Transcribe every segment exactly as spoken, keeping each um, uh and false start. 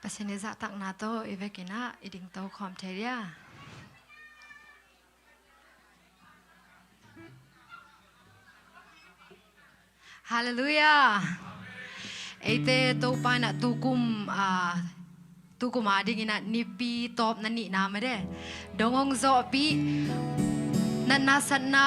Pasian i zahtakna tawh i vekin ah i dingto khawm thei dia. Halleluiah. Eite Topa in ah tukum, ah, tukum a dingin ah nipi tawpna nihna mah de dong hong zawhpih, natna satna,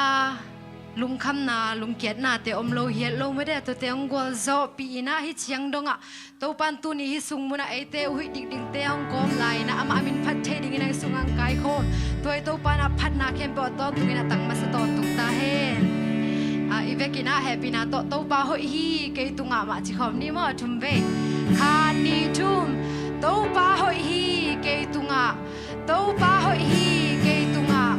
lungkhamna, lungkiatnate om lo hial lo mah de, tuate hong gualzawhpih in ah hih ciang dongah Topa in tuni hih sung munah eite uh huih dikdikte hong kawm lai-in ah amah a min phat thei dingin ah hih sungah hong kaikhawm. Tua hi Topa in ah phatna khempeuh a tawntungin ah tang masa tawntung ta hen. Ah, i vekin ah hehpihna tawh Topa hoih hi kei tungah mah ci khawm ni maw, thum vei. Khat, nih, thum. Topa hoih hi kei tungah. Topa hoih hi kei tungah.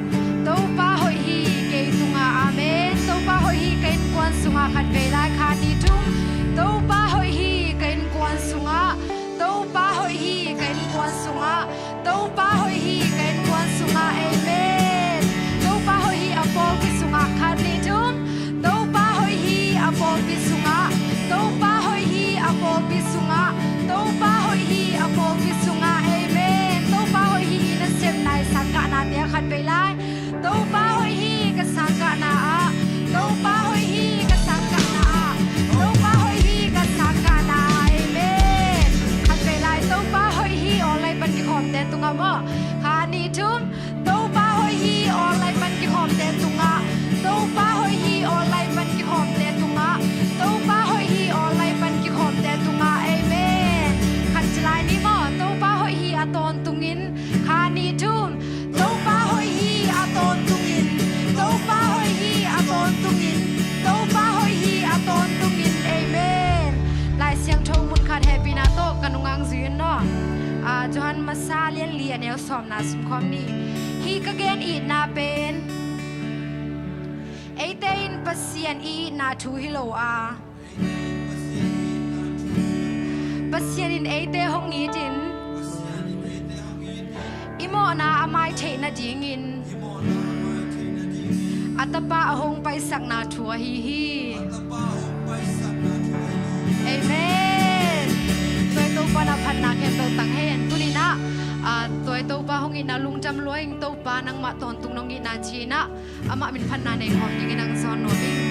Topa hoih hi kei tungah. Amen. Topa hoih hi ka innkuan sungah, khat vei lai, khat, nih, thum. Topa hoih hi ka innkuan sungah. Topa hoih hi ka innkuan sungah. Topa hoih hi ka innkuan sungah. Amen. Topa hoih hi a pawlpi sungah, khat, nih, thum. Topa hoih hi a pawlpi sungah. Topa hoih hi a pawlpi sungah. Topa hoih hi a pawlpi sungah. Amen. Topa hoih hi i nasepna, i sangkahnate ah, khat vei lai. Topa hoih hi ka sangkahna ah. Topa hoih hi ka sangkahna ah. Topa hoih hi ka sangkahna ah. Amen. Khat vei lai. Topa hoih hi online pan kikhawmte tungah maw. Khat, nih, thum. Topa hoih hi online pan kikhawmte tungah. Topa hoih hi online pan kikhawmte tungah. Topa hoih hi online pan kikhawmte tungah. Amen. Khat ci lai ni maw. Topa hoih hi a tawntungin. Khat, nih, thum. Topa hoih hi a tawntungin. Topa hoih hi a tawntungin. Topa hoih hi a tawntungin. Amen. Lai Siangtho mun khat hehpihna tawh ka nungang zui un aw. Ah, Johan masa lian li a neu sawmna simkhawm ni. Hih ka gen itna pen eite in Pasian i itna thu hi lo a, Pasian in eite hong itin i mawhna a mai theih nadingin a Tapa a hong paisakna thu ahi hi. Amen. Tua i Topa in ah phatna khempeuh tang hen. Tuni in ah, ah, tua i Topa hong itna lungdam lua ing. Topa, nangmah tawntung nong itna ci-in ah amah min phatna nei khawm dingin hong zawn nuam ing.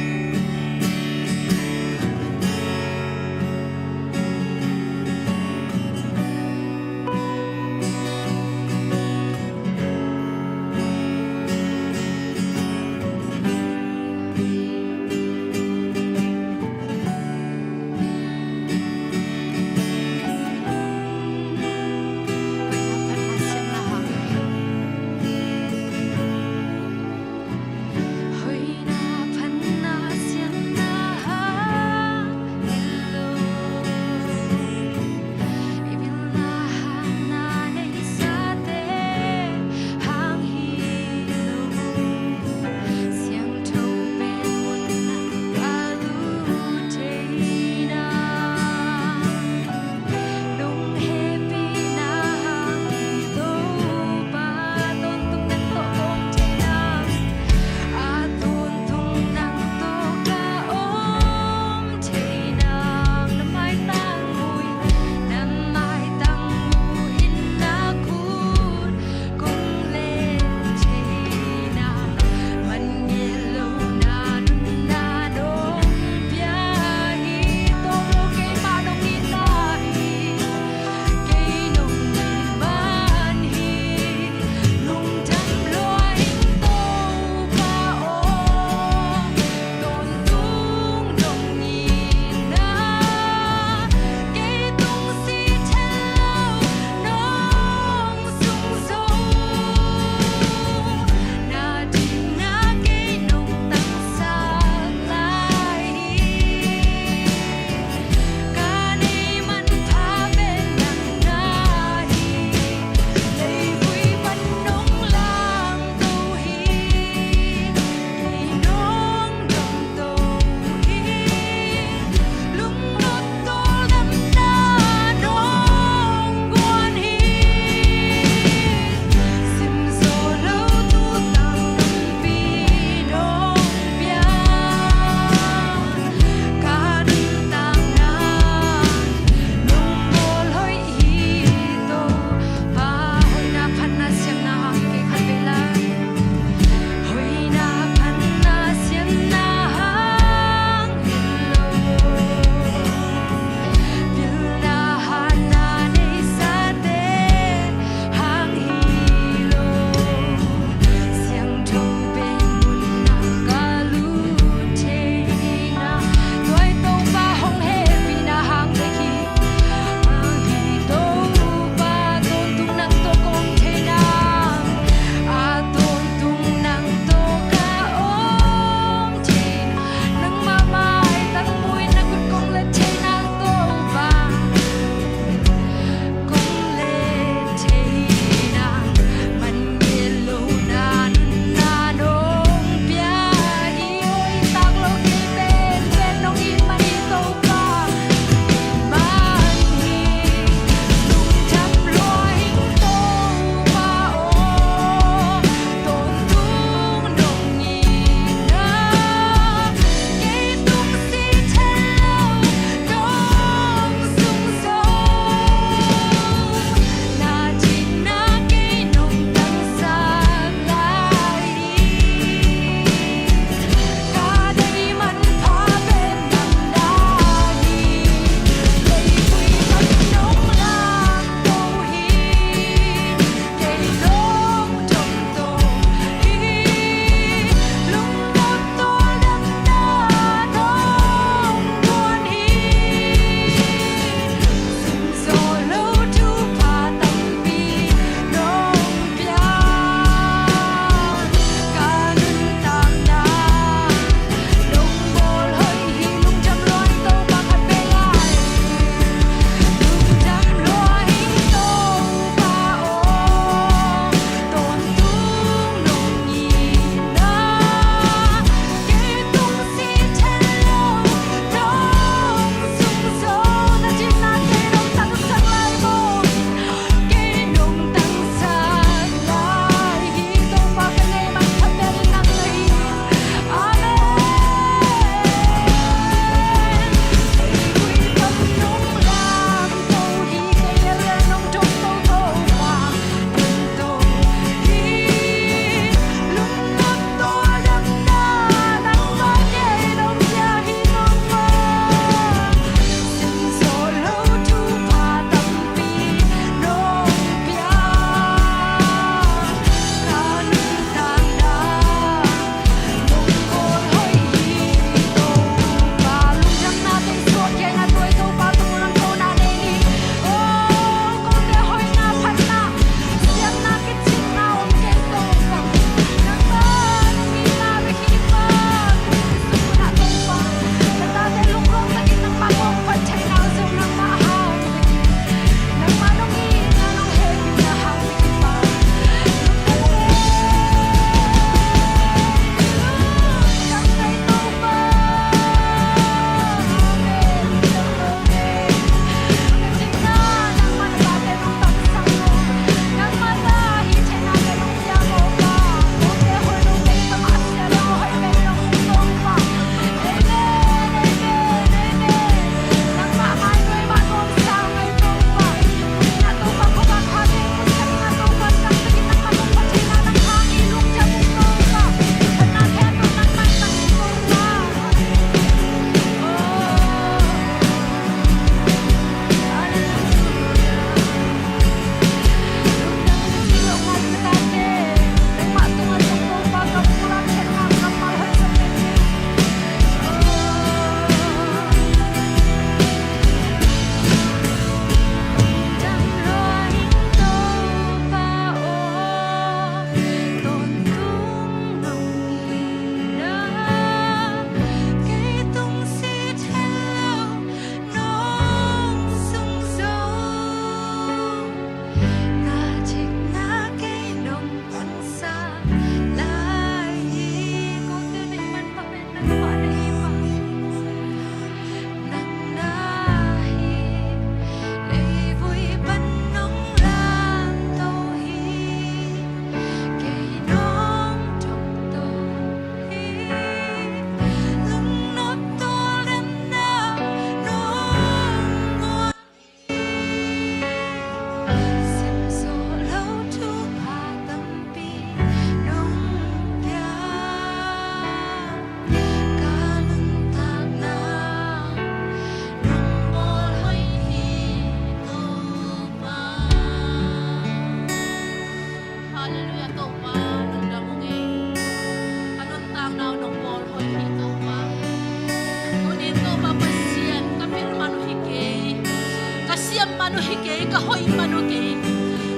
hi kei, ka hoih man uh kei.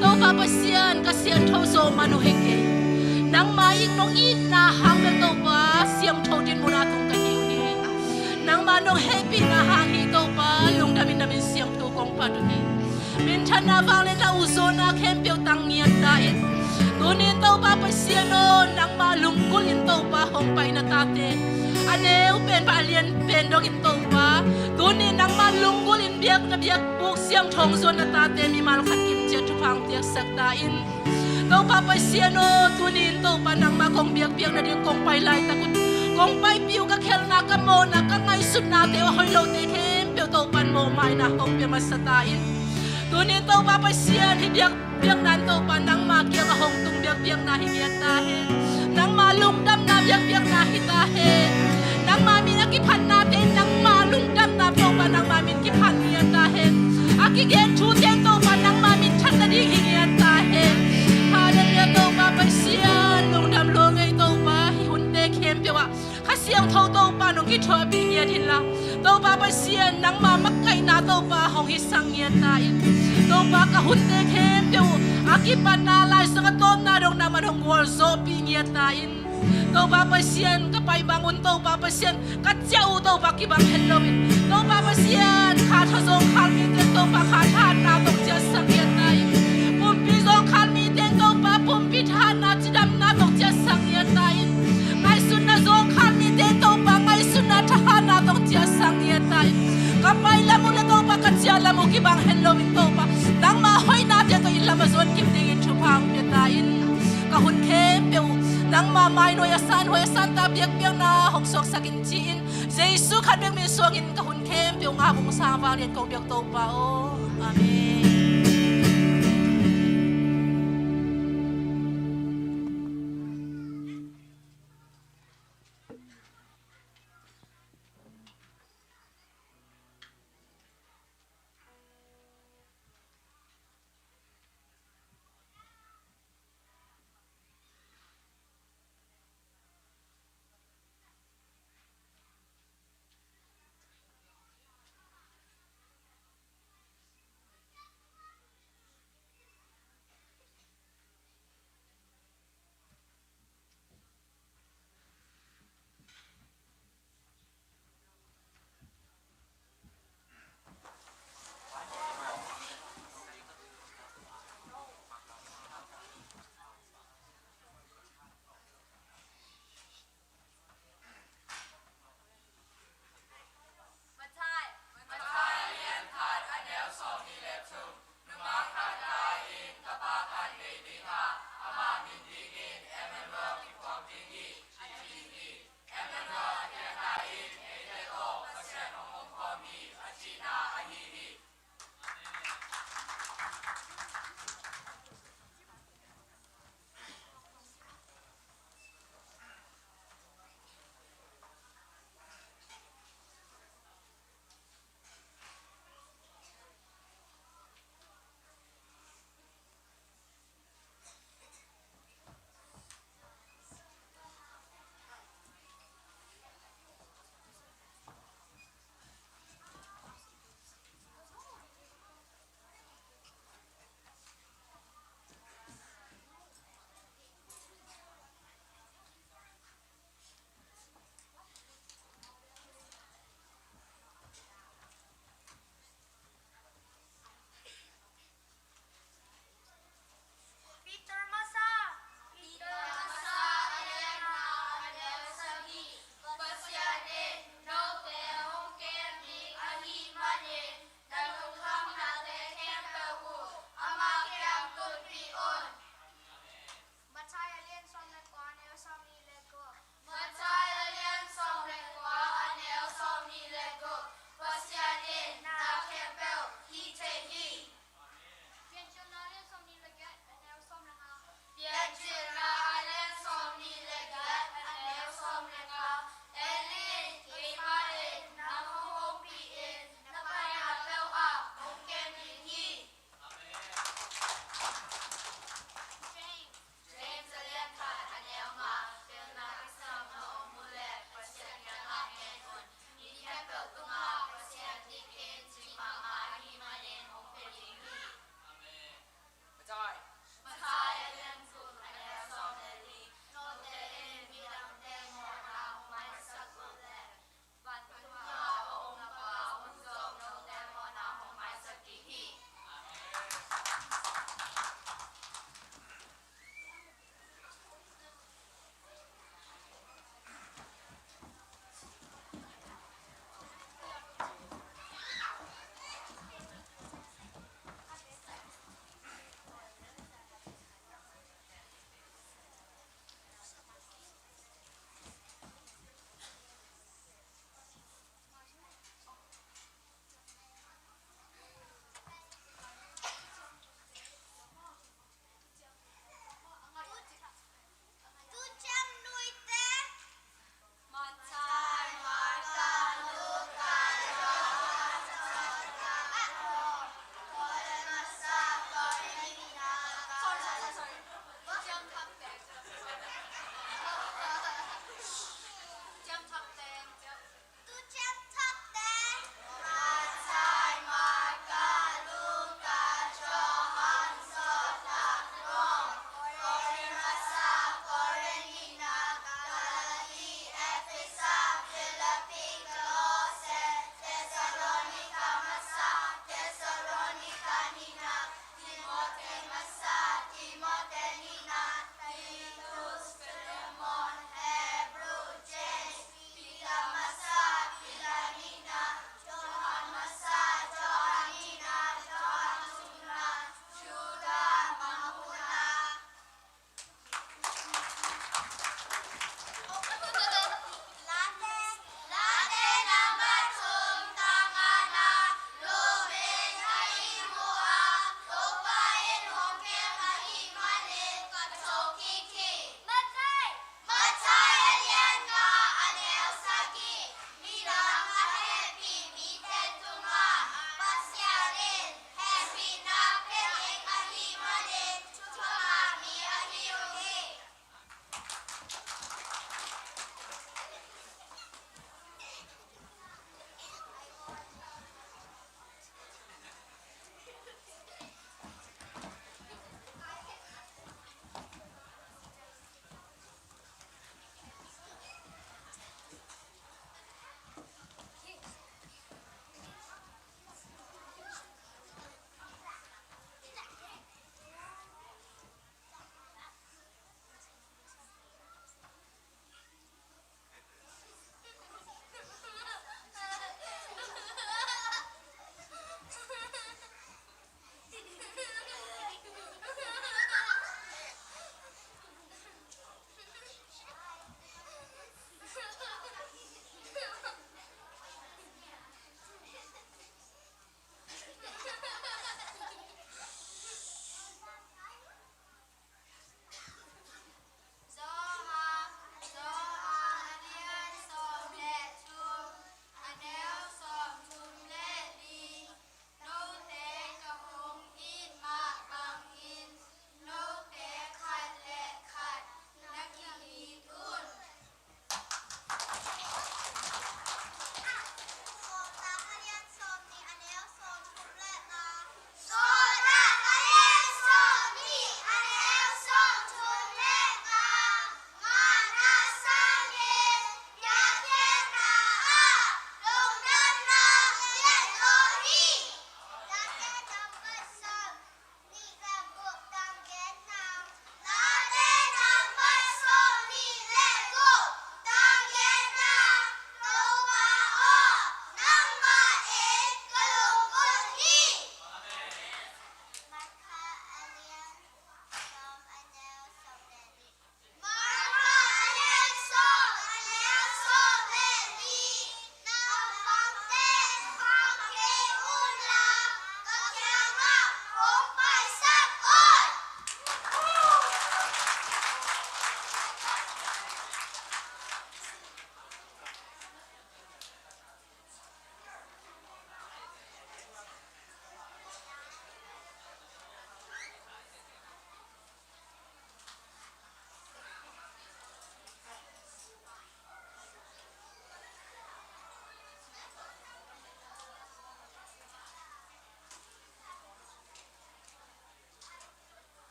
Topa Pasian, ka siangtho zawh man uh hi kei. Nangma in nong itna hang bel Topa siangtho dinmun ah tung ka hi uh hi. Nangma nong hehpihna hang hi Topa, lungdam in na min siangtho kong phat uh hi. Minthanna, vangliatna, ukzawhna khempeuh tang ngiat ta in. Tunin Topa Pasian aw, nangma lunggulh in Topa hong pai na tate a neu pen pan a lian pen dongin Topa, tunin nangma lunggulh in biakna biakbuk siangtho hong zuan na tate mimal khat kim ciat thupha hong piaksak ta in. Topa Pasian aw, tunin Topa nangma kong biakpiak nading kong pai laitak un, kong paipih uh ka khelna, ka mawhna, ka ngaihsutnate uh a hoih lote khempeuh Topa in mawhmaina hong pia masa ta in. Tunin Topa Pasian, hih biakpiakna in Topa nangma kiangah hong tung biakpiakna hi ngiat ta hen. Nangma lungdamna biakpiakna hi ta hen. Nangma min a kiphatnate in nangma lungdamna Topa nangma min kiphat ngiat ta hen. A kigen thute in Topa nangma minthan nading hi ngiat ta hen. Halleluiah Topa Pasian, lungdam lua ngei Topa, hih hunte khempeuh ah Kha Siangtho Topa nong kithuahpih ngiat inla, Topa Pasian nangma makaihna Topa hong hisak ngiat ta in. Topa ka hunte khempeuh a kipatna laisang a tawpna dong nangman hong gualzawhpih ngiat ta in. Topa Pasian ka pai bang un Topa Pasian ka ciah uh Topa kibang het loin, Topa Pasian kha tha zawngkhal mite Topa kha thahatna tawh ciatsak ngiat ta in. Pumpi zawngkhal mite Topa pumpi thahatna cidamna tawh ciatsak ngiat ta in. Ngaihsutna zawngkhal mite Topa ngaihsutna thahatna tawh ciatsak ngiat ta in. Ka pai lam uh le Topa ka ciah lam uh kibang het loin Topa nangma hoihnate tawh i lam a zuan kim dingin thupha hong pia ta in. Ka hun khempeuh nangma mainuai a sanhuai a santa biakpiakna hong suaksak in ci-in Jesu khat bek min suangin ka hun khempeuh ngap hong sang vanglian kong biak Topa aw. Amen.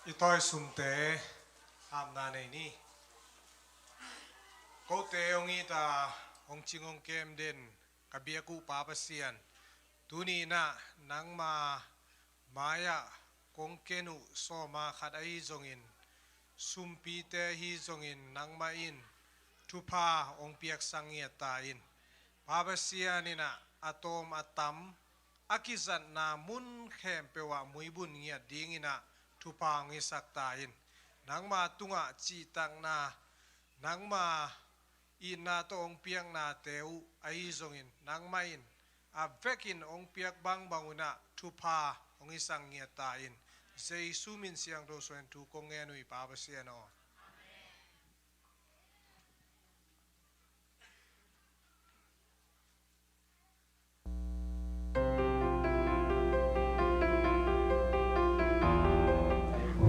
I tawisungte hapna nei ni. Kote hong it a, hong cing hong kem den ka biak uh Pa Pasian, tuni in ah nangma mai-ah kong ken uh sawma khat ahi zongin, sumpite ahi zongin nangmah in thupha hong piaksak ngiat ta in. Pa Pasian in ah a tawm a tam a kizatna mun khempeuh ah muibun ngiat dingin ah thupha hong hisak ta in. Nangma tungah cihtakna, nangma itna tawh hong piaknate uh ahi zongin nangmah in a vekin hong piak bangbang un ah thupha hong hisak ngiat ta in. Jesu min siangtho suangin thu kong ngen uh hi Pa Pasian aw.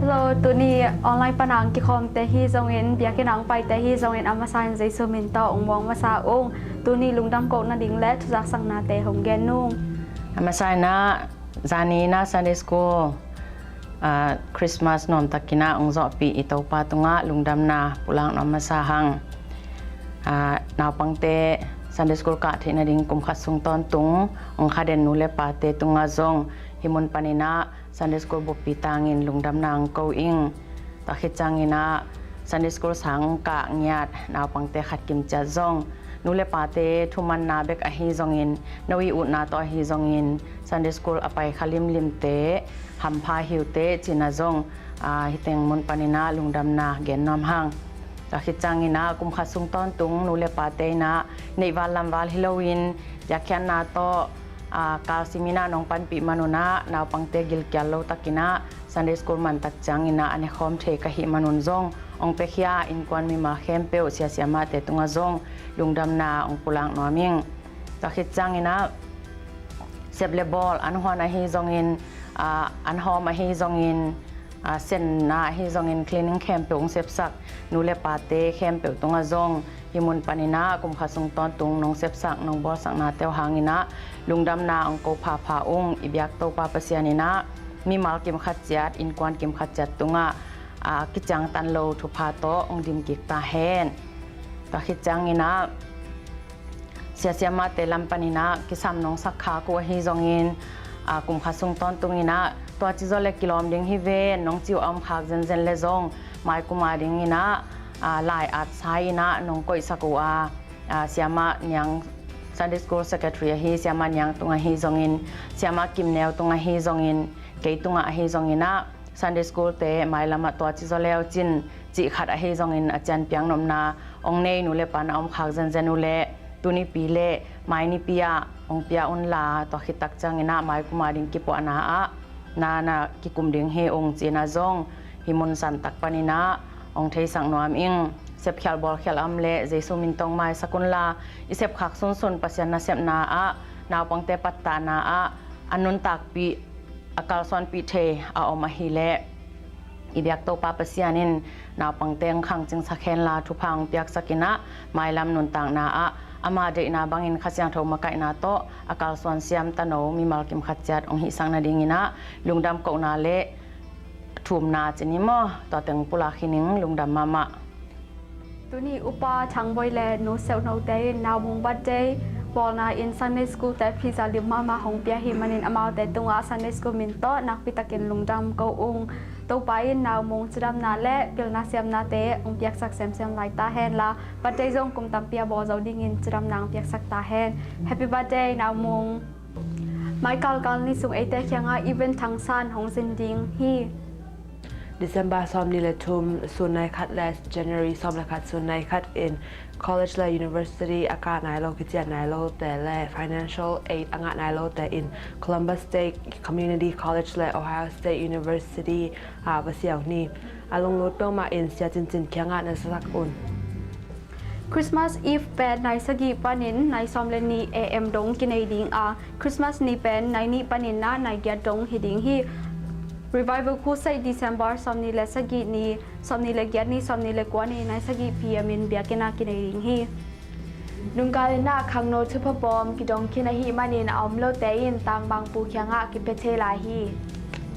Hello, tuni online pana hong kikhawmte hi zongin, biakinn ah hong paite hi zongin, a masa in Jesu min tawh hong muang masa ung. Tuni lungdam kohna ding le thuzaksaknate hong gen ung. A masa in ah, zani in ah Sunday School, ah, Christmas nuamtakin ah hong zawhpih i Topa tungah lungdamna pulak nuam masa hang. Ah, naupangte Sunday School kah theih nading kum khat sung tawntung hong kha den nu le pate tungah zong hih mun panin ah Sunday School buppi tangin lungdamna hong ko ing. Tua khit ciangin ah Sunday School sang kah ngiat naupangte khat kim ciat zong, nu le pate thumanna bek ahi zongin, no i utna tawh ahi zongin, Sunday School a pai kha limlimte, hampha hi uh teh ci-in ah zong, ah, hih teng mun panin ah lungdamna gen nuam hang. Tua khit ciangin ah kum khat sung tawntung nu le pate in ah neih val lam val hi loin biakpiakna tawh, ah, kalsim in ah nong panpih man un ah naupangte gilkial lo takin ah Sunday School man tak ciangin ah a nekhawm thei ka hih man un zong hong piakhia innkuan mimal khempeuh, sia siamahte tungah zong lungdamna hong pulak nuam ing. Tua khit ciangin ah sep le bawl, an huan ahi zongin, ah, an hawm ahi zongin, ah, senna ahi zongin, cleaning khempeuh hong sepsak nu le pate khempeuh tungah zong hih mun panin ah kum khat sung tawntung nong sepsak nong bawlsaknate uh hangin ah lungdamna hong ko phapha ung. I biak Topa Pasian in ah mimal kim khat ciat, innkuan kim khat ciat tungah, ah, kiciangtan lo thupha tawh hong dim kik ta hen. Tua khit ciangin ah sia siamahte lam panin ah kisam nong sak khak uh ahi zongin, ah, kum khat sung tawntungin ah tua ci zaw le kilawm ding hi ven nong ci uh a om khak zenzen le zong, mai kum a dingin ah, ah, lai-at sa in ah nong koihsak uh a, ah, siamah Niang, Sunday School Secretary ahi siamah Niang tung ahi zongin, siamah Kim Neu tung ahi zongin, kei tungah ahi zongin ah Sunday School te mailam ah tua ci zaw le uh cin cih khat ahi zongin a cian piak nopna hong nei nu le pa na om khak zenzen uh leh, tunipi le mai nipi ah hong pia un la, tua khit tak ciangin ah mai kum a ding kipuahna ah na na kikum ding hi ung ci-in ah zong hih mun san tak panin ah hong theisak nuam ing. Sepkhial bawlkhial a om leh Jesu min tawh maisak un la, i sepkhak sunsun Pasian nasepna ah, naupangte pattahna ah a nuntakpih, a kalsuanpih thei a om ahih leh, i biak Topa Pasian in naupangte hong khangcingsak hen la, thupha hong piaksak in ah, mailam nuntakna ah ama deihna bangin Kha Siangtho makaihna tawh a kalsuan siam tano mimal kim khat ciat hong hihsak nadingin ah lungdam kohna le thumna ci ni maw, tua teng pulak hi ning. Lungdam mahmah. Tuni Upa Thang Bawi le Nu Seu Hno te in Nau Mung birthday bawlna in Sunday School te pizza lim mahmah hong pia hi manin amaute tungah Sunday School min tawh nakpi takin lungdam ko ung. Topa in Nau Mung cidamna le pilna siamnate hong piaksak semsem lai ta hen la, birthday zong kum tampi a bawl zo dingin cidamna hong piaksak ta hen. Happy birthday Nau Mung. Mai kalkal ni sung eite kiangah Even Thang San hong zin ding hi. December sawmnih le thum sun nai khat le January sawm le khat sun nai khat in college le university a kah nai lo, kician nai lote le financial aid a ngah nai lote in Columbus State Community College le Ohio State University ah va siau ni. A lunglut peuhmah in Sia Cin Cin kiangah na zasak un. Christmas Eve pen nai sagih panin nai sawm le nih A M dong kinei ding a, Christmas ni pen nai nih panin ah nai giat dong hi ding hi. Revival Crusade December sawmnih le sagih ni, sawmnih le giat ni, sawmnih le kua ni nai sagih P M in biakinn ah kinei ding hi. Nungkal in ah khangno thupha pawm kidong khin ahih manin a om lote in tangbang pu kiangah kipia thei lai hi.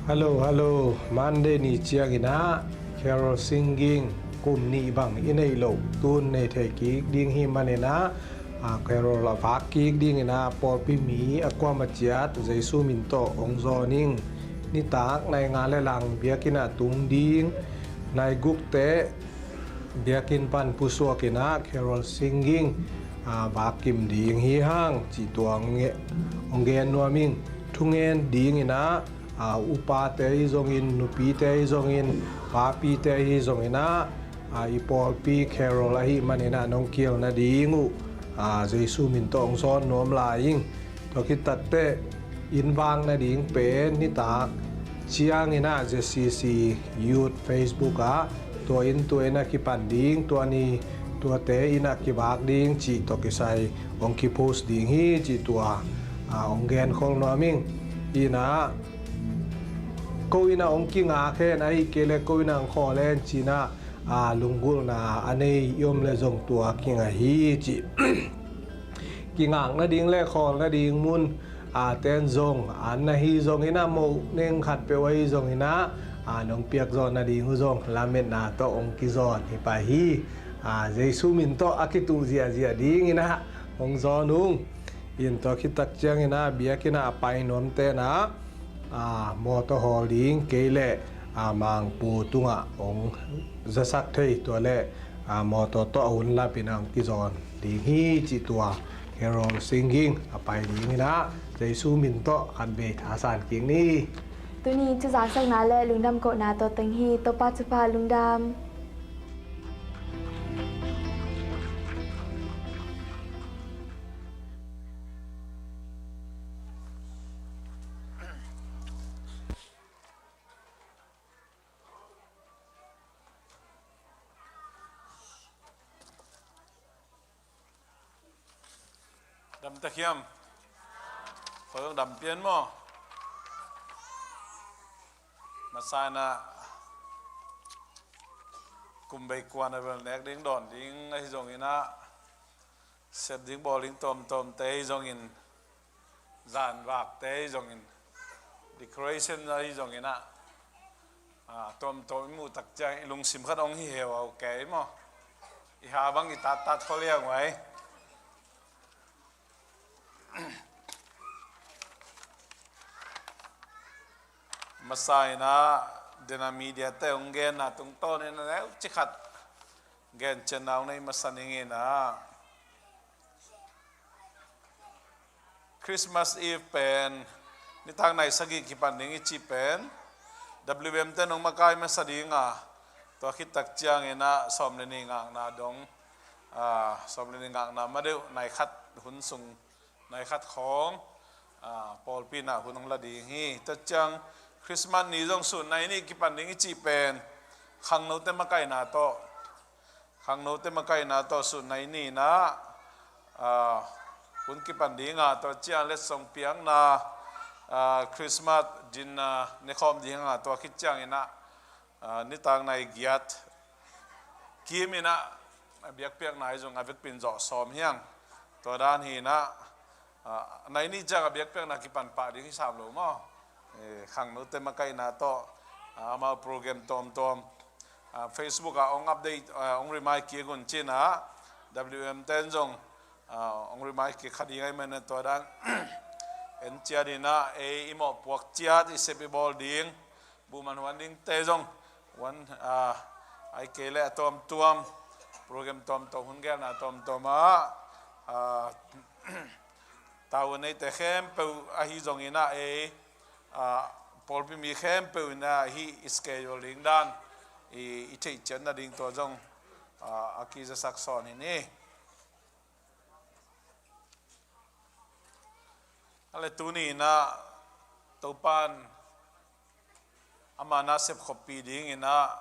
Hello, hello. Monday ni ciangin ah carol singing kum nih bang i neih loh tun nei thei kik ding hi manin ah, ah, carol a vak kik dingin ah pawlpi mi a kuam a ciat Jesu min tawh hong zawn ing. Nitak nai nga le lang biakinn ah tung ding, nai guk teh biakinn pan pusuak in ah carol singing, ah, vak kim ding hi hang cih tua hong nge-, hong gen nuam ing. Thungen dingin ah, ah, upate hi zongin, nupite hi zongin, papite hi zongin ah, ah, i pawlpi carol ahih manin ah nong kihel nading uh, ah, Jesu min tawh hong zawn nuam lai ing. Tua khit takteh inn vak nading pen nitak ciangin ah Z C C Youth Facebook ah tua inn tua inn a kipan ding, tua ni tuate inn a kivak ding cih tawh kisai hong kipost ding hi cih tua, ah, hong genkhol nuam ing. Inn ah ko inn ah hong kingak hen, ahih kei leh ko inn ah hong khawl hen ci-in ah, ah, lunggulhna a nei i om leh zong tua kingah hi cih kingak nading le khawl nading mun, ah, ten zong an na hi zongin ah, moh neng khat peuh ahi zongin ah, ah, nong piak zawn nading uh zong lametna tawh hong kizawn hi pah hi. Ah, Jesu min tawh a kituh ziahziah dingin ah hong zawn ung. In tua khit tak ciangin ah biakinn ah a pai nuam ten ah, ah, mawtaw hawl ding kei leh, ah, Mangpu tungah hong zasak thei, tua leh, ah, mawtaw tawh a hun lapin ah hong kizawn ding hi cih tua carol singing a pai dingin ah Jesu min tawh khatvei thasan kik ni. Tuni thu zaksakna le lungdam kohna tawh teng hi. Topa thupha, lungdam. Dam tak hiam? Koi hong dam pian maw? Masa in ah kum bei kuan a bel nek ding dawn ding ahi zongin ah, sep ding bawl ding tawmtawmte ahi zongin, zan vakte ahi zongin, decoration ahi zongin ah, ah, tawmtawm i muh tak ciang i lungsim khat hong hi heu a, okay maw? I ha bang i tattat khol hiang uh ai. Masa in ah, den a media te hong genna tungtawn in a neuci khat gen ciatna hong nei masa ning in ah, Christmas Eve pen nitak nai sagih kipan ding i cih pen W M te nong makai masa ding a, tua khit tak ciangin ah sawm le nih ngakna dong, ah, sawm le nih ngakna ma deuh nai khat hun sung, nai khat khawng, ah, pawlpi in ah hun hong la ding hi. Tua ciang Christmas ni zong sun nai nih kipan ding i cih pen khangnote makaihna tawh, khangnote makaihna tawh sun nai ni in ah, ah, hun kipan ding a, tua ciang letsong piakna, ah, Christmas dinner nekhawm ding a, tua khit ciangin ah, ah, nitak nai giat kim in ah, a biakpiakna ahi zong a vekpi in zawh sawm hiang. Tua dan hi in ah, ah, nai nih ciang a biakpiakna kipan pah ding hi sam lo maw? Eh, khangnote makaihna tawh, ah, amau program tawmtawm, ah, Facebook ah hong update, ah, hong remind kik un ci-in ah, W M ten zong, ah, hong remind kik kha ding ahih manin tua dan en ciat in ah, ei i mawhpuak ciat i sep i bawl ding, buh man huan dingte zong, huan, ah, ahih kei leh a tuamtuam, program tuamtuam, hun gelna tuamtuam ah, ah, tavuan neite khempeuh ahi zongin ah, ei, ah, pawlpi mi khempeuh in ah hih i schedule ding dan i, i theih ciat nading tua zong, ah, a kizasak sawn hi ni. A le tuni in ah Topa'n ama nasep khoppi dingin ah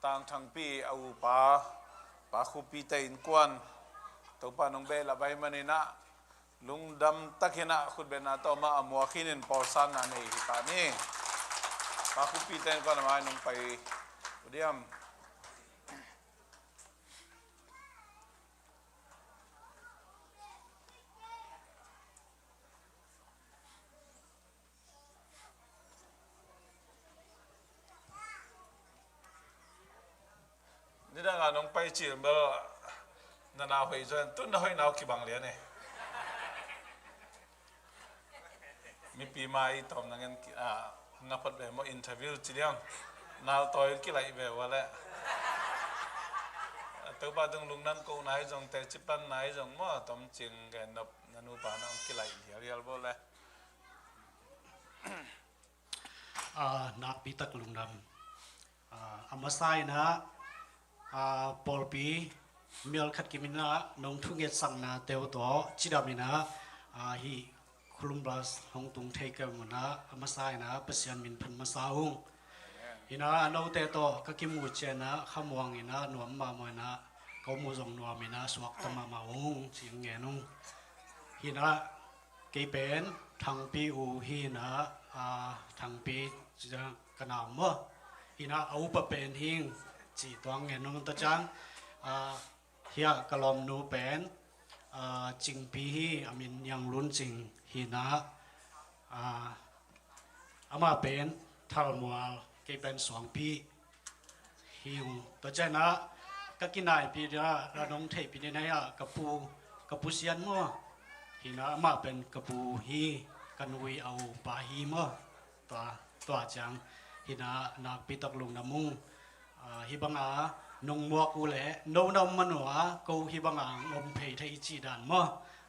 Tangthangpi a upa Pa Khupi te innkuan Topa'n hong behlap ahih manin ah lungdam takin ah khutbetna tawh amah a muak khin in pawlsanna nei hi ta ni. Pa Khupi te innkuan a mai nong pai uh diam? Nong pai cil bel na nau hoih zaw in, tun na hoih nau kibang lian e. Mipi mai tawm na ngen ki, a, nga phot ve maw, interview ci liang. Nau tawi kilaih ve ua leh. Topa tung lungdam ko nai zong, teci pan nai zong maw, tom cing gen nop na nupa na ong kilaih hial hial bo le. A, nakpi tak lungdam. A, a masa in ah, a, pawlpi mial khat kim in ah nong thungetsakna teu tawh cidam in ah, a, hih Columbus hong tung thei kei mun ah, a masa in ah Pasian min phat masa ung. In ah a note tawh ka kimu ciang ah khamuang in ah nuam mahmah in ah, ko mu zong nuam in ah suakta mahmah ung ci ngen ung. Hi in ah, kei pen Thangpi u hi in ah, a, Thangpi ci ciang ka nau maw. Hi in ah a upa pen hing ci tuang ngen ung ta ciang, a, hi ah ka lawmnu pen, a, Cingpi hi, a min Niang Lun Cing hi in ah, a, amah pen Thalmual, kei pen Suangpi hi ung. Tua ciang ah ka kinaipih ding ah, la nong theihpih ding ah, ka pu, ka pu Sian maw. Hi in ah amah pen ka pu hi, ka nui a upa hi maw. Tua, tua ciang hi in ah nakpi tak lungdam ung. A, hih bang a nong muak uh leh no na om man uh a, ko hih bang a om phei thei cih dan maw.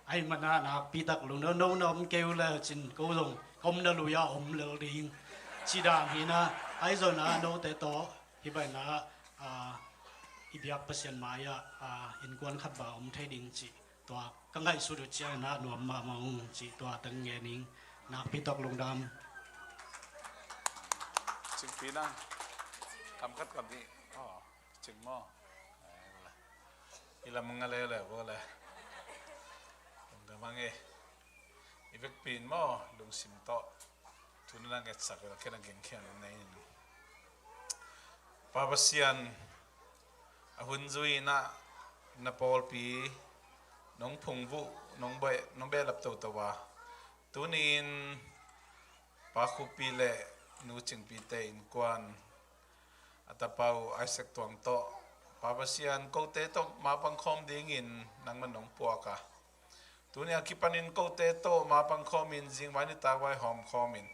Ahih man ah nakpi tak lungdam, no na om kei uh le cin ko zong ka omna lui ah om lel ding cih dan hi in ah, ahi zongin ah note tawh hih bang in ah, a, i biak Pasian mai ah, a, innkuan khat bang om thei ding cih tua ka ngaihsut uh ciang in ah nuam mahmah ung cih tua teng ngen ing. Nakpi tak lungdam. Cingpi nang kam khat kam nih. Aw, cing maw. I lam nga lele bo le. Lungdam ang e. I vekpi in maw, lungsim tawh thu na ngetsak in ah, kei na gingkhian in nei in. Pa Pasian, a hun zui in ah na pawlpi nong phungvuh, nong beh, nong behlap toto a, tuni-in Pa Khupi le Nu Cingpi te innkuan, a tapa uh Isaac Tuang tawh, Pa Pasian, kote tawh mapang khawm dingin nangman nong puak a, tuni a kipanin kote tawh mapang khawmin zingvai nitak vai hawm khawmin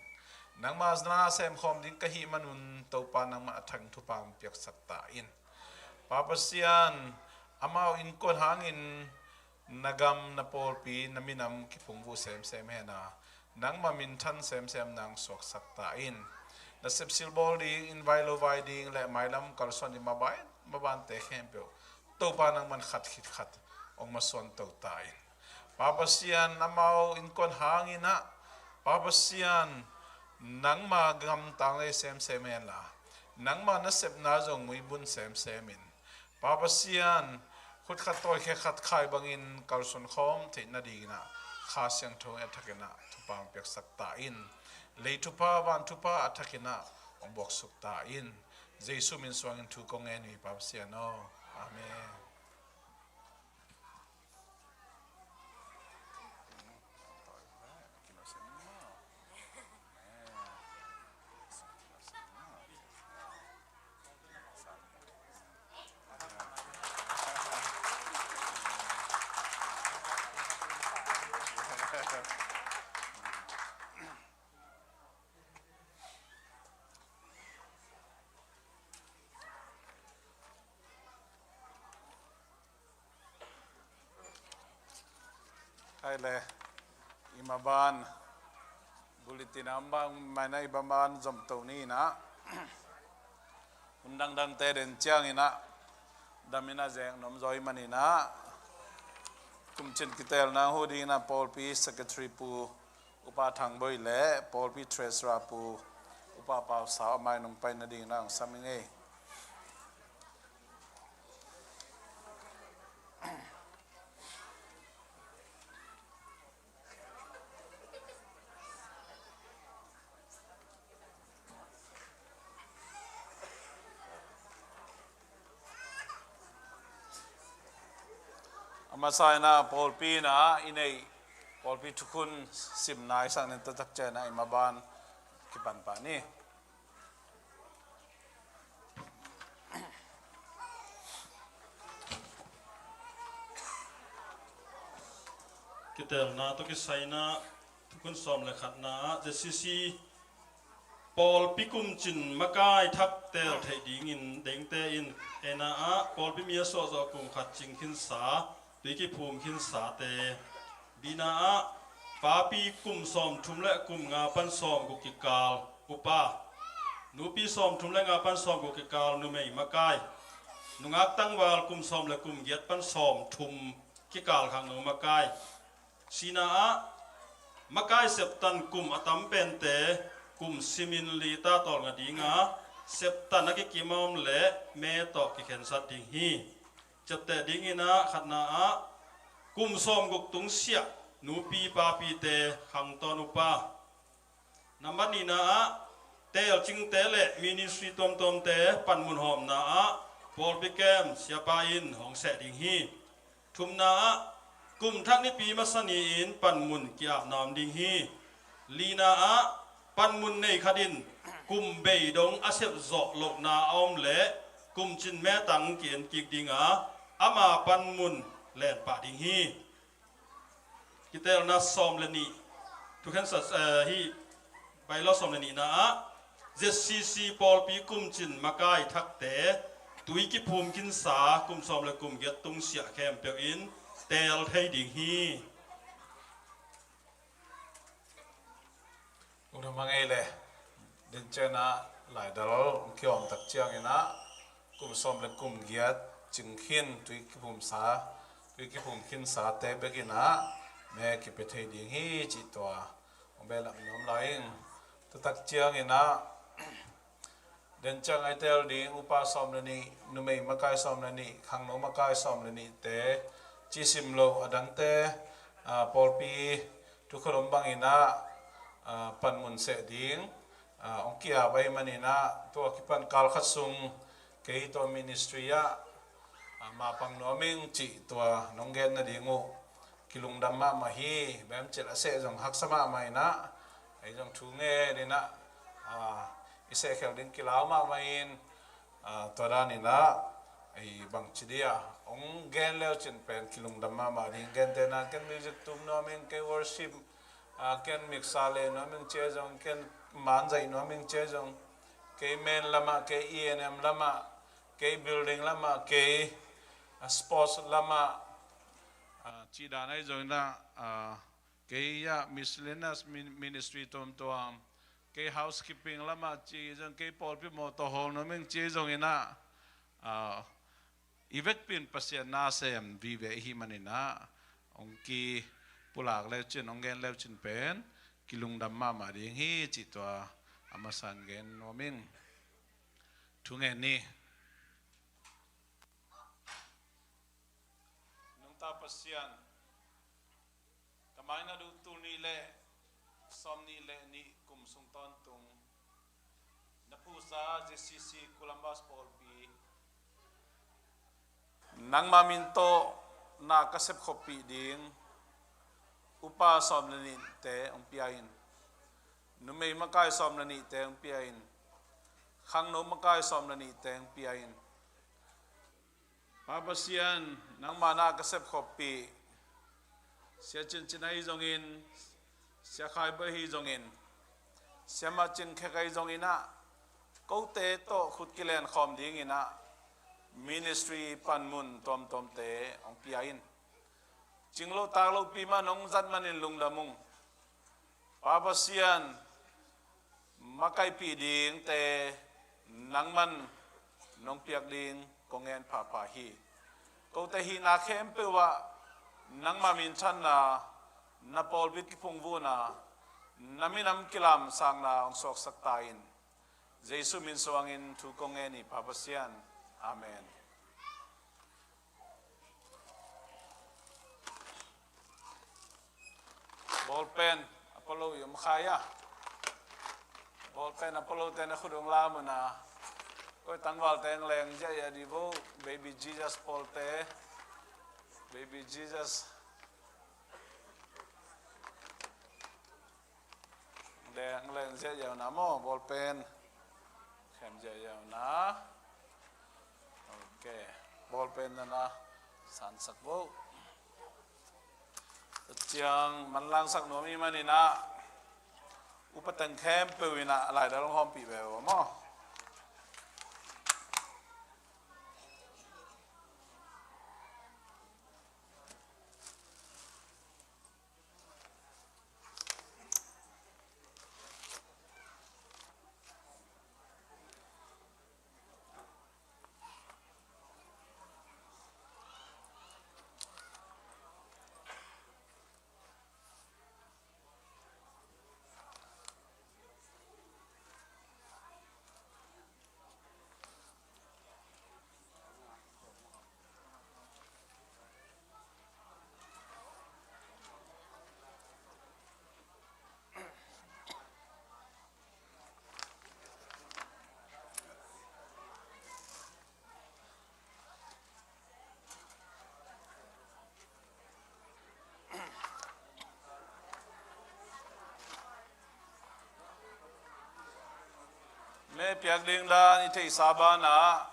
nangma na sem khawm ding ka hih manun, Topa nangman a thang thupha hong piaksak ta in. Pa Pasian, amau innkuan hangin na gam, na pawlpi, na minam kiphungvuh semsem hen a, nangma minthan semsem nang suaksak ta in. Na sepsil bawl ding, inn vai lo vai ding le mailam kalsuan ding maban, mabante khempeuh Topa nangman khat khit khat hong masuan to ta in. Pa Pasian, amau innkuan hangin ah, Pa Pasian, nangma gam tanglei semsem hen la, nangma nasepna zong muibun semsem in, Pa Pasian, khut khat tawi khe khat khai bangin kalsuan khawm theih nadingin ah Kha Siangtho in a thakin ah thupha hong piaksak ta in. Lei thupha, van thupha a thakin ah hong buaksuk ta in. Jesu min suangin thu kong ngen hi, Pa Pasian aw. Amen. Hai le, i maban bulletin a om bang mai na i maban zom to ni in ah, hun dangdangte den ciangin ah dam in ah zek nuam zaw i hih manin ah, kum cin kitelna hu dingin ah pawlpi secretary Pu Upa Thang Boi le pawlpi treasurer Pu Upa Pau Sau a mai nong pai nadingin ah hong sam ing ei. A masa in ah pawlpi in ah i neih, pawlpi thukhun simna i sak ning taktak ciang in ah i maban kipan pah ni. Telna tawh kisai-in ah, thukhun sawm le khatna ah Z C C pawlpi kumcin makai thak teel theih dingin dengte in A-na ah pawlpi mi a suahzawh kum khat cing khinsa, tui kiphum khinsate. B-na ah papi kum sawmthum le kum nga pan sawmguk kikal upa, nupi sawmthum le nga pan sawmguk kikal numei makai, nungak tangval kum sawm le kum giat pan sawmthum kikal khangno makai. C-na ah makai septan kum a tam pente kum simin lita tawlnga dinga, septan a kikim a om le me tawh kikhensat ding hi. Ciapteh dingin ah khatna ah kum sawmguk tungsiah nupi papite khangtawn upa. Nambat nihna ah teelcingte le ministry tuamtuamte panmun hawmna ah pawlpi kem siapa in hong seh ding hi. Thumna ah kum thak nipi masa ni-in panmun ki-apna om ding hi. Lina ah panmun nei khat in kum bei dong a sepzawh lohna a om leh kumcin metang ki-en kik dinga ama panmun lenpah ding hi. Kitelna sawm le nih, thukhensat, eh, hi, bylaw sawm le nihna ah Z C C pawlpi kumcin makai thakte tui kiphum khinsa kum sawm le kum giat tungsiah khempeuh in teel thei ding hi. Ung na mangei le, den ciangin ah laidal ong kiawm tak ciangin ah kum sawm le kum giat cing khin tui kiphumsa, tui kiphum khinsate bekin ah me kipia thei ding hi cih tua ong behlap nuam lai ing. Tua tak ciangin ah den ciang a i teel ding upa sawm le nih, numei makai sawm le nih, khangno makai sawm le nihte, cisim lo a dangte, ah, pawlpi thukhun om bangin ah, ah, panmun seh ding, ah, ong ki-ap ahih manin ah tua kipan kal khat sung kei tua ministry ah, ah, mapang nuam ing cih tua nong gen nading uh kilungdam mahmah hi. Bemcil a seh zong haksa mahmah in ah, ei zong thu ngen in ah, ah, i sehkhel ding kilau mahmah in, ah, tua dan in ah, ei bangci dia ong gen leu cin pen kilungdam mahmah ding. Gentehna ken music tum nuam ing, kei worship, ah, ken mixer le nuam ing ci-a zong, ken manzaih nuam ing ci-a zong, kei men lamah, kei E and M lamah, kei building lamah, kei, ah, sports lamah, ah, cih dan ahi zongin ah, ah, kei ah miscellaneous min-, ministry tuamtuam, kei housekeeping lamah ci zong, kei pawlpi mawtaw hawl nuam ing ci zongin ah, ah, i vekpi in Pasian na sem vive i hih manin ah ong kipulak leu cin, ong gen leu cin pen kilungdam mahmah ding hi cih tua a masa in gen nuam ing. Thu ngen ni. Nungta Pasian, ka mai na duh tul nih le sawm nih le nih kum sung tawntung na phusa Z C C Columbus pawlpi nangma min tawh na ka sepkhoppih ding upa sawm le nihte ong pia in. Numei makai sawm le nihte ong pia in. Khangno makai sawm le nihte ong pia in. Pa Pasian, nangma na ka sepkhoppih Sia Cin Cin ahi zongin, Sia Khai Bai ahi zongin, Sia Mah Cin Khek ahi zongin ah, kote tawh khut kilenkhawm dingin ah ministry panmun tuamtuamte ong pia in. Cing lo tak lopi mah nong zat manin lungdam ung. Pa Pasian, makaihpih dingte nangman nong piak ding kong ngen phapha hi. Kote hihna khempeuh ah nangma minthanna, na pawlpi kiphungvuhna, na minam kilamsakna ong suaksak ta in. Jesu min suangin thu kong ngen hi, Pa Pasian. Amen. Ballpen a polo i om khai a. Ballpen a polo te na khut ong lam un a. Koi tangval te ong leng ziahziah di vo. Baby Jesus pawl te. Baby Jesus. Leng, leng ziahziah un a maw, ballpen. Khem ziahziah un a. Ok. Ballpen na na sansak vo. Ciang manlangsak nuam i manin ah upa teng khempeuh in ah laidal hong hawmpih ve uh maw. Me piak ding dan i theihsa banah,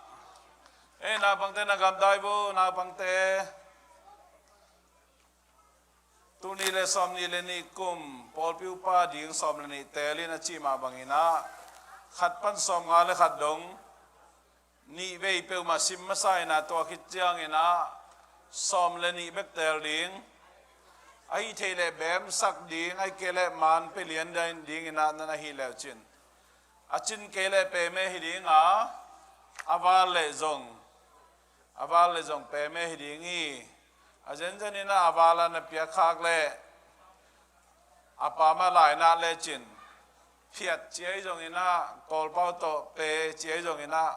ei, naupangte na gamdai vo, naupangte. Tul nih le sawm nih le nih kum pawlpi upa ding sawm le nih teel in a cih mah bangin ah, khat pan sawm nga le khat dong nih vei peuhmah sim masa in ah, tua khit ciangin ah sawm le nih bek teel ding. Ahih theih leh beemsak ding, ahih kei leh man pia lian dingin ah nan ahih leh cin, a cin kei leh peme hi ding a, a val leh zong, a val leh zong peme hi ding hi. A zenzen in ah a val a na piak khak leh a pa mah lainat lecin, phiat ci ahi zongin ah, Kawlpau tawh pe ci ahi zongin ah,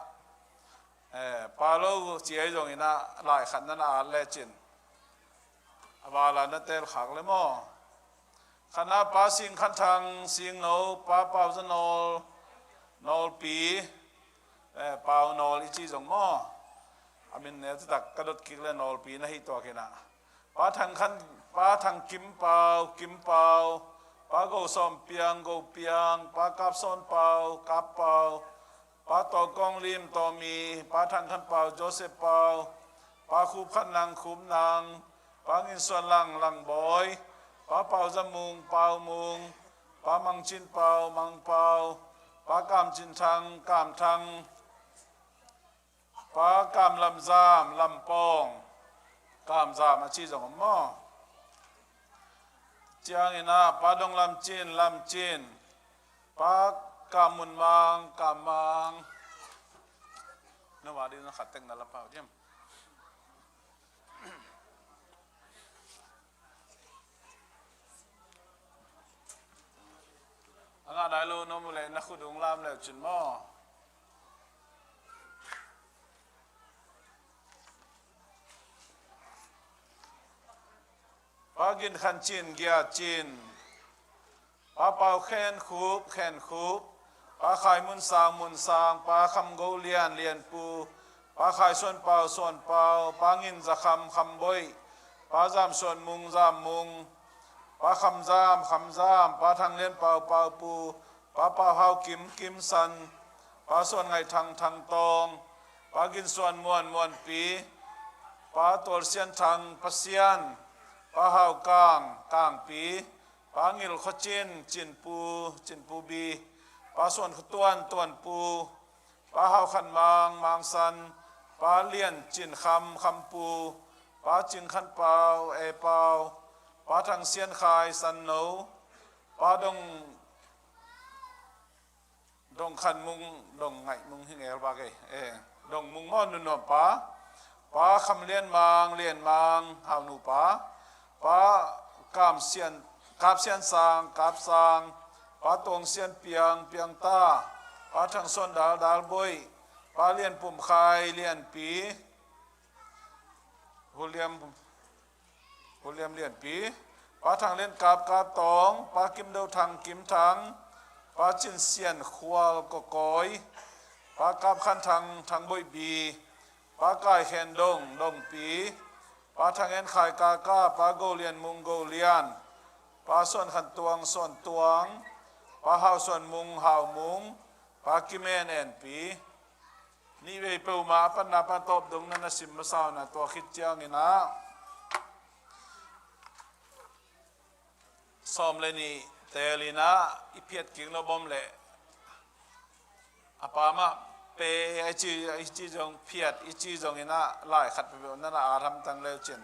eh, pa lo ci ahi zongin ah, lai khat na na at lecin, a val a na teel khak le maw. Khatna Pa Sing Khan Thang, Sing No, Pa Pau Za Nawl, Nawlpi, eh, Pau Nawl i ci zong maw. A min ne taktak ka dot kik le Nawlpi na hi tuak in ah. Pa Thang Khan, Pa Thang Kim Pau, Kim Pau, Pa Go Sawm Piang, Go Piang, Pa Kap Sawn Pau, Kap Pau, Pa Taw Kawng Lim, Taw Mi, Pa Thang Khan Pau, Joseph Pau, Pa Khup Khan Nang, Khup Nang, Pa Ngin Suan Lang, Lang Bawi, Pa Pau Za Mung, Pau Mung, Pa Mang Cin Pau, Mang Pau, Pa Kam Cin Thang, Kam Thang, Pa Kam Lam Zam, Lam Pawng, Kam Zam a ci zong om maw. Ciangin ah Pa Dong Lam Cin, Lam Cin, Pa Kam Mun Mang, Kam Mang. Na va ding na khat tek na la pau diam. A ngah nai lo na om uh leh na khut ung lam leu cin maw. Pa Gin Khan Cin, Gia Cin. Pa Pau Khen Khup, Khen Khup. Pa Khai Mun Sang, Mun Sang. Pa Kham Go Lian, Lian Pu. Pa Khai Suan Pau, Suan Pau. Pa Ngin Za Kham, Kham Boih. Pa Zam Suan Mung, Zam Mung. Pa Kham Zam, Kham Zam. Pa Thang Lian Pau, Pau Pu. Pa Pau Hau Kim, Kim San. Pa Suan Ngaih Thang, Thang Tawng. Pa Gin Suan Muan, Muan Pi. Pa Tual Sian Thang, Pa Sian. Pa Hau Kang, Kang Pi. Pa Ngil Khaw Cin, Cin Pu, Cin Pu Bi. Pa Suan Khaw Tuan, Tuan Pu. Pa Hau Khan Mang, Mang San. Pa Lian Cin Kham, Kham Pu. Pa Cing Khan Pau, E Pau. Pa Thang Sian Khai, San No. Pa Dong Dong Khan Mung, Dong Ngaih Mung hi ngel bak e. Eh, Dong Mung maw, nu nuam pa. Pa Kham Lian Mang, Lian Mang, Hau Nu pa. Pa Kam Sian, Kap Sian Sang, Kap Sang. Pa Tuang Sian Piang, Piang Ta. Pa Thang Suan Dal, Dal Boih. Pa Lian Pum Khai, Lian Pi. Huliam, Huliam Lian Pi. Pa Thang Lian Kap, Kap Tawng. Pa Kim Do Thang, Kim Thang. Pa Cin Sian Khual, Kaw Kawi. Pa Kap Khan Thang, Thang Boih Bi. Pa Kai Khen Dong, Dong Pi. Pa Thang En Khai, Ka Ka. Pa Go Lian Mung, Go Lian. Pa Suan Khan Tuang, Suan Tuang. Pa Hau Suan Mung, Hau Mung. Pa Kim En, En Pi. Nih vei peuhmah a panna pan tawp dong na na sim masa uh na, tua khit ciangin ah, sawm le nih teel in ah i phiat kik lo bawm leh a pa mah pe a i ci, i ci zong phiat i ci zong in ah lai khat peuhpeuh na na a hamtang leu cin.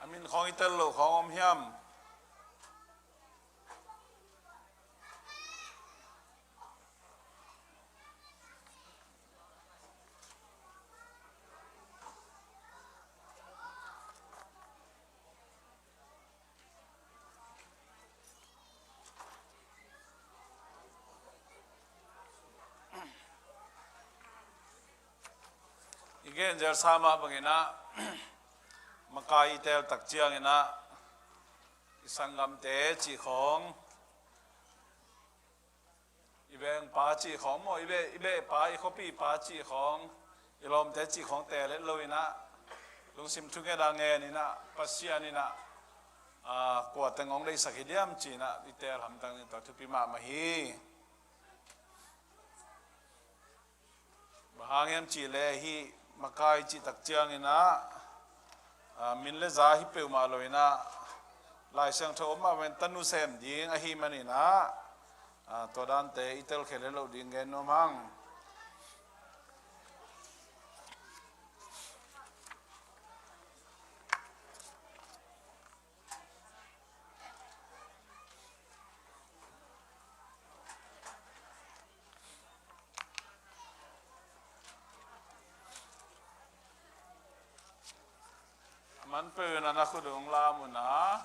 A min khawng i tel loh khawng om hiam? I gen zel sa mah bangin ah, makai i tel tak ciangin ah, i sanggamte cih khawng, i vengpa cih khawng maw, i beh, i behpa, i khuapipa cih khawng, i lawmte cih khawng teel het lo in ah, lungsim thunget a ngen in ah, Pasian in ah, a, kua teng hong deihsak hi diam ci in ah i teel hamtang ding tawh thupi mahmah hi. Bang hang hiam cih leh hih makai cih tak ciangin ah, a, min le za hi peuhmah lo in ah, Lai Siangtho om mah bangin tanu sem ding ahih manin ah, a, tua dante i telkhia lel loh ding gen nuam hang. A man peuh in ah na khut uh hong lam un ah.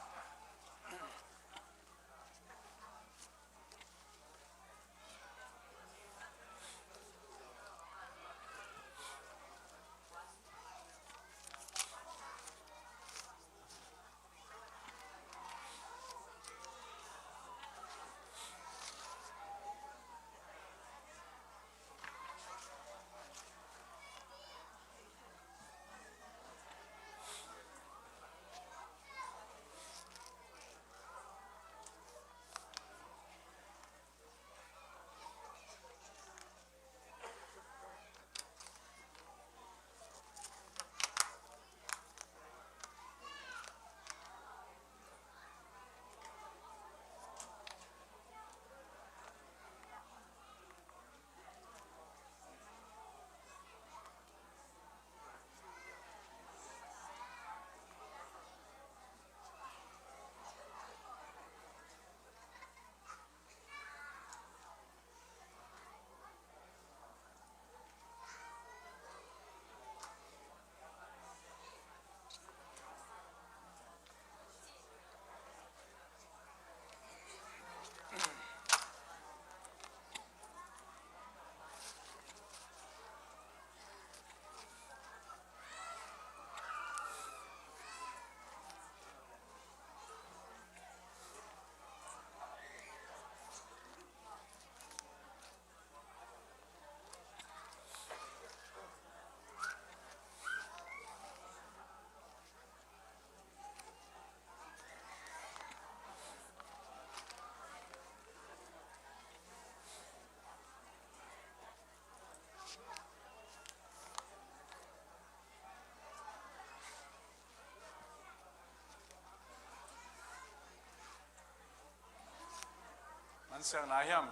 Man siang na hiam?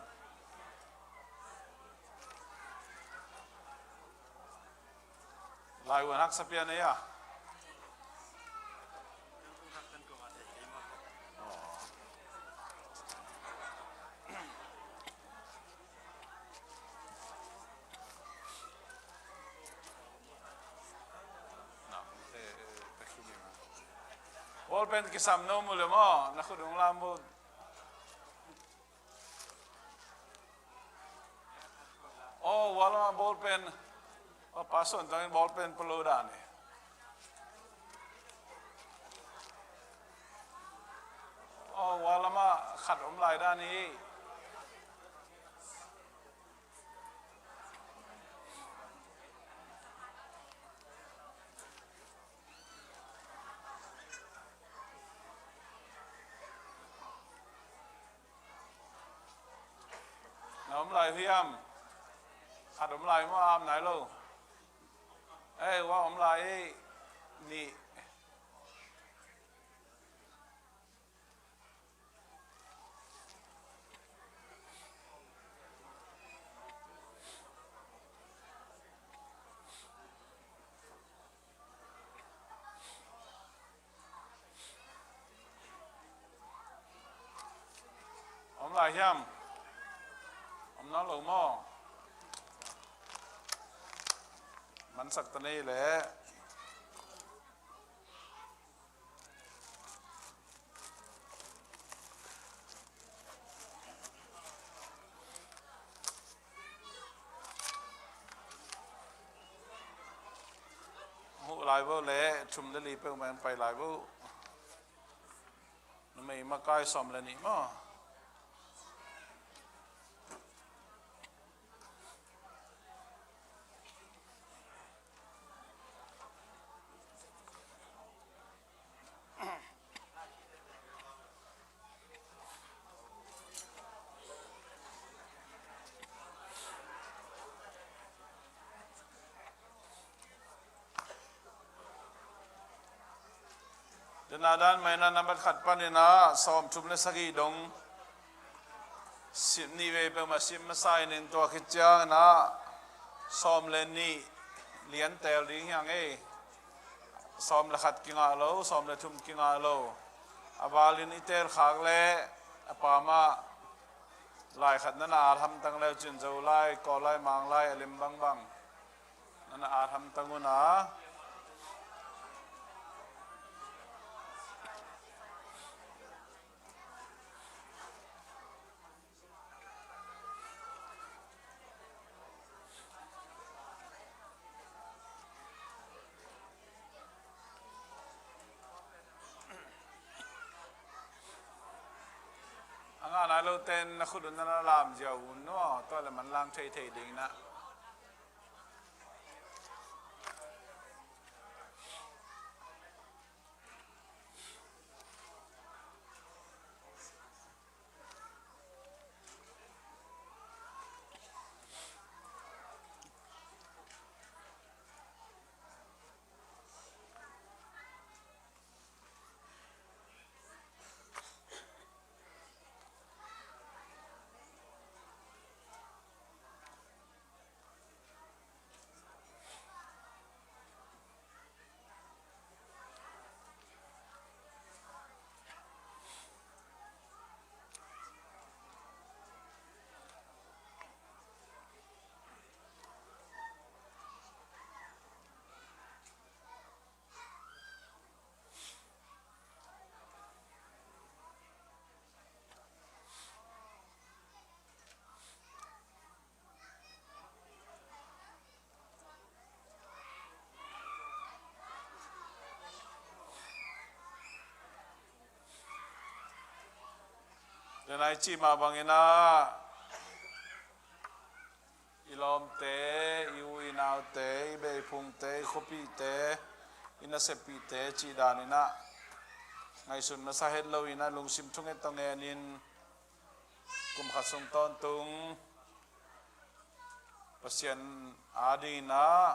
Lai uan haksa pian ei a. Ball pen kisam no mu le maw, na khut ung lam ball. Oh, wala ma ball pen. Oh, pason tang ball pen palo dan ni. Oh, wala ma khat om lai dan ni. Na om lai hiam? Khat om lai maw, am nai lo. Ei, wa om lai ei. Ni. Om lai hiam? Om nawn lo maw? Mansak ta nei leh. Huh lai vo le, thum le li peuhmah in pai lai vo. Numei makai sawm le nih maw? Dena dan mah in ah nambat khat panin ah sawmthum le sagih dong sim, nih vei peuhmah sim masa in, tua khit ciangin ah sawm le nih lian teel ding hi hang ei. Sawm le khat kingah lo, sawm le thum kingah lo. A valin i teel khak leh a pamah lai khat nana at hamtang le uh cin, Zolai, Kawllai, Manglai a lem bangbang nana at hamtang un a. A ngah nai lote in na khut un nana lam ziau un maw, tua le manlang theithei ding in ah. Dena i cih mah bangin ah i lawmte, i u i naute, i beiphungte, i khuapihte, i naseppihte cih danin ah ngaihsun masa het loin ah lungsim thunget tawh ngenin kum khat sung tawntung Pasian adingin ah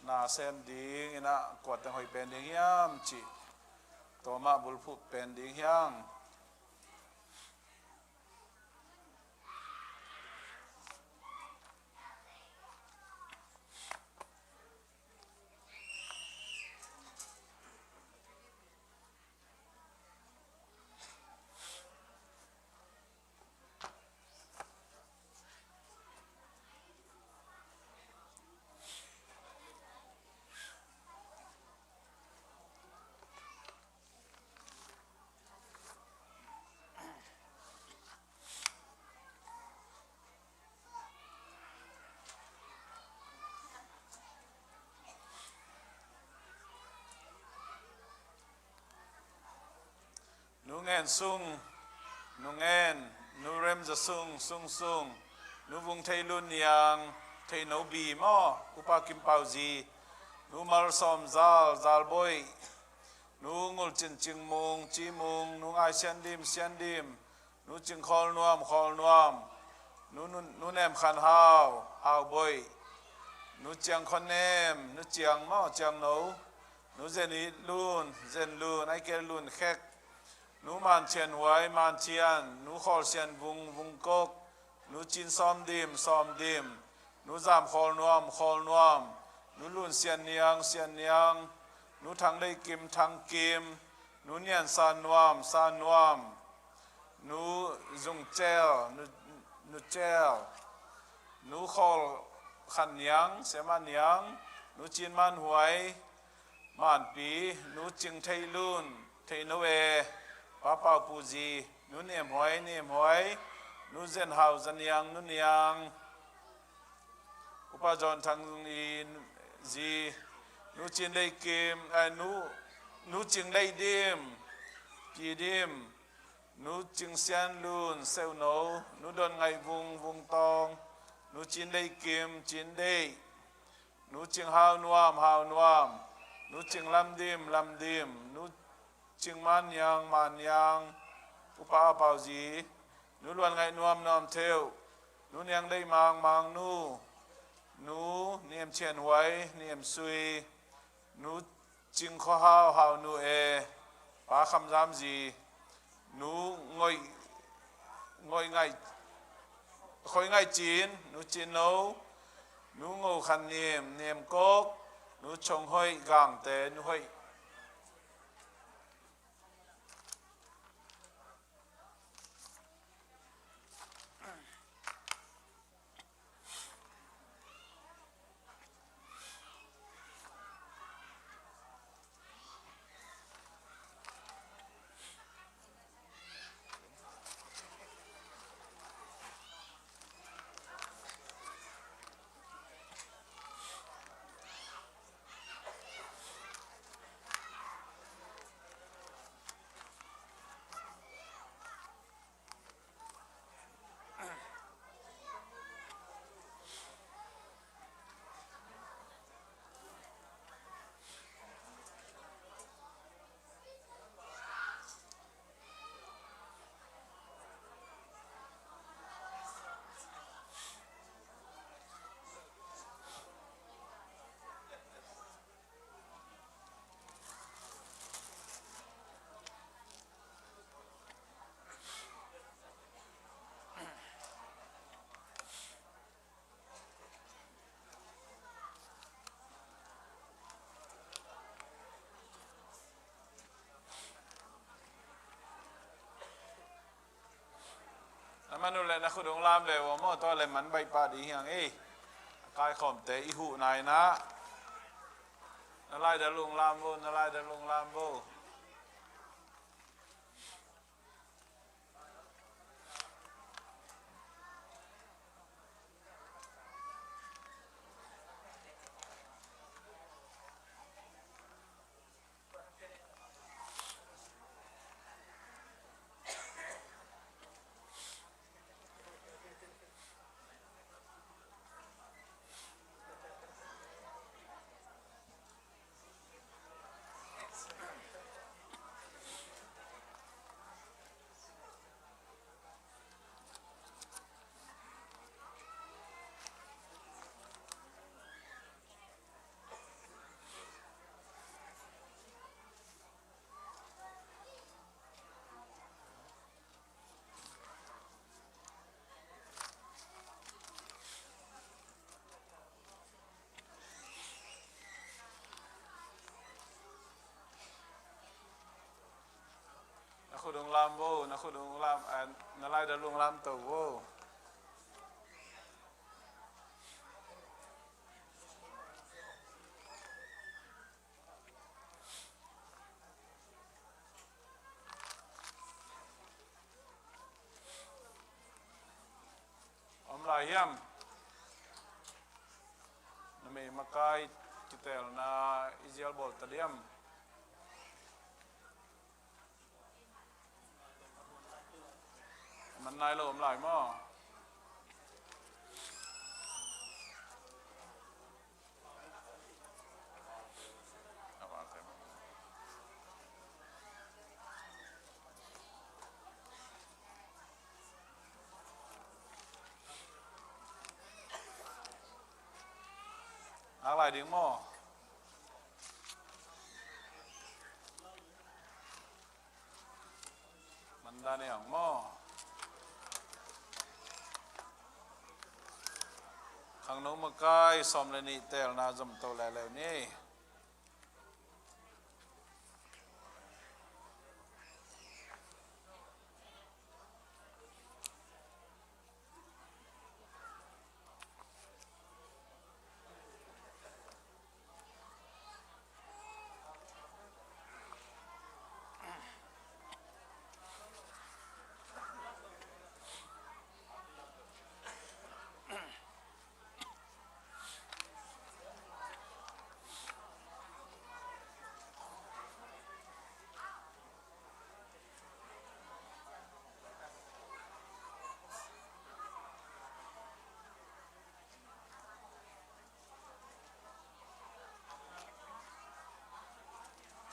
na sem dingin ah kua teng hoih pen ding hiam cih tua mah bulphuh pen ding hi hang. Ngen Sung, Nu Ngen, Nu Rem Za Sung, Sung Sung, Nu Vung Thei Lun Niang, Thei No Bi maw, Upa Kim Pau Zi, Nu Mal Sawm Zal, Zal Boih, Nu Ngul Cin Cing Mung, Ci Mung, Nu Ngai Sian Dim, Sian Dim, Nu Cing Khawl Nuam, Khawl Nuam, Nu, Nu, Nu Nem Khan Hau, Hau Boih, Nu Ciang Khon Nem, Nu Ciang maw, Ciang No, Nu Zen It Lun, Zen Lun, Ai Kel Lun Khek, Nu Man Thian Huai, Man Thian, Nu Khawl Sian Vung, Vung Kok, Nu Cin Sawm Dim, Sawm Dim, Nu Zam Khawl Nuam, Khawl Nuam, Nu Lun Sian Niang, Sian Niang, Nu Thang Lei Kim, Thang Kim, Nu Nian San Nuam, San Nuam, Nu Zung Cel, Nu, Nu Cel, Nu Khawl Khan Niang, Siama Niang, Nu Cin Man Huai, Manpi, Nu Cing Thei Lun, Thei No E, Pa Pau Pu Zi, Nu Nem Huai, Nem Huai, Nu Zen Hau Za Niang, Nu Niang, Upa John Thang Zung I Zi, Nu Cin Lei Kim, eh, Nu, Nu Cing Lei Dim, Ki Dim, Nu Cing Sian Lun, Seu No, Nu Don Ngaih Vung, Vung Tawng, Nu Cin Lei Kim, Cin Deih, Nu Cing Hau Nuam, Hau Nuam, Nu Cing Lam Dim, Lam Dim, Nu Cing Man Niang, Man Niang, Upa A Pau Zi, Nu Luan Ngaih Nuam, Nuam Theuh, Nu Niang Lei Mang, Mang Nu, Nu Nem Thian Huai, Nem Sui, Nu Cing Khaw Hau, Hau Nu E, Pa Kham Zam Zi, Nu Ngoih, Ngoih Ngaih, Khoih Ngaih Cin, Nu Cin No, Nu Ngo Khan Nim, Nim Kok, Nu Chong Hoih, Gangte, Nu Hoih. A man uh leh na khut ung lam ve uh maw, tua leh man baih pah ding hi hang ei. A kaikhawmte i huh nai na. Na laidal ung lam vo, na laidal ung lam vo. Na khut ung lam vo, na khut ung lam, eh, na laidal ung lam to vo. Om lai hiam? Numei makai kitelna i zial bawl ta diam? Man nai lo om lai maw? Ngak lai ding maw? Man dan e ang maw? Khangno makai sawm le nih telna zom to leuleu ni.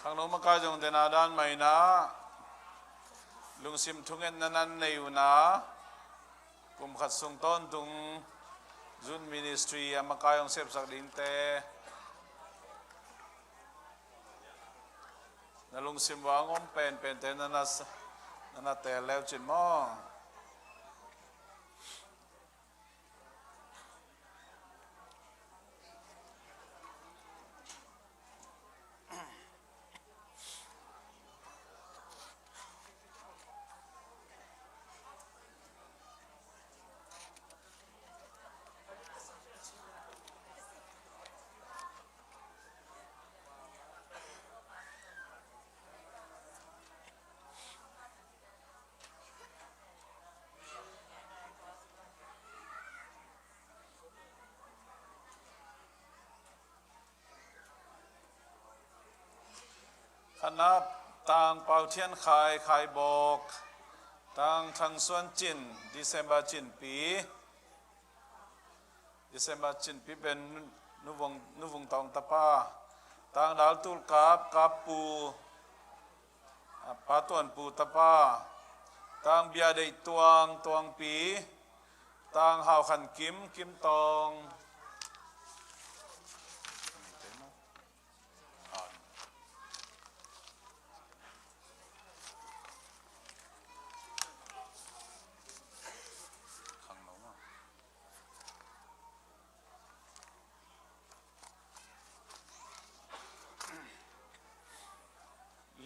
Khangno makai zong dena dan maina lungsim thungetna nan nei una, kum khat sung tawntung Youth Ministry a makai hong sepsak dingte na lungsim uah hong om penpente na na, na na tel leu cin maw? Khanap, Tang Pau Thian Khai, Khai Bawk, Tang Thang Suan Cin, December Cinpi, December Cinpi pen Nu Vung, Nu Vung Tawng tapa, Tang Dal Tul Kap, Kap Pu, Pa Tuan Pu tapa, Tang Bia Deih Tuang, Tuangpi, Tang Hau Khan Kim, Kim Tawng.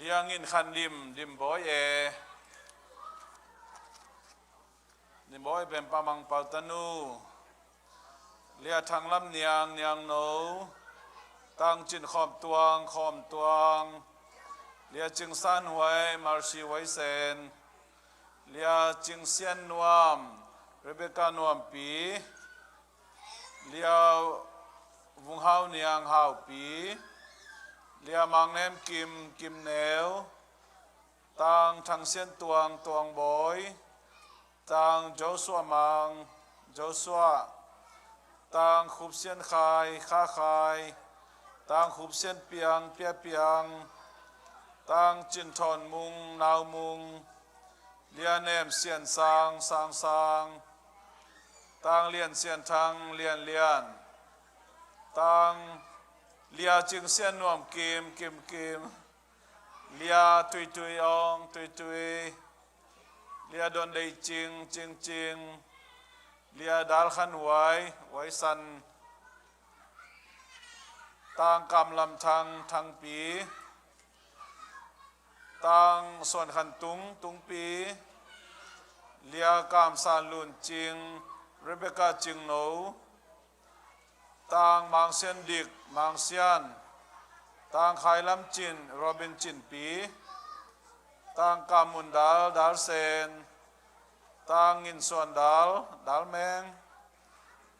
Lia Ngin Khan Lim, Lim Bawi e. Lim Bawi pen Pa Mang Pau tanu. Lia Thang Lam Niang, Niang no. Tang Cin Khawm Tuang, Khawm Tuang. Lia Cing San Huai, Mercy Huai Sen. Lia Cing Sian Nuam, Rebecca Nuampi. Lia Vung Hau Niang, Haupi. Lia Mang Nem Kim, Kim Neu. Tang Thang Sian Tuang, Tuang Bawi. Tang Joshua Mang, Joshua. Tang Khup Sian Khai, Kha Khai. Tang Khup Sian Piang, Pia Piang. Tang Cin Thawn Mung, Nau Mung. Lia Nem Sian Sang, Sang Sang. Tang Lian Sian Thang, Lian Lian. Tang Lia Cing Sian Nuam Kim, Kim Kim. Lia Tui Tui Ong, Tui Tui. Lia Don Deih Cing, Cing Cing. Lia Dal Khan Huai, Huai San. Tang Kam Lam Thang, Thangpi. Tang Suan Khan Tung, Tungpi. Lia Kam San Lun Cing, Rebecca Cing No. Tang Mang Sian Dik, Mang Sian. Tang Khai Lam Cin, Robin Cinpi. Tang Kam Mun Dal, Dal Sen. Tang Ngin Suan Dal, Dal Meng.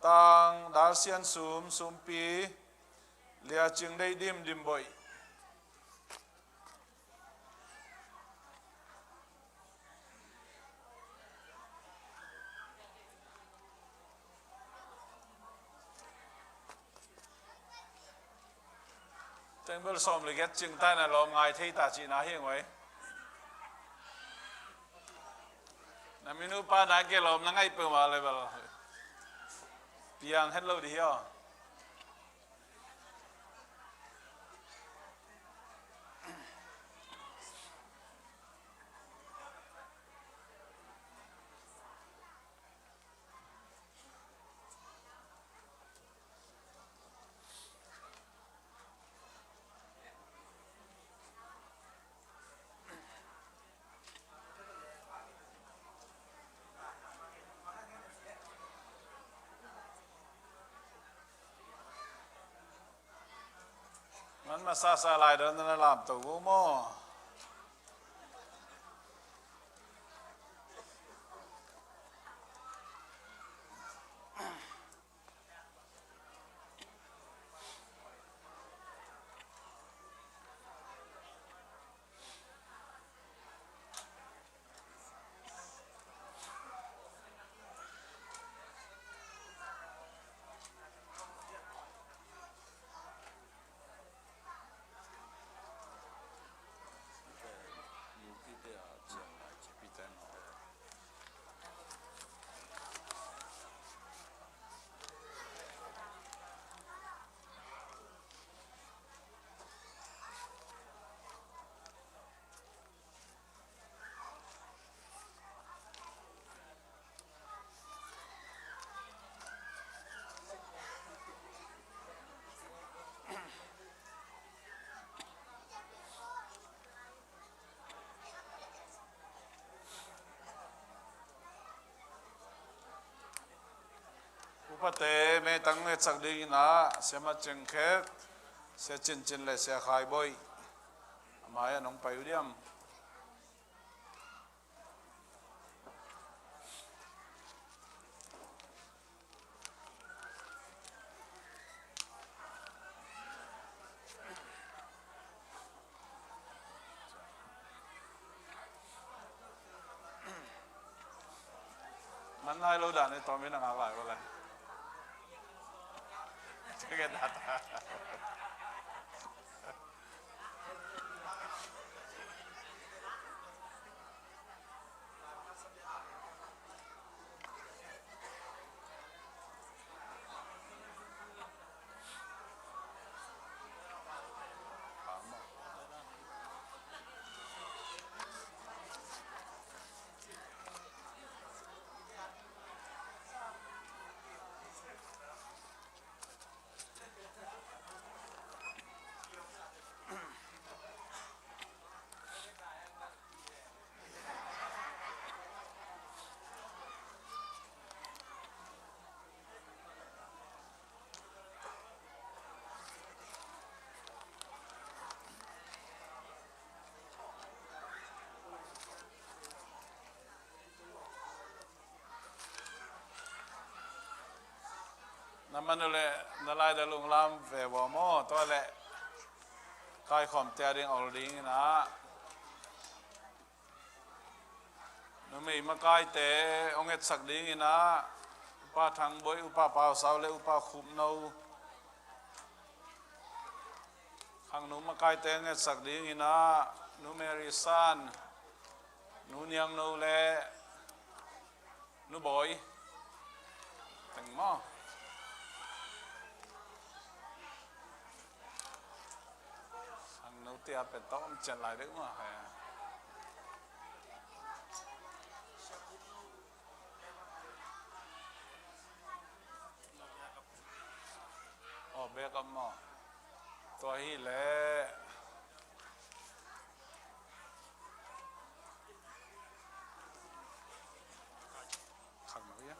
Tang Dal Sian Sum, Sumpi. Lia Cing Deih Dim, Dim Bawi. Bel sawm le giat cing ta na lawm ngai thei ta cihna hi ngoi. Na minu pa na ke lawm na ngai peuhmah le bel piang het lo dih hi aw. Man masa sa lai dan na lam to vo maw. Upate meitang ngetsak dingin ah Sia Mat Cing Khet, Sia Cin Cin le Sia Khai Boih, a mai ah nong pai uh diam? Man lai lo dan i tawm in a ngak lai ko lai. Na man uh leh na lai da lunglam ve vua maw, tua leh kaikhawmte a ding ol dingin ah numei makaite hong etsak dingin ah Upa Thang Boih, Upa Pau Sau le Upa Khup No. Khangno makaite hong etsak dingin ah Nu Mary San, Nu Niang No le Nu Bawi teng maw? Khangnote a pen tawh om cian lai deuh maw? Aw, backup maw? Tua hi leh khangno ia.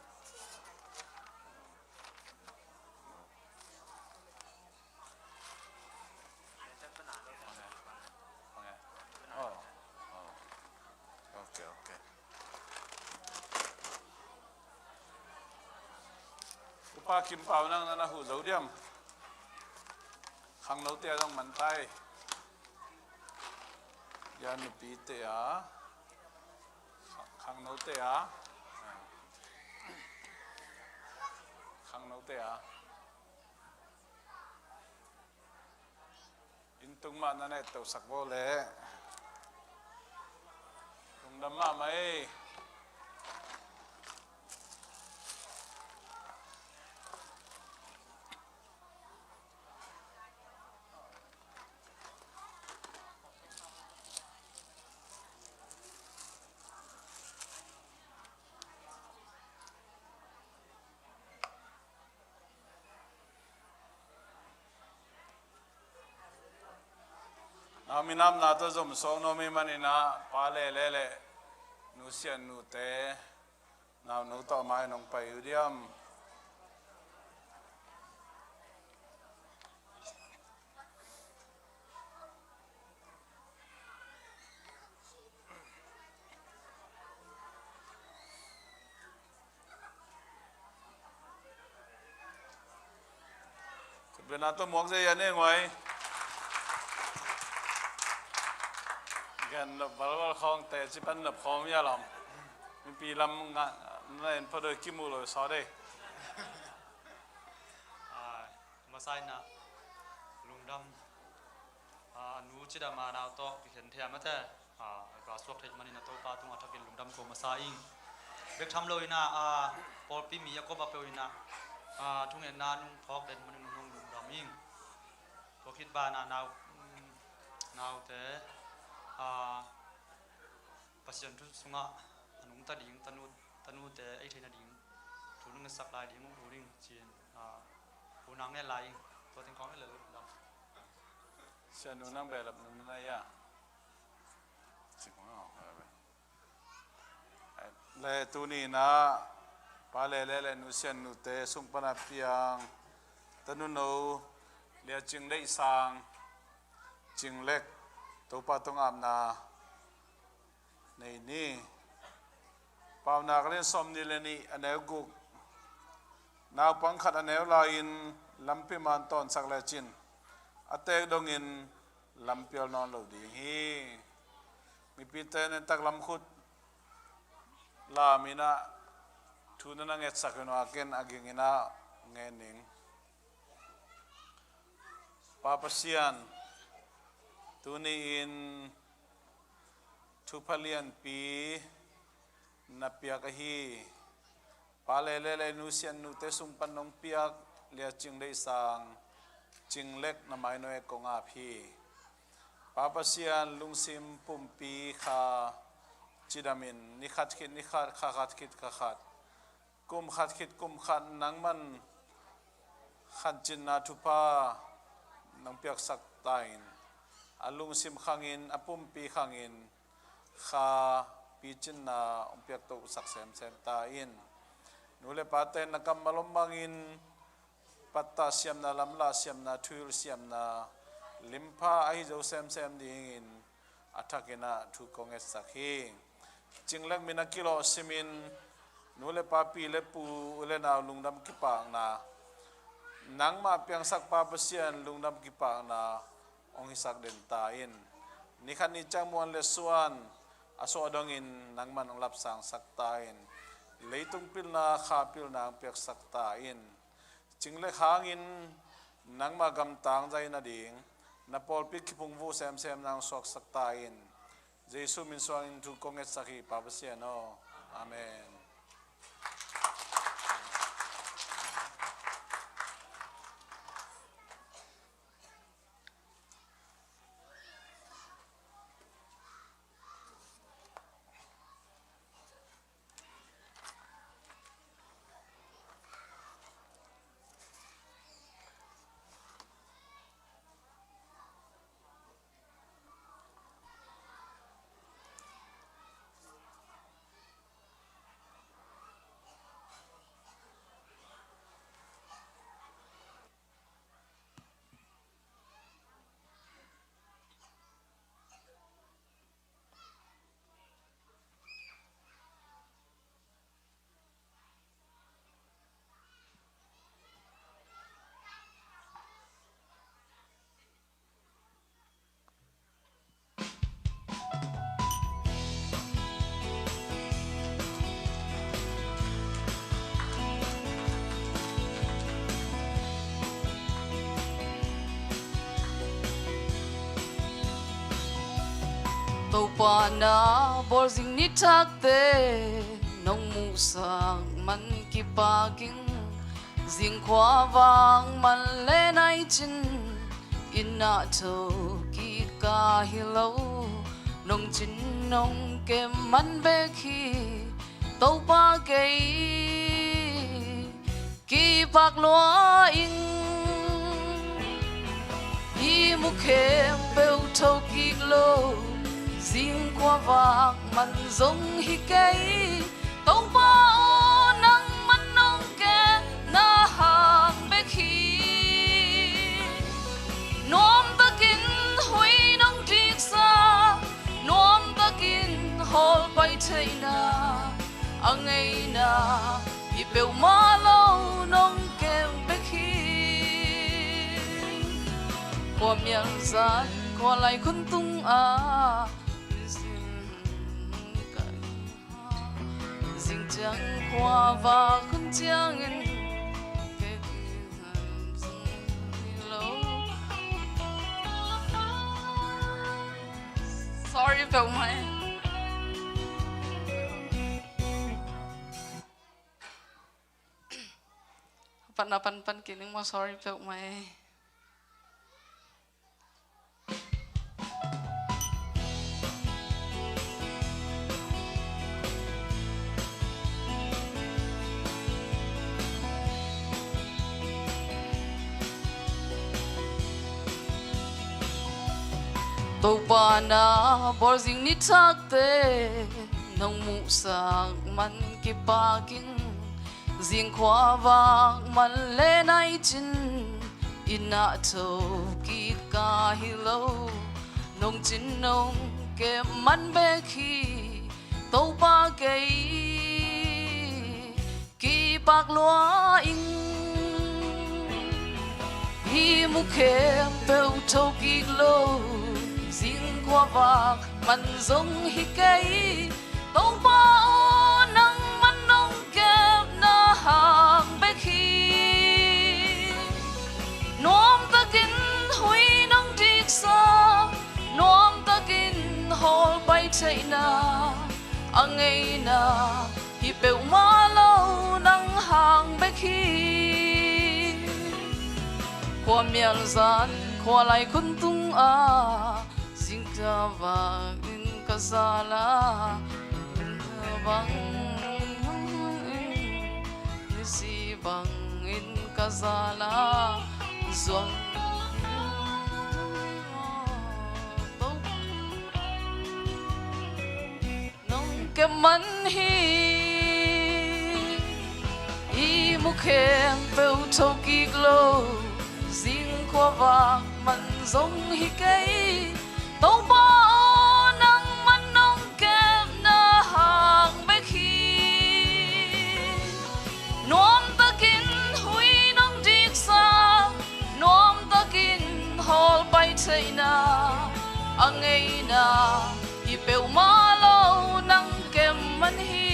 Aw, aw. Ok, ok. Upa Kim Pau nang na na huh zo diam? Khangnote a zong man tai. Ia nupite a. Khangnote a. Khangnote a. In Mah na na et tosak bo le. Lungdam mahmah ei. Nau minamna tawh zom sawk nuam ih manin ah, Pa Lele le Nu Sian Nute, naunu tawh a mai nong pai uh diam? Khutbetna tawh muak zia a ne nguai. Gan nop balbal khawng te ci pan nop khawng mia lam. Mipi lam nga na en pha doi kimu lo saw dei. Ai, masa in ah lungdam. A, a nu cidam a nau tawh kikhen thei a mate. A, a suak theih manin a Topa tungah thakin lungdam ko masa ing. Bek tham lo in ah, a, pawlpi mi a kop a peuh in ah, a, thungetna nung phawk den manin nung lungdam ing. Tua khit banah nau, um, naute, a, Pasian thu sungah a nungta ding, tanu, tanute ei theihna ding thu nung ngetsak lai ding uh ding ci-in, a, unau ngen lai ing. Tua teng khawng ei le lungdam. Sian nu nang behlap nung na ya. Le tuni in ah Pa Lele le Nu Sian Nute sung pan a piang tanuno Lia Cing Deih Sang, Cing Lek, Topa tungah apna nei ni. Paunak lian sawmnih le nih a neu guk. Naupang khat a neu lai-in lampi man tawnsak lecin a teek dongin lampial nawn lo ding hi. Mipite nen tak lamkhut lam in ah thu na na ngetsak in ah ken a ging in ah ngen ning. Pa Pasian, tuni-in thupha lianpi na piak ahi. Pa Lele le Nu Sian Nute sung pan nong piak Lia Cing Deih Sang, Cing Lek na mai nuai kong ap hi. Pa Pasian, lungsim pumpi kha cidamin ni khat khit ni khat, kha khat khit kha khat, kum khat khit kum khat nangman khancinna thupha nong piaksak ta in, a lungsim khangin, a pumpi khangin kha picinna hong piaktohsak semsem ta in. Nu le pate na kammal om bangin pattah siamna, lamlah siamna, thuhilh siamna limpha ahi zo semsem dingin a thakin ah thu kong ngetsak hi. Cing Lek min a kilawh simin nu le pa, pi le pu, u le nau lungdam kipakna, nangmah piangsak Pa Pasian lungdam kipakna hong hisak den ta in. Ni khat ni ciang muan le suan a suah dongin nangman hong lapsangsak ta in. Leitung pilna, kha pilna hong piaksak ta in. Cing Lek hangin nangmah gamtang zaina ding, na pawlpi kiphungvuh semsem nang suaksak ta in. Jesu min suangin thu kong ngetsak hi, Pa Pasian aw. Amen. Topa na bawlzing nithakte nong muhsak man kipak ing. Zingkhua vak man le nai cin, inn ah tho kik ka hi lo. Nong cin nong kem man bek hi, Topa kei kipak lua ing. I mu khempeuh tho kik lo, zingkhua vak man zong hi kei. Topa aw, nangman nong kepna hang bek hi. Nuamtakin hui nong diksa, nuamtakin hawlpai theihna a ngeina, hi peuhmah lo nong kem bek hi. Khuamial zan khua lai khun tung ah, zing ciang khua vak khun ciangin, sorry peuhmah e. Patna panpan kik ning maw, sorry peuhmah e. Topa na bawlzing nithakte nong muhsak man kipak ing. Zingkhua vak man le nai cin, inn ah tho kik ka hi lo. Nong cin nong kem man bek hi, Topa kei kipak lua ing. I mu khempeuh tho kik lo, zingkhua vak man zong hi kei. Topa aw, nangman nong kepna hang bek hi. Nuamtakin hui nong diksa, nuamtakin hawlpai theihna a ngeina, hi peuhmah lo nang hang bek hi. Khuamial zan khua lai khun tung ah, zingkhua vak in ka zal a, bang in, nisi bang in ka zal a, zuang nong kem man hi. I mu khempeuh tho kik lo, zingkhua vak man zong hi kei. Topa aw, nangman nong kepna hang bek hi. Nuamtakin hui nong diksa, nuamtakin hawlpai theihna a ngeina, hi peuhmah lo nang kem man hi.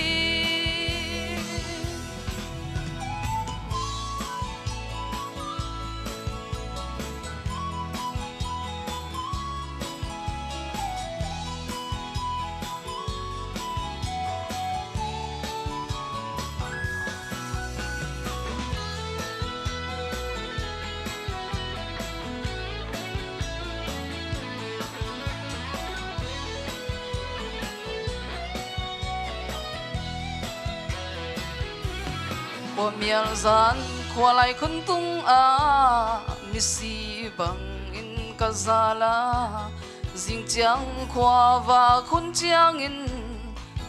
Khuamial zan khua lai khun tung ah, misi bang in ka zal a, zingciang khua vak khun ciangin,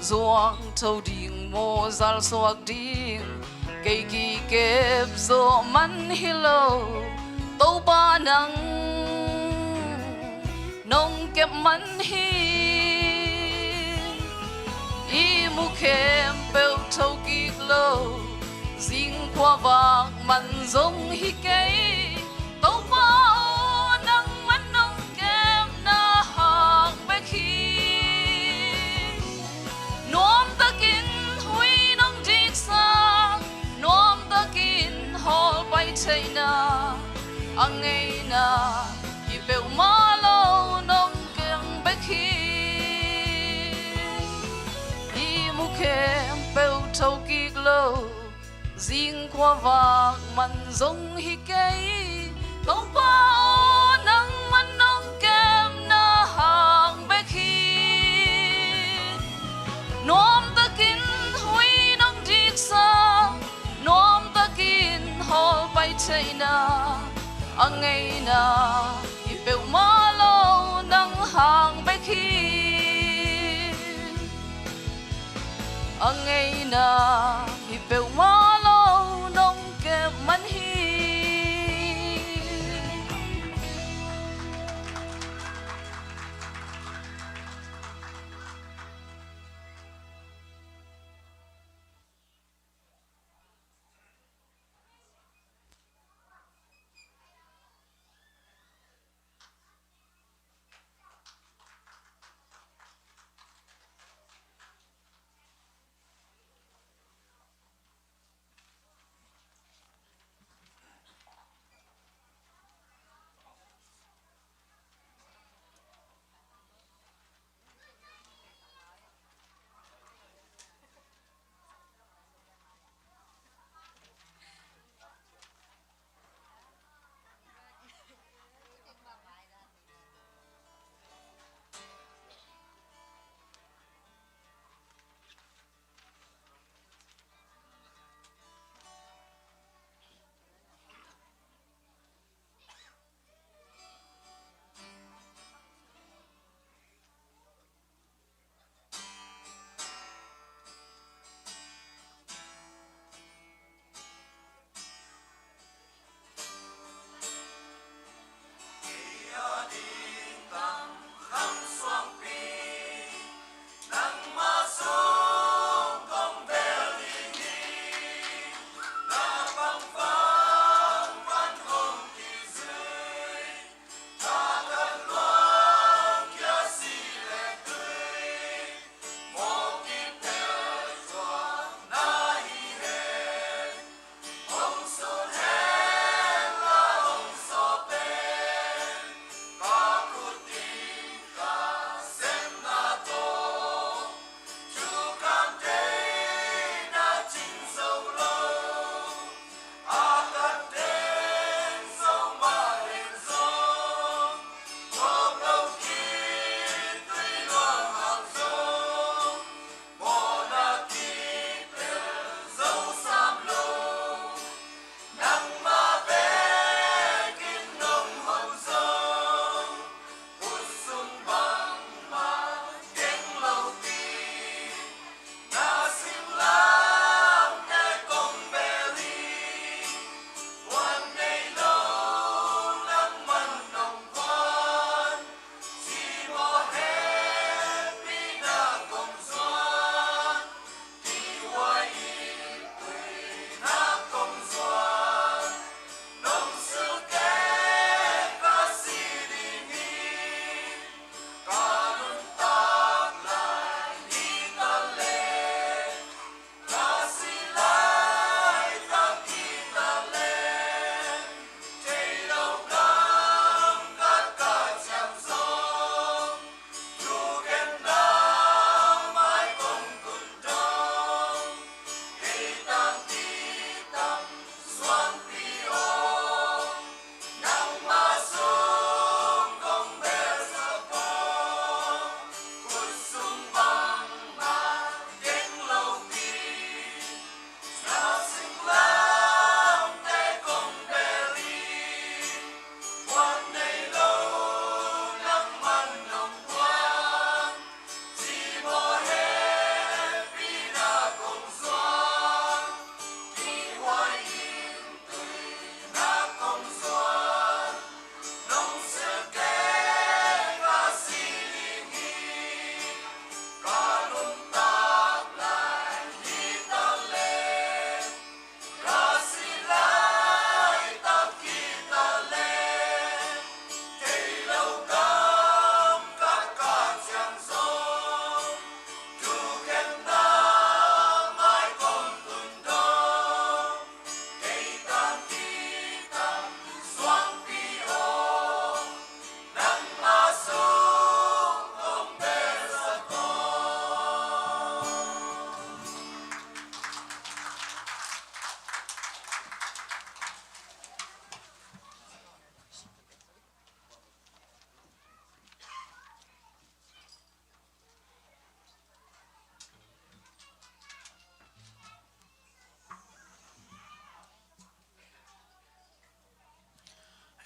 zuang tho ding maw, zal suak ding, kei kikep zawh man hi lo, Topa nang nong kep man hi. I mu khempeuh tho kik lo, zingkhua vak man zong hi kei. Topa aw, nangman nong kepna hang bek hi. Nuamtakin hui nong diksa, nuamtakin hawlpai theihna a ngeina, hi peuhmah lo nong kem bek hi. lo, zingkhua vak man zong hi kei. Topa aw, nangman nong kepna hang bek hi. Nuamtakin hui nong diksa, nuamtakin hawlpai theihna, a ngeina hi peuhmah lo, nang hang bek hi. A ngeina hi peuhmah lo, nong kep man hi.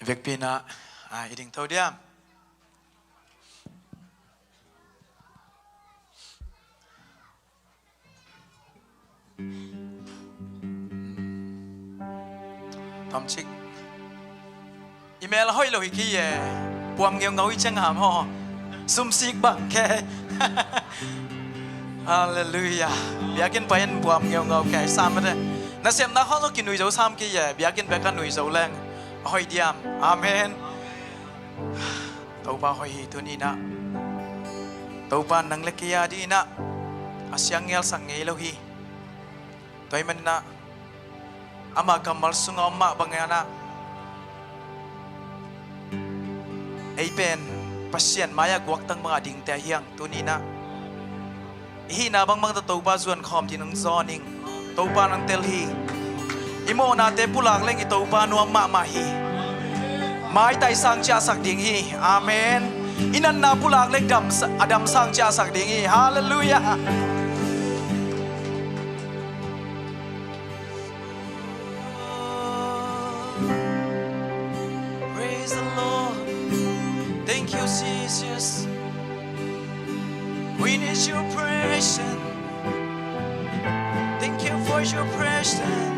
Vekpi in ah, ah, i ding tho diam. Tomchik. I mel a hoih lo hi kei e. Puam ngeungau hi ciang ham haw. Sumsik bang kei. Halleluiah. Biakinn pai in puam ngeungau kei sam mate. Nasepna khawng zong kinui zo sam kei e. Biakinn bek a nui zo leng a hoih diam. Amen. Topa hoih hi. Tuni in ah Topa nang le kei a dingin ah a siang ngelsak ngei lo hi. Tua ahih manin ah ama kammal sungah om mah bangin ah ei pen Pasian mai-ah guaktang bangah dingte ahi hang. Tuni in ah i hihna bangbang tawh Topa zuan khawm dingin hong zawn ing. Topa nang tel hi. I mawhnate pulak leng i Topa nuam mahmah hi. Maitai sang ciahsak ding hi. Amen. I natna pulak leng dam, a dam sang ciahsak ding hi. Halleluiah. Praise the Lord. Thank you, Jesus. We need your presence. Thank you for your presence.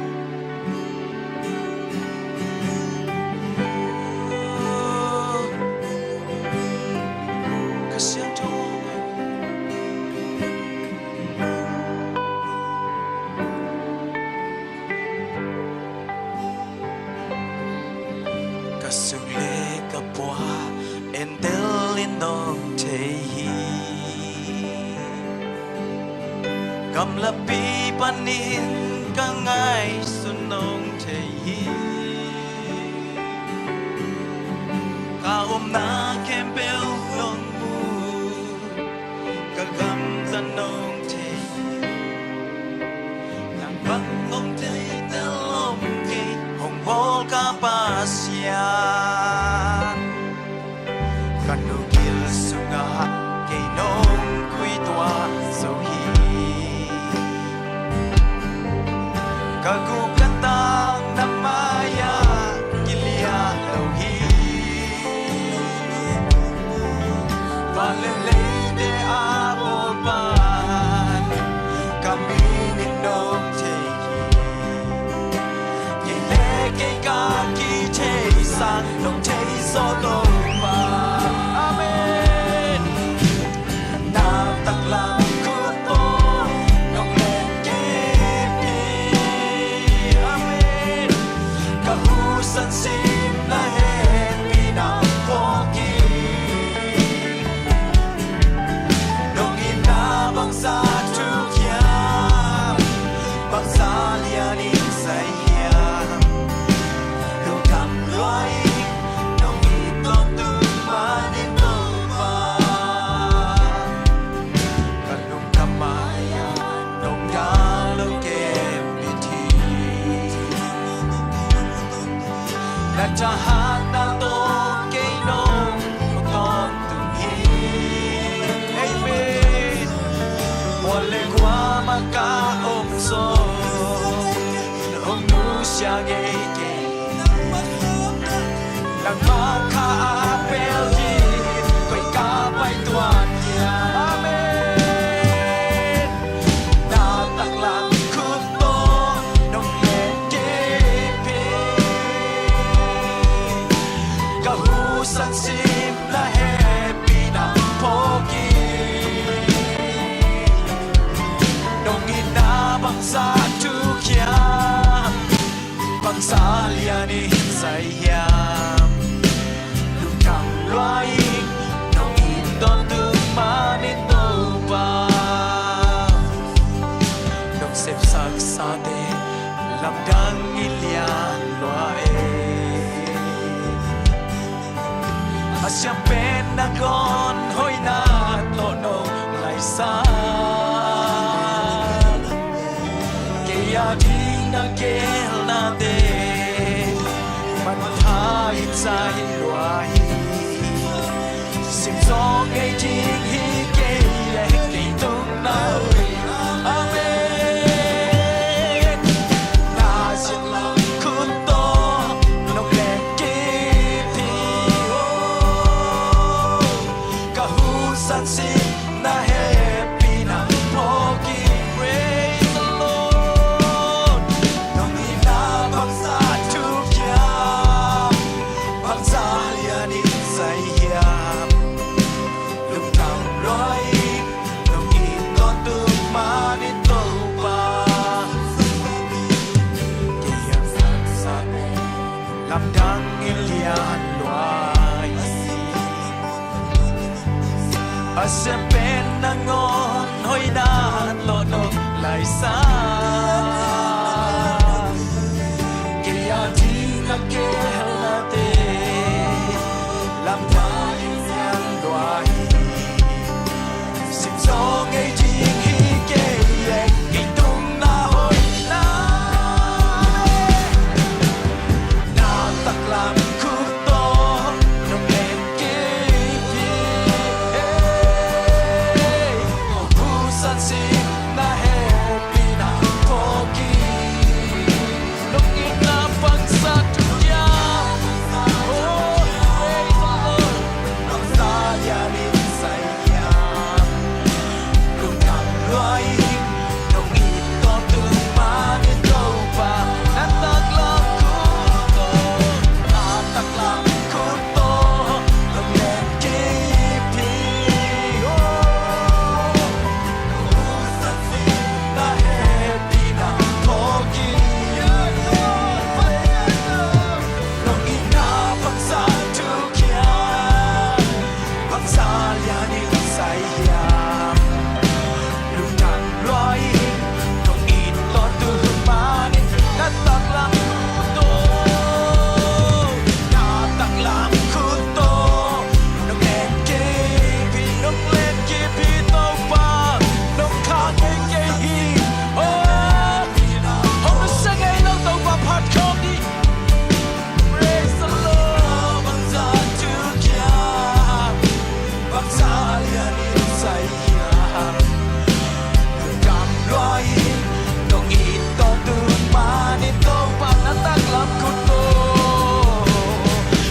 Ka siangtho Ka suk le ka pua entel in nong thei hi. Gamlapi panin ka ngaihsun nong thei hi. Ka omna khempeuh nong mu, ka gamzat nong thei hi. Nang bang hong thei tel om kei, hong bawl ka Pasian. Ka nu gil sungah kei nong khui tuah zo hi. Ka guk ka tak na mai-ah kiliah lo hi. Van le leite a bawl pan ka min in nong thei hi. Kei le kei ka kithei sang nong thei zaw lo mah. Amen. Na taklam khut tawh nong letkip hi. Amen. Ka husan sim na hehpihna phawk hi. Nong itna bangzah thukhia, bangzah lian in zai hiam. Lungkham lua ing, nong it tawntung manin Topa. Ka lungkham mai-ah nong gal lo kem bit hi. Na thahatna tawh kei nong tawntung hi. Amen. Mual le kuamah ka om zong nong nusia ngei kei. Nangmah kha a pel hi, koi ka pai tuan hiam. Amen. Na taklam khut tawh nong letkip hi. Ka husan sim na hehpihna phawk hi. Nong itna bangzah thukhia, bangzah lian in zai hiam. Lungkham lua ing, nong it tawntung manin Topa. Nong sepsaksate lamdang in lian lua e. A siam pen nangawn hoihna tawh nong laisan. Kei a ding na geelnate manpha in zai lua hi. Sim zawh ngei ding hi kei le kei tung na uh hi. Amen. Na ziat lam khut tawh nong letkip Lamdang in lian lua hi. A siam pen nangawn hoihna tawh nong laisa. Kei a ding a geelnate lamdang in lian lua hi. Sim zaw ngei ding hi kei e, kei tungah hoihna. Na taklam khut tawh nong len kei hi. Hey, Khuasan simna hehpihna phawk in. Nong itna pangsa thukhia. Oh, praise the Lord. Nong sa lian in sai hiam. Lungdam lua ing, nong it tawntung manin Topa. Na taklam khut tawh, na taklam khut tawh nong len kei hi. Oh. Nong len kip hi Topa, nong khang ngei kei hi. Oh, hong nusia ngei lo Topa phat khawm ni. Praise the Lord. Bangzah thukhia, bangzah lian in sai hiam. Lungdam lua ing, nong it tawntung manin Topa. Na taklam khut tawh,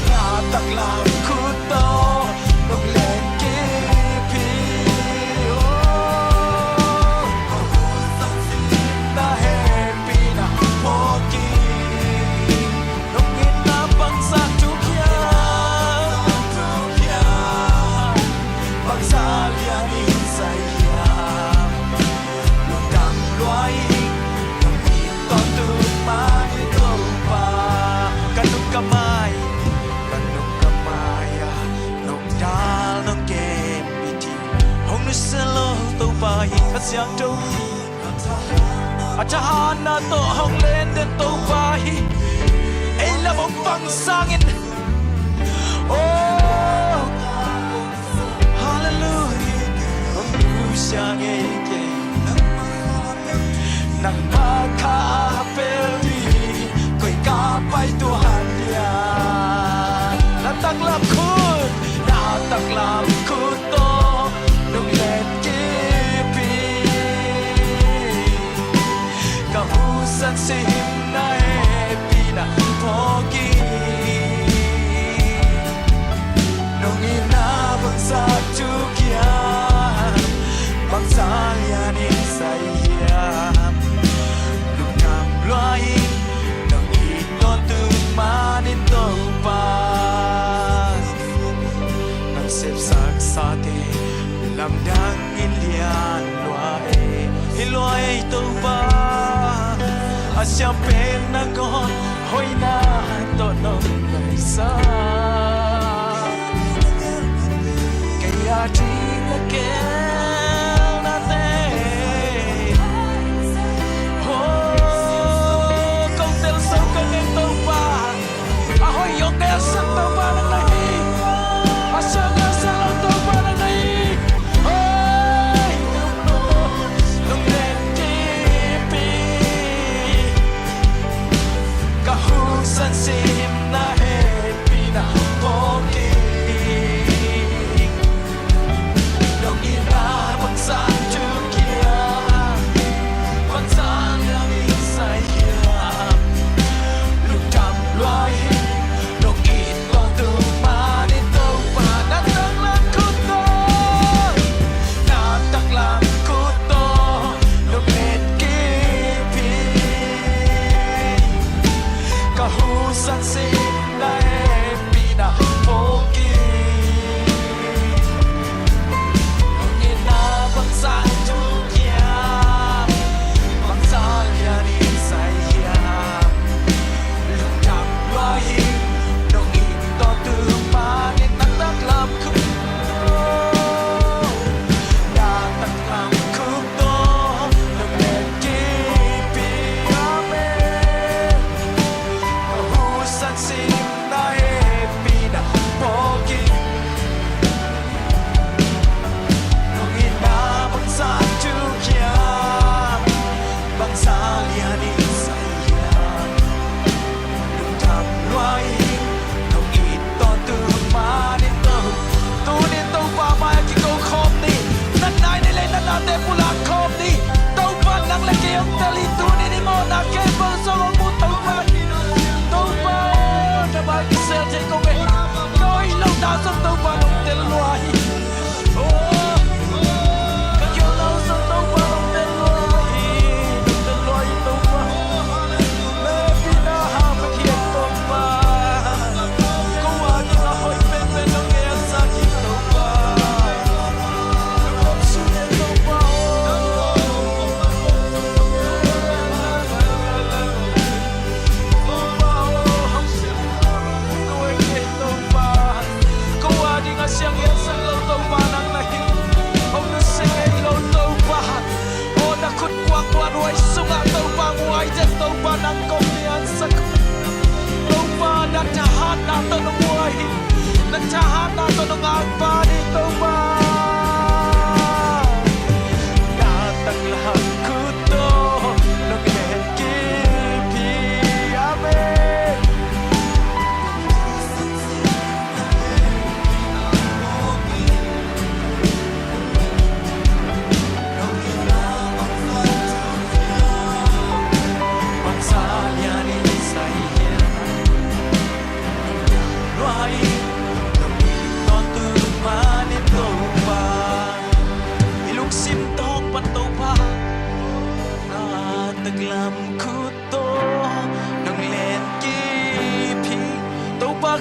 na taklam khut tawh nong len kip hi. Oh, na hehpihna phawk in. Nong itna bangzah thukhia, bangzah lian in sai hiam. Lungdam lua ing, nong it tawntung manin Topa. Ka nung ka mai, ka nung ka mai ah nong dal nong kem i ding. Hong nusia lo Topa hi, Kha Siangtho. A thahatna tawh hong len den Topa hi. Ei lam hong pang sangin. Oh, hallelujah. Hong nusia ngei kei. Nangmah kha a pel ding, koi ka pai tuan dia. Na taklam khut, na taklam khut tawh nong len kip hi. Ka husan simna hehpihna phawk in. Nong itna bangzah thukhia, bangzah lian in sai hiam. Lungdam lua ing, nong it tawntung manin Topa. Nong sepsak sate lamdang in lian lua e. Hi lua e Topa, a siam pen nangawn hoihna tawh nong laisa. Kei a ding a geelnate, oh, ko tel so ka ngei Topa. A hoih hong gelsak Topa nang na hi. A siam hong gelsak lo Topa nang na hi. Hei, nong len kip hi. Ka husan simna hehpihna phawk in. Nong itna bangzah thukhia, bangzah lian in sai hiam. Lungdam lua ing, nong it tawntung manin Topa. Na taklam khut tawh, na taklam khut tawh nong len kip hi. Ka husan simna hehpihna phawk in. Nong itna bangzah thukhia, bangzah lian in sai hiam. Lungdam lua ing,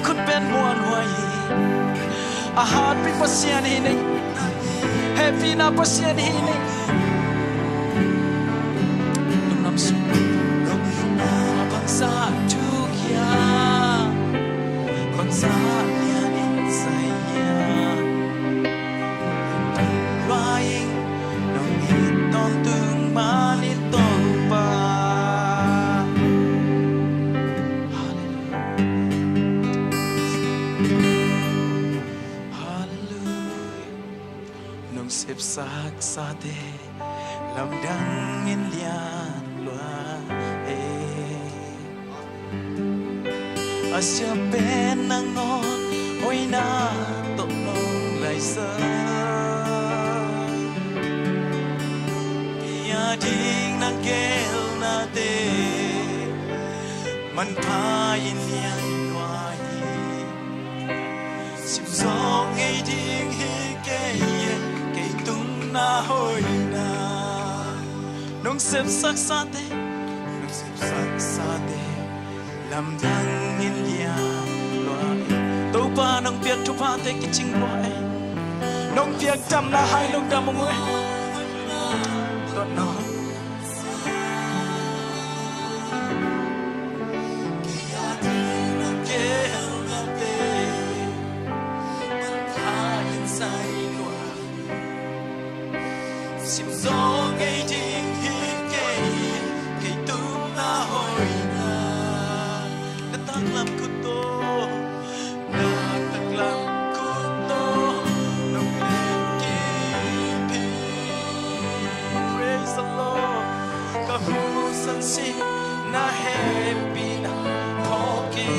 Khut pen muanhuai hi. A hatpih Pasian hi nei. Hehpihna Pasian hi nei. Lunglam sung. Nong hihna bangzah thuk hiam? Bangzah lianin zai hiam? Lua ing, nong it tawntung manin Topa. Halleluiah. Halleluiah. Nong sepsak sate lamdang in lian lua e. A sia pen nangawn hoihna tawh nong laisak. Kei a ding na geelnate manpha in lian lua hi. Sim zawh ngei ding hi kei e, kei tung na hoihna. Nong sepsak sate, nong sepsak sate lamdang in lian lua e. Topa nong piak thuphate kicing lua e. Nong piak damna hai nong dam ung e. Tua nong Sim zawh ngei ding hi kei, kei tung na hoihna. Na taklam khut tawh, na taklam khut tawh nong len kip hi. Praise the Lord. Ka musak sin na hehpihna phawk hi.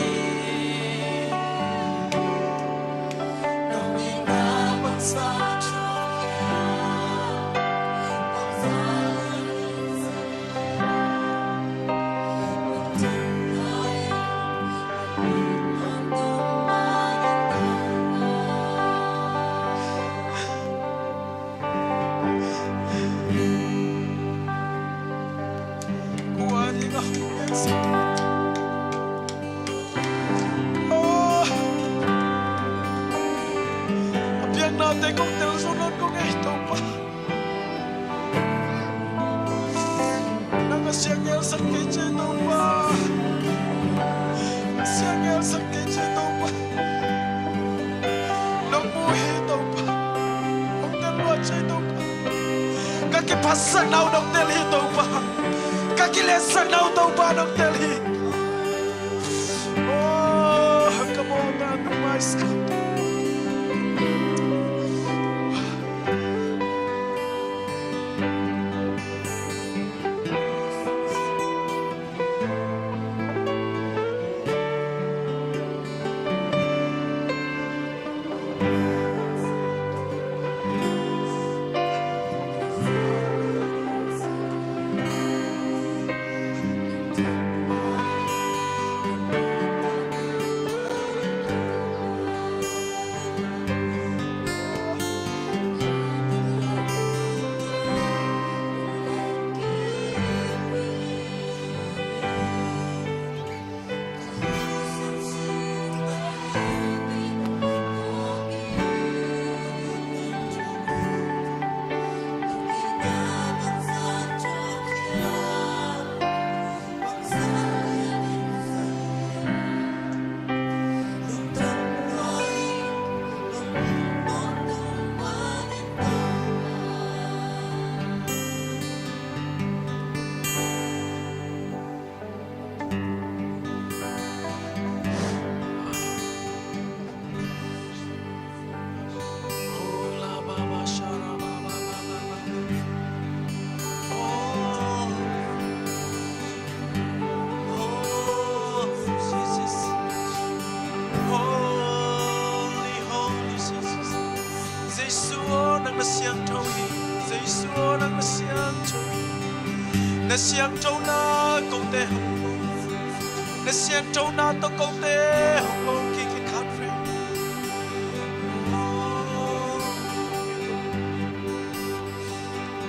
A piaknate kong tel zo nawn kong ei Topa. Nang a siang ngelsak kei ci Topa. Siang ngelsak kei ci Topa. Nong mu hi Topa. Nong tel lua ci Topa. Ka kiphatsakna uh nong tel hi Topa. Ka kiletsakna uh Topa nong tel hi. Oh, come on, man, do my stuff. Jesu aw, nang na siangtho hi. Jesu aw, nang na siangtho hi. Na siangthona kote hong maw. Na siangthona tawh kote hong maw kik hi khat ve.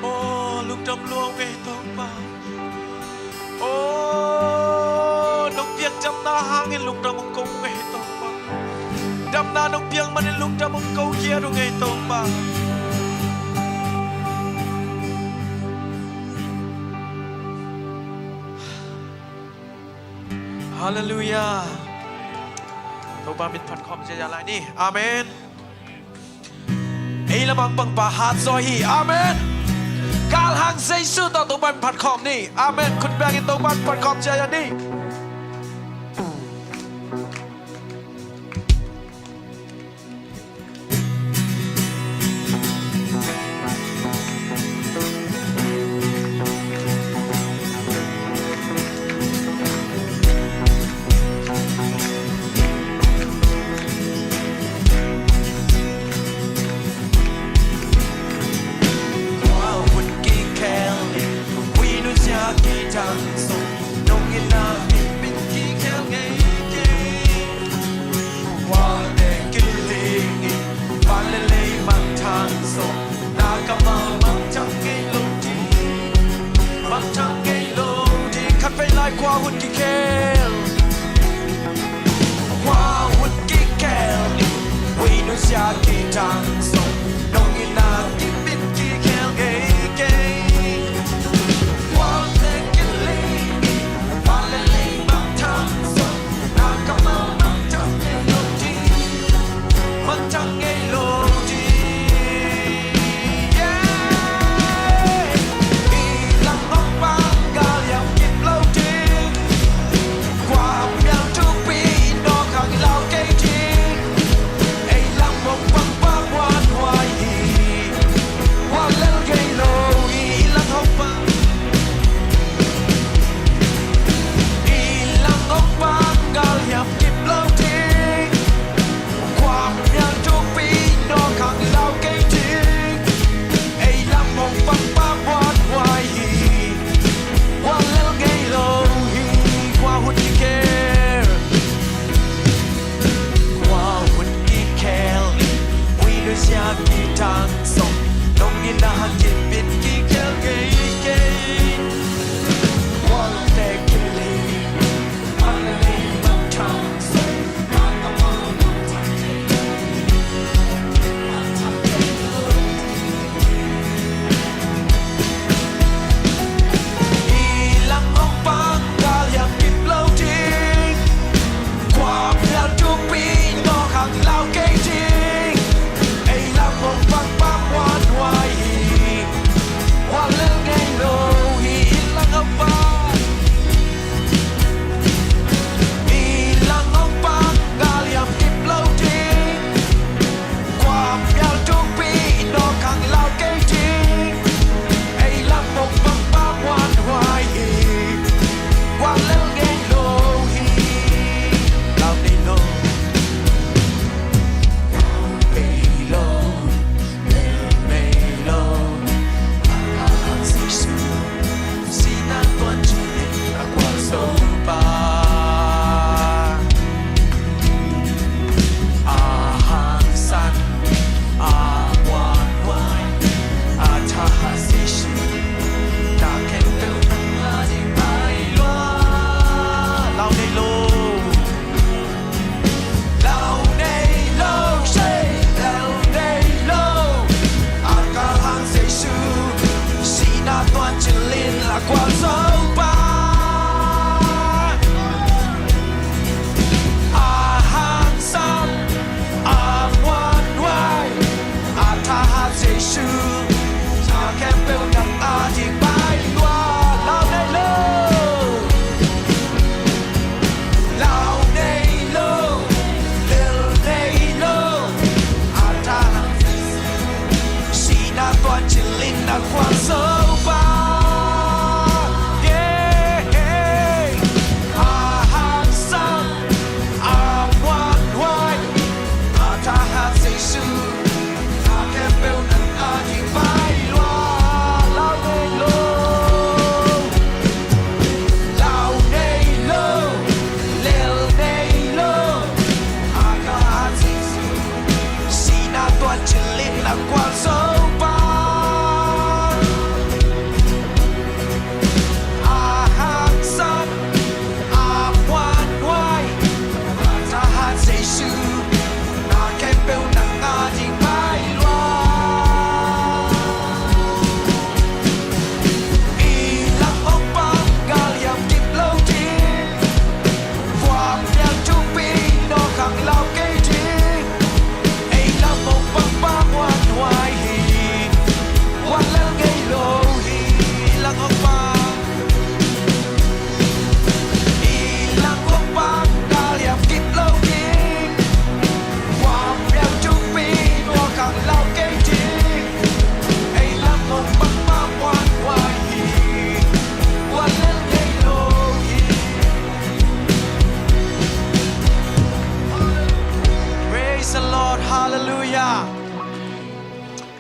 Aw, lungdam lua ung ei Topa. Aw, nong piakdamna hangin lungdam hong ko ung ei Topa. Nong piang manin lungdam hong ko khia uh ing ei Topa. Halleluiah. Topa min phat khawm ziahziah lai ni. Amen. Ei lamang pangpa hat zaw hi. Amen. Galhang Jesu tawh Topa min phat khawm ni. Amen. Khut bengin Topa min phat khawm ziahziah ni.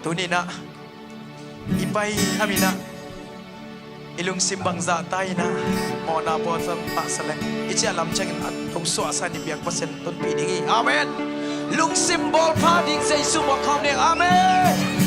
Tuni-in ah i pai hamin ah i lungsim bangzah ta in ah mawhna puak sa, tahsa leh i ciah lam ciangin a tho suahsa in i biak Pasian tonpih ding hi. Amen. Lungsim bawlpha ding Jesu mawh khawm ding. Amen.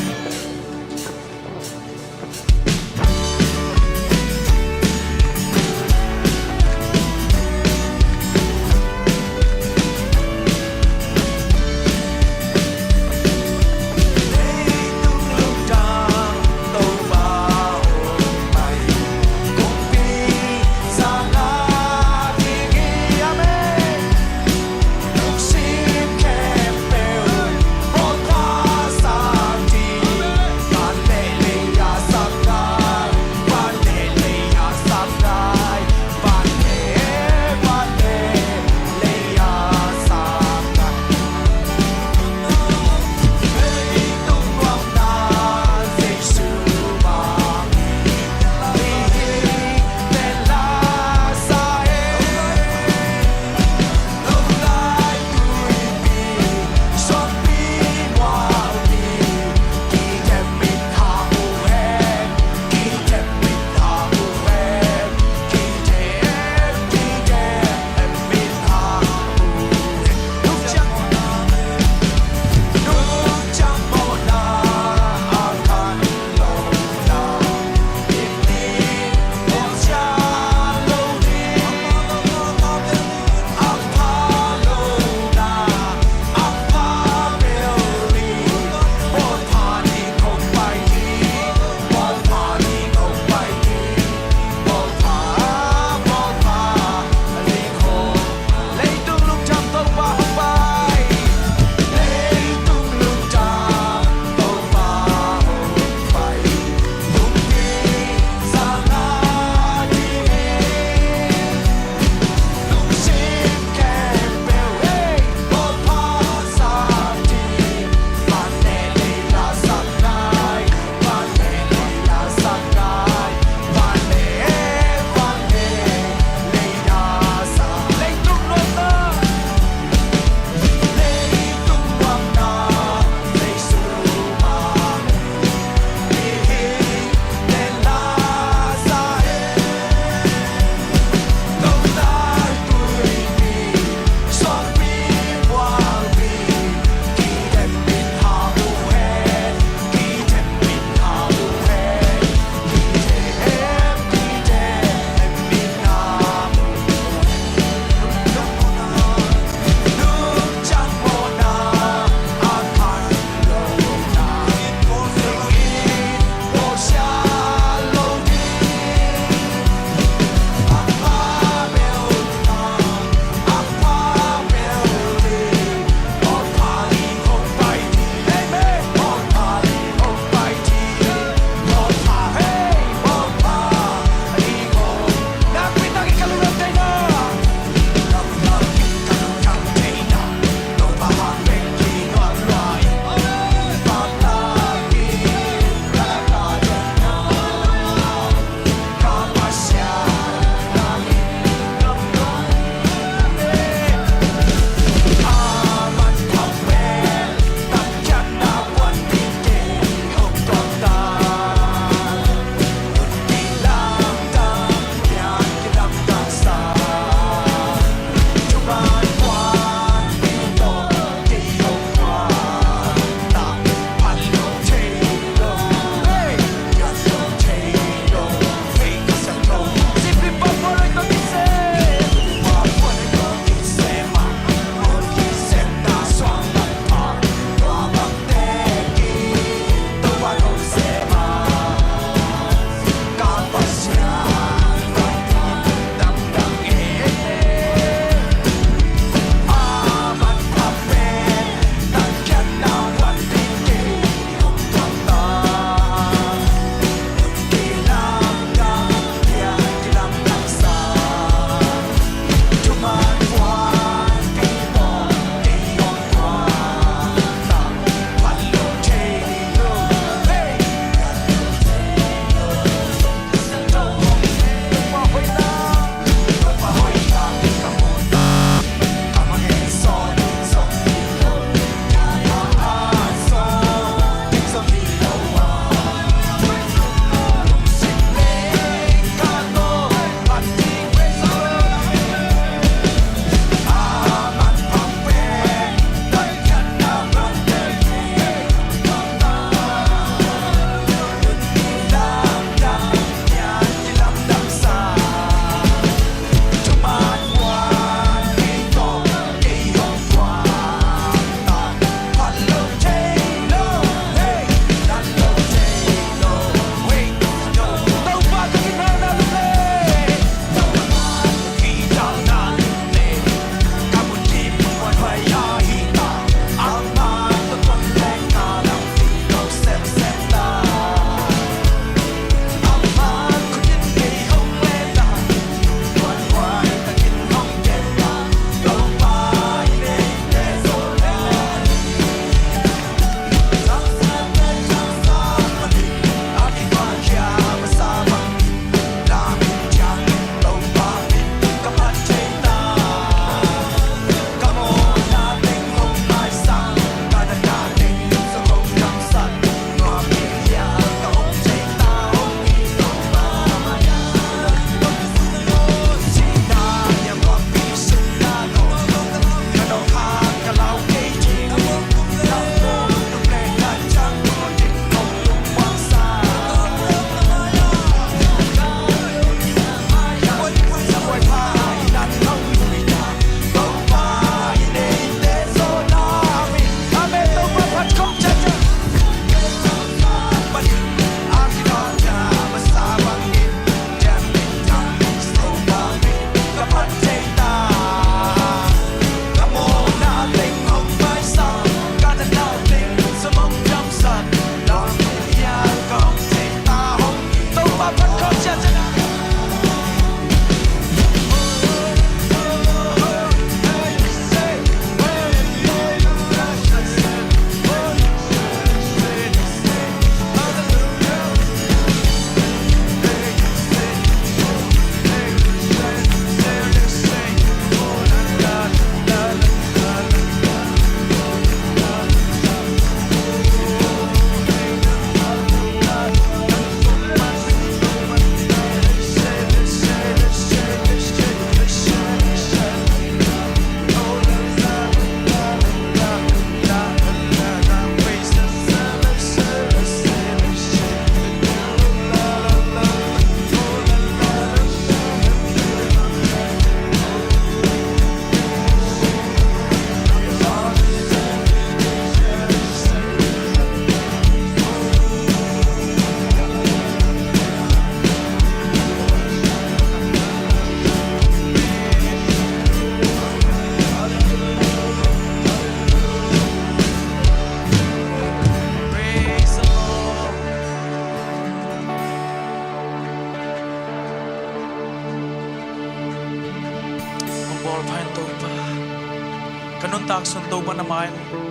Ka nuntak sung Topa na mai,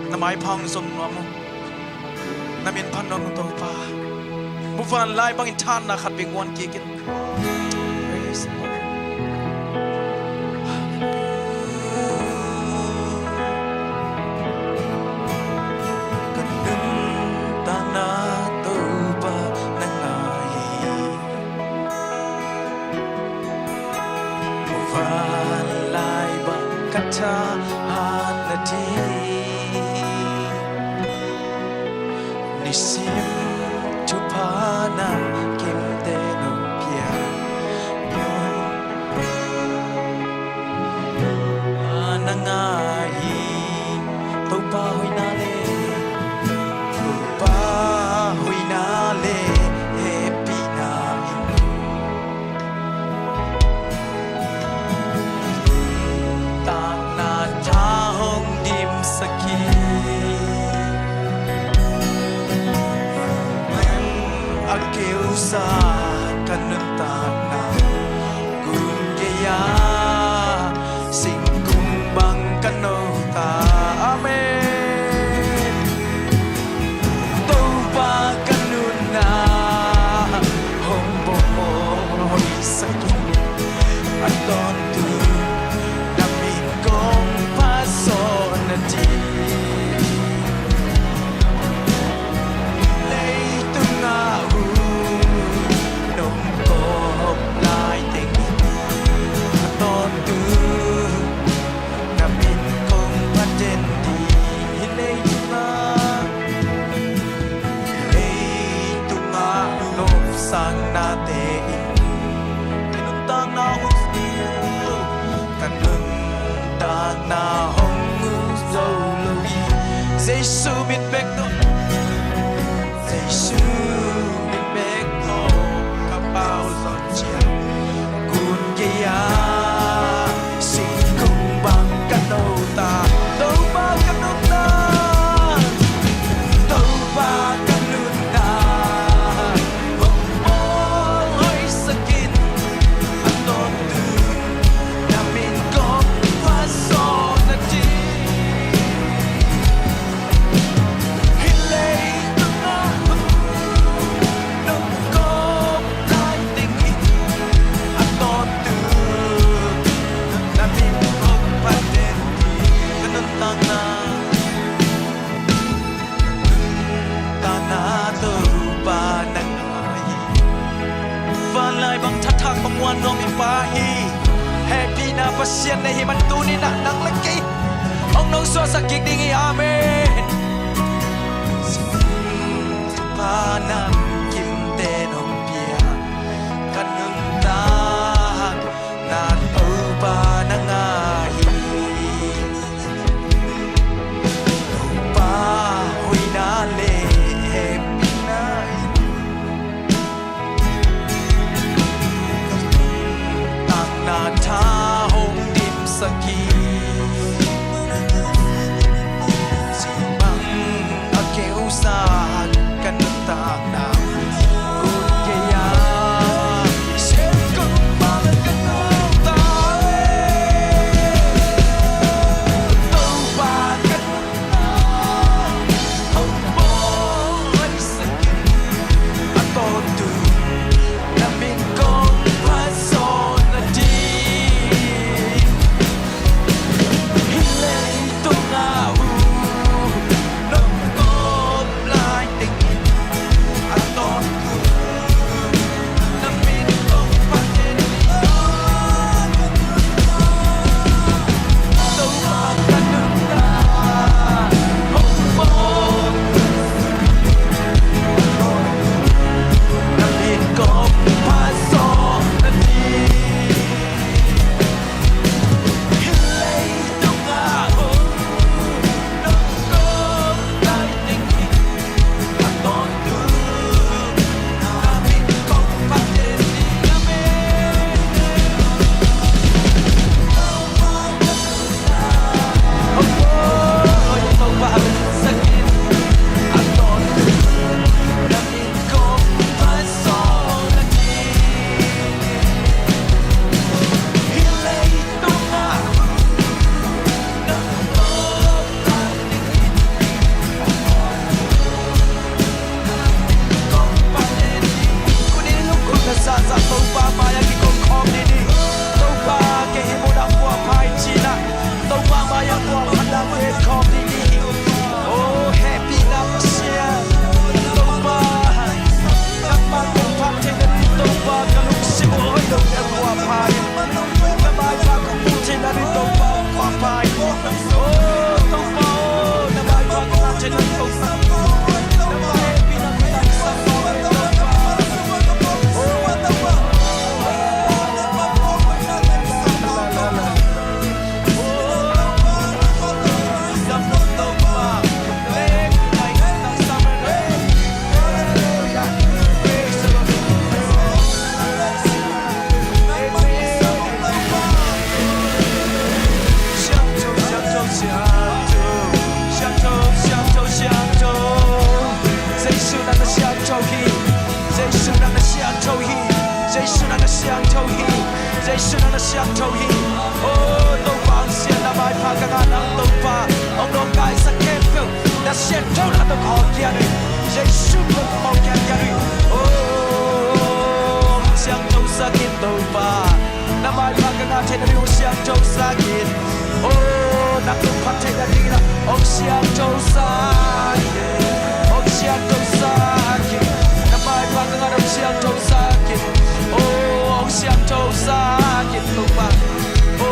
na maipha hong zong nuam uh. Na min phat nuam uh Topa. Muvanlai bangin thanna khat bek muan kik in. Praise the Lord. Ka nuntakna Topa na ngai hi. Muvanlai bang ka thahat nading, nisim thupha namkim te nong pia. Na ngai hi. Topa hoihna le, Topa hoihna le hehpihna in takna tha hong dimsak hi. Mem a keusa ka nuntakna gun gei-a singkung bang ka no ta. Amen. Topa ka nunna hong bawlhoihsak in, a tawntung na min kong phatzawn nading. Leitungah hun nong kawp lai teng in, a tawntung na min kong phat den ding. Hih leitungah, hih leitungah nopsaknate in ka nuntakna hong, ka nuntakna hong uh zo lo hi. Jesu min bek tawh, Jesu min bek tawh ka pau zaw ciang, gun gei-a singkung bang ka no ta. Topa ka nunna, Topa ka nunna hong bawlhoihsak in, a tawntung na min kong phatzawn nading. Hih leitungah nong kawp lai teng in, a tawntung na min kong phat den ding. Ka nuntakna, nuntakna Topa na ngai hi. Vanlai bang thathak bang muan nuam i Pa hi. Hehpihna Pasian na hih man tuni-in ah nang le kei hong nong suahsak kik ding hi. Amen. Thupha namkim te nong pia, ka nuntakna Topa na ngai hi. Topa hoihna le hehpihna in takna tha hong dimsak hi. Cih bang a keusa ka nuntakna gun gei-a sem kong bang ka nuntak. Topa ka nunna hong bawlhoihsak in, a tawntung na min kong phatzawn nading. Hih leitungah hun nong kawp Jesu nang na siangtho hi. Jesu nang na siangtho hi. Jesu nang na siangtho hi. Jesu nang na siangtho hi. O Topa, hong siang, na maipha ka ngah nang Topa, hong nawngkaisak khempeuh na siangtho na tawh hawlkhia in. Jesu tawh hawlkhia in. O, hong siangthosak in Topa. Na maipha ka ngah theihna ding hong siangthosak in. O, na tung phat theihna ding in hong siangthosak in. Hong siangthosak in. Na maipha ka ngah hong siangthosak in. O, hong siangthosak in Topa. O,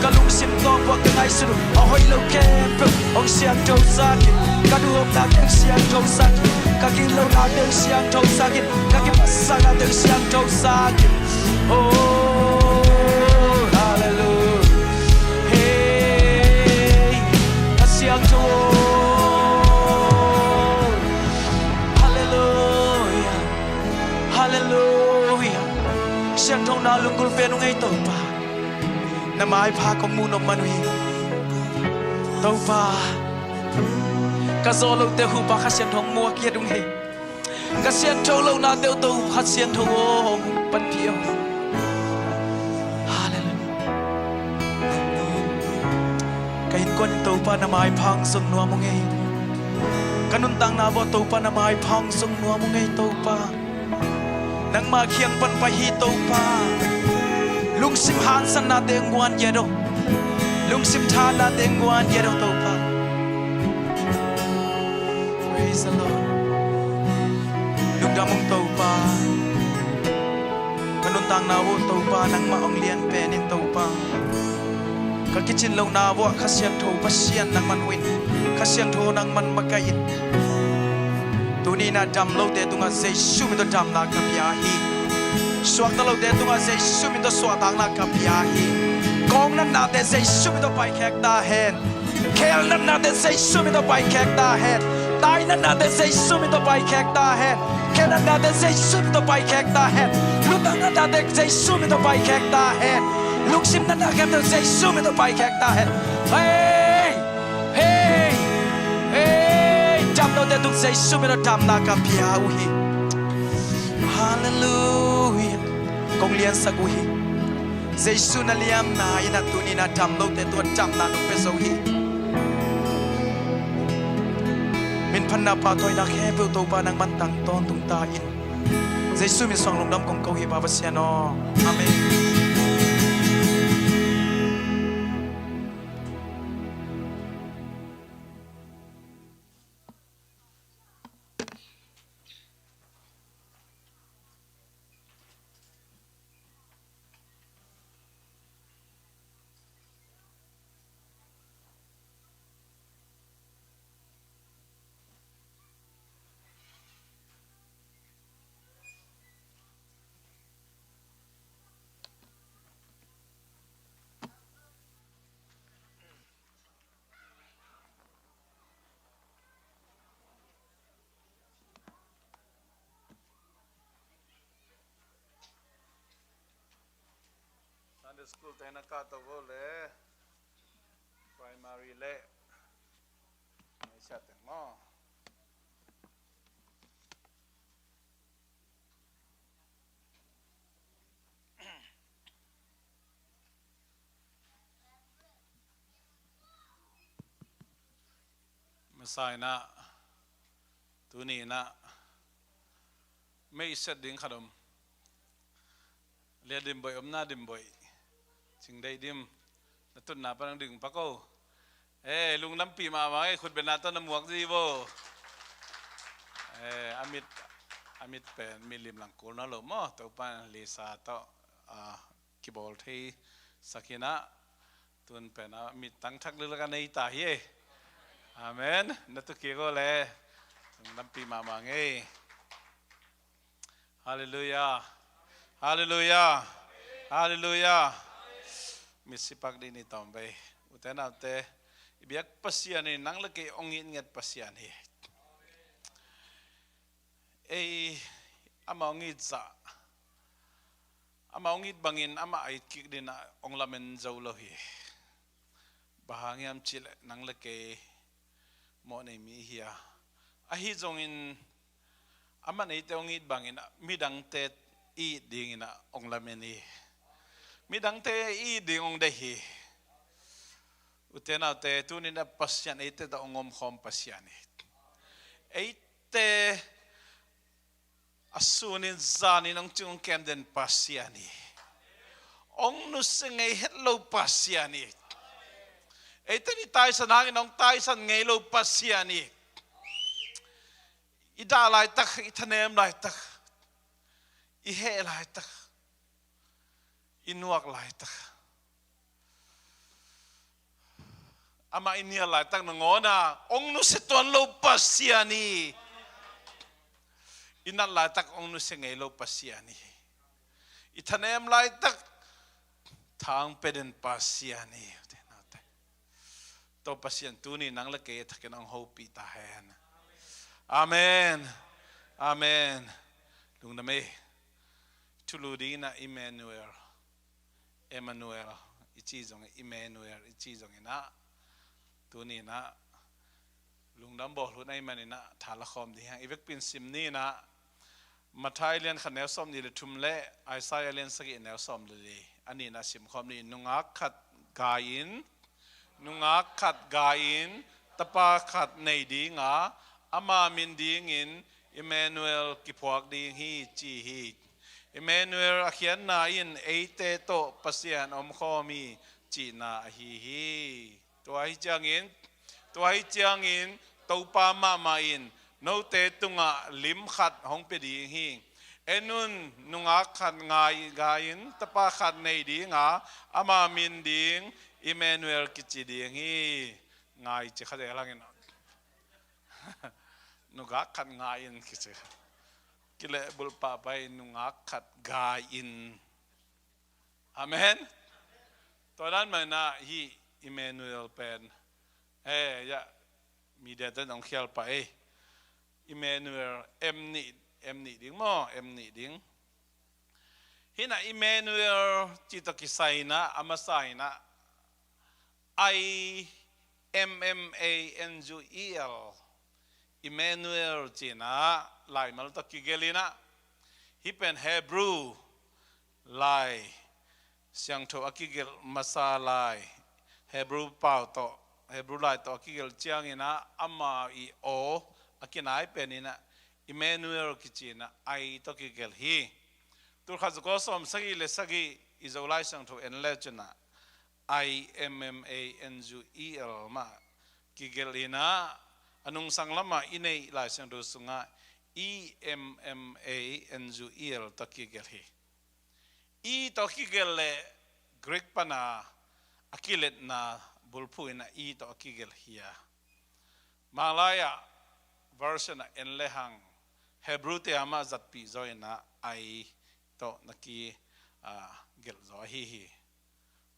ka lungsim tawh puak ka ngaihsut uh a hoih lo khempeuh hong siangthosak in. Ka duhopna teng siangthosak in. Ka gitlohna teng siangthosak in. Ka kiphatsakna teng siangthosak in. Oh, hallelujah. Hey, ka siangtho. Hallelujah. Hallelujah. Siangthona lunggulh pen uh ngei Topa. Na maipha kong muh nop man uh hi. Topa, ka zawh lote uh Kha Siangtho hong muak ngiat uh ngei. Ka siangtho lohnate uh Topa Kha Siangtho aw, hong panpih aw. Hallelujah. Ka innkuan in Topa na maipha hong zong nuam uh ngei. Ka nuntakna uah Topa na maipha hong zong nuam uh ngei Topa. Nangma kiang pan pai hi Topa. Lungsim haksatnate hong guan ngiat aw. Lungsim thahatnate hong guan ngiat aw Topa. Praise the Lord. Lungdam ung Topa. Ka nuntakna uah Topa nangmah hong lian pen in Topa. Ka kicin lohna uah Kha Siangtho Pasian nangman huh in. Kha Siangtho nangman makaih in. Tuni-in ah dam lote tungah Jesu min tawh damna ka pia hi. Suakta lote tungah Jesu min tawh suahtakna ka pia hi. Kawng natnate Jesu min tawh paikhek ta hen. Khel natnate Jesu min tawh paikhek ta hen. Tai natnate Jesu min tawh paikhek ta hen. Khe natnate Jesu min tawh paikhek ta hen. Lutang natnate Jesu min tawh paikhek ta hen. Lungsim natna khempeuh Jesu min tawh paikhek ta hen. Hei! Hei! Hei! Dam lote tung Jesu min tawh damna ka pia uh hi. Hallelujah. Kong liansak uh hi. Jesu na liamna in ah tuni-in ah dam lote tua damna nong pia zo hi. Minphatna pahtawina khempeuh Topa nangman tang tawntung ta in. Jesu min suang lungdam kong ko hi Pa Pasian aw. Amen. Sunday school te na kah to vo le primary le mai siat teng maw. Masa in ah tuni in ah mei set ding khat om. Lia Dimboih om na, Dimboih. Cingdeih Dim. Na tutna pan hong ding pak o. Eh, lungdampih mahmah ei, khutbetna tawh na muak zi vo. Eh, a mit, a mit pen milim lang kul na lo maw, Topa in Lisa tawh, ah, kibawl thei sak hi na, tun pen a mit tangthak lilak a nei ta hi ei. Amen. Na tu kik o le, lungdampih mahmah ngei. Halleluiah. Halleluiah. Halleluiah. Misipak dih ni tawm bei. Ute naute, i biak Pasian in nang le kei ong it ngiat Pasian hi. Ei, ama ong it zah, ama ong it bangin ama a it kik dingin ong lamen zo lo hi. Bang hang hiam cih leh nang le kei mawh nei mi hi a, ahi zongin aman eite ong it bangin midangte i it dingin ong lamen hi. Midangte i it ding ong deih hi. Ute naute, tuni-in a Pasian eite tawh ong omkhawm Pasian hi. Eite a sunin zanin ong cing ong kem den Pasian hi. Ong nusia ngei het lo Pasian hi. Eite in i taisan hangin ong taisan ngei lo Pasian hi. I dah laitak, i thanem laitak, i heh laitak, i nuak laitak, amah i nial laitak nangawn a ong nusia tuan lo Pasian hi. I nat laitak ong nusia ngei lo Pasian hi. I thanem laitak thang pia den Pasian hi. Ute naute, Topa Pasian tuni nang le kei a thakin ong hopih ta hen. Amen. Amen. Lungdam ei. Thulu dingin a Emmanuel, Emmanuel i ci zong, Emmanuel i ci zongin a, tuni-in a lungdam bawl hun ahih manin a tha la khawm ding hi hang. I vekpi-in sim ni-in a, Matthai lian khat neu sawmnih le thum le Isaiah lian sagih neu sawm le li, a nihna simkhawm ni. Nungak khat gai-in, nungak khat gai-in, tapa khat nei ding a, ama min dingin Emmanuel kiphuak ding hi, ci hi. Emmanuel a khiatna in eite tawh Pasian omkhawm hi cihna ahi hi. Tua ahih ciangin, tua ahih ciangin Topa mahmah in note tungah lim khat hong pia ding hi. En un, nungak khat ngai, gai-in, tapa khat nei ding a, ama min ding Emmanuel kici ding hi. Ngai ci kha zel hang in. Nungak khat ngai-in kici. Kilehbulh pahpah hi, nungak khat gai-in. Amen. Tua dan mah in a hih Emmanuel pen, eh, ya, media ten ong khial pah ei. Emmanuel, M nih, M nih ding maw, M nih ding. Hih in a Emmanuel cih tawh kisai in a, a masa in a, I M M A N U E L, Emmanuel ci-in a laimal tawh kigelh in a, hih pen Hebrew lai siangtho a kigelh masa lai, Hebrew pau tawh, Hebrew lai tawh a kigelh ciangin a, ama i aw a kinai pen in a, Emmanuel kici in a, I tawh kigelh hi. Tul khat za kua sawm sagih le sagih i Zolai siangtho en le cin a, I M M A N U E L mah kigelh in a, a nungsang lamah i neih Lai Siangtho sungah E M M A N U E L tawh kigelh hi. E tawh kigelh le Greek pana a kiletna bulphuh in a E tawh a kigelh hi a, Manglai ah version ah en le hang Hebrew te amah zatpih zaw in a I tawh na ki, ah, gelh zaw ahi hi.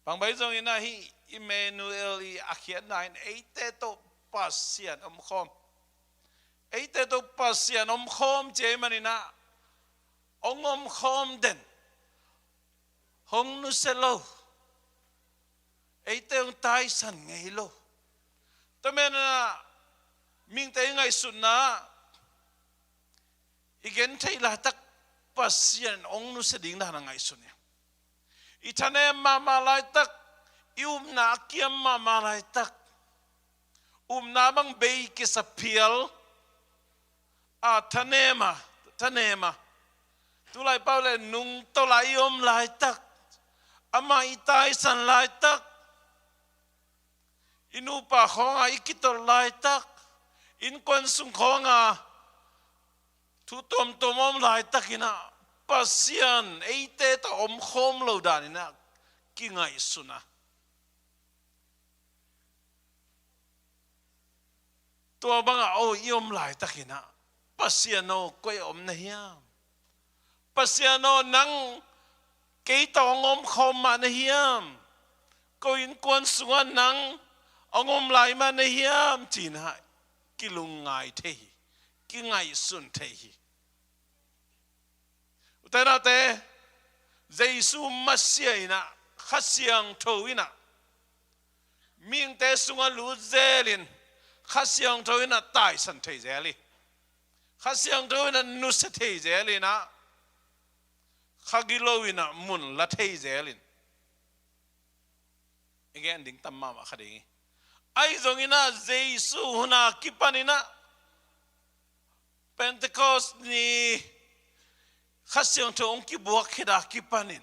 Bang bang zongin a hih Emmanuel i a khiatna in eite tawh Pasian omkhawm. Eite tawh Pasian omkhawm ci ahih manin a, ong omkhawm den, hong nusia lo, eite ong taisan ngei lo. Tua manin a mihingte i ngaihsutna, i gentheih laitak Pasian ong nusia ding dan a ngaihsun hi. I thanem mahmah laitak, i upna a kiam mahmah laitak, upna bang bei kisa phial a, thanem a, thanem a, tulai pau le nungtolh a i om laitak, amah i taisan laitak, I nupa khawngah i kitolh laitak, innkuan sung khawngah thu tuamtuam om laitakinah Pasian eite tawh omkhawm lo daninah kingaihsun a, tua bangah o i om laitakinah Pasian aw, koi a om na hiam? Pasian aw, nang kei tawh hong omkhawm mah na hiam? Ko innkuan sungah nang hong om lai mah na hiam? Cinah kilungngai thei hi, kingaihsun thei hi. Ute naute, Jesu Messiah inah, Kha Siangtho inah mihingte sungah lut zelin, Kha Siangtho inah taisan thei zel hi. Kha Siangtho inah nusia thei zel inah, kha gilo inah mun la thei zelin i gen ding tam mahmah kha ding hi. Ahi zonginah Jesu huna kipaninah Pentecost ni Kha Siangtho hong kibuak khita kipanin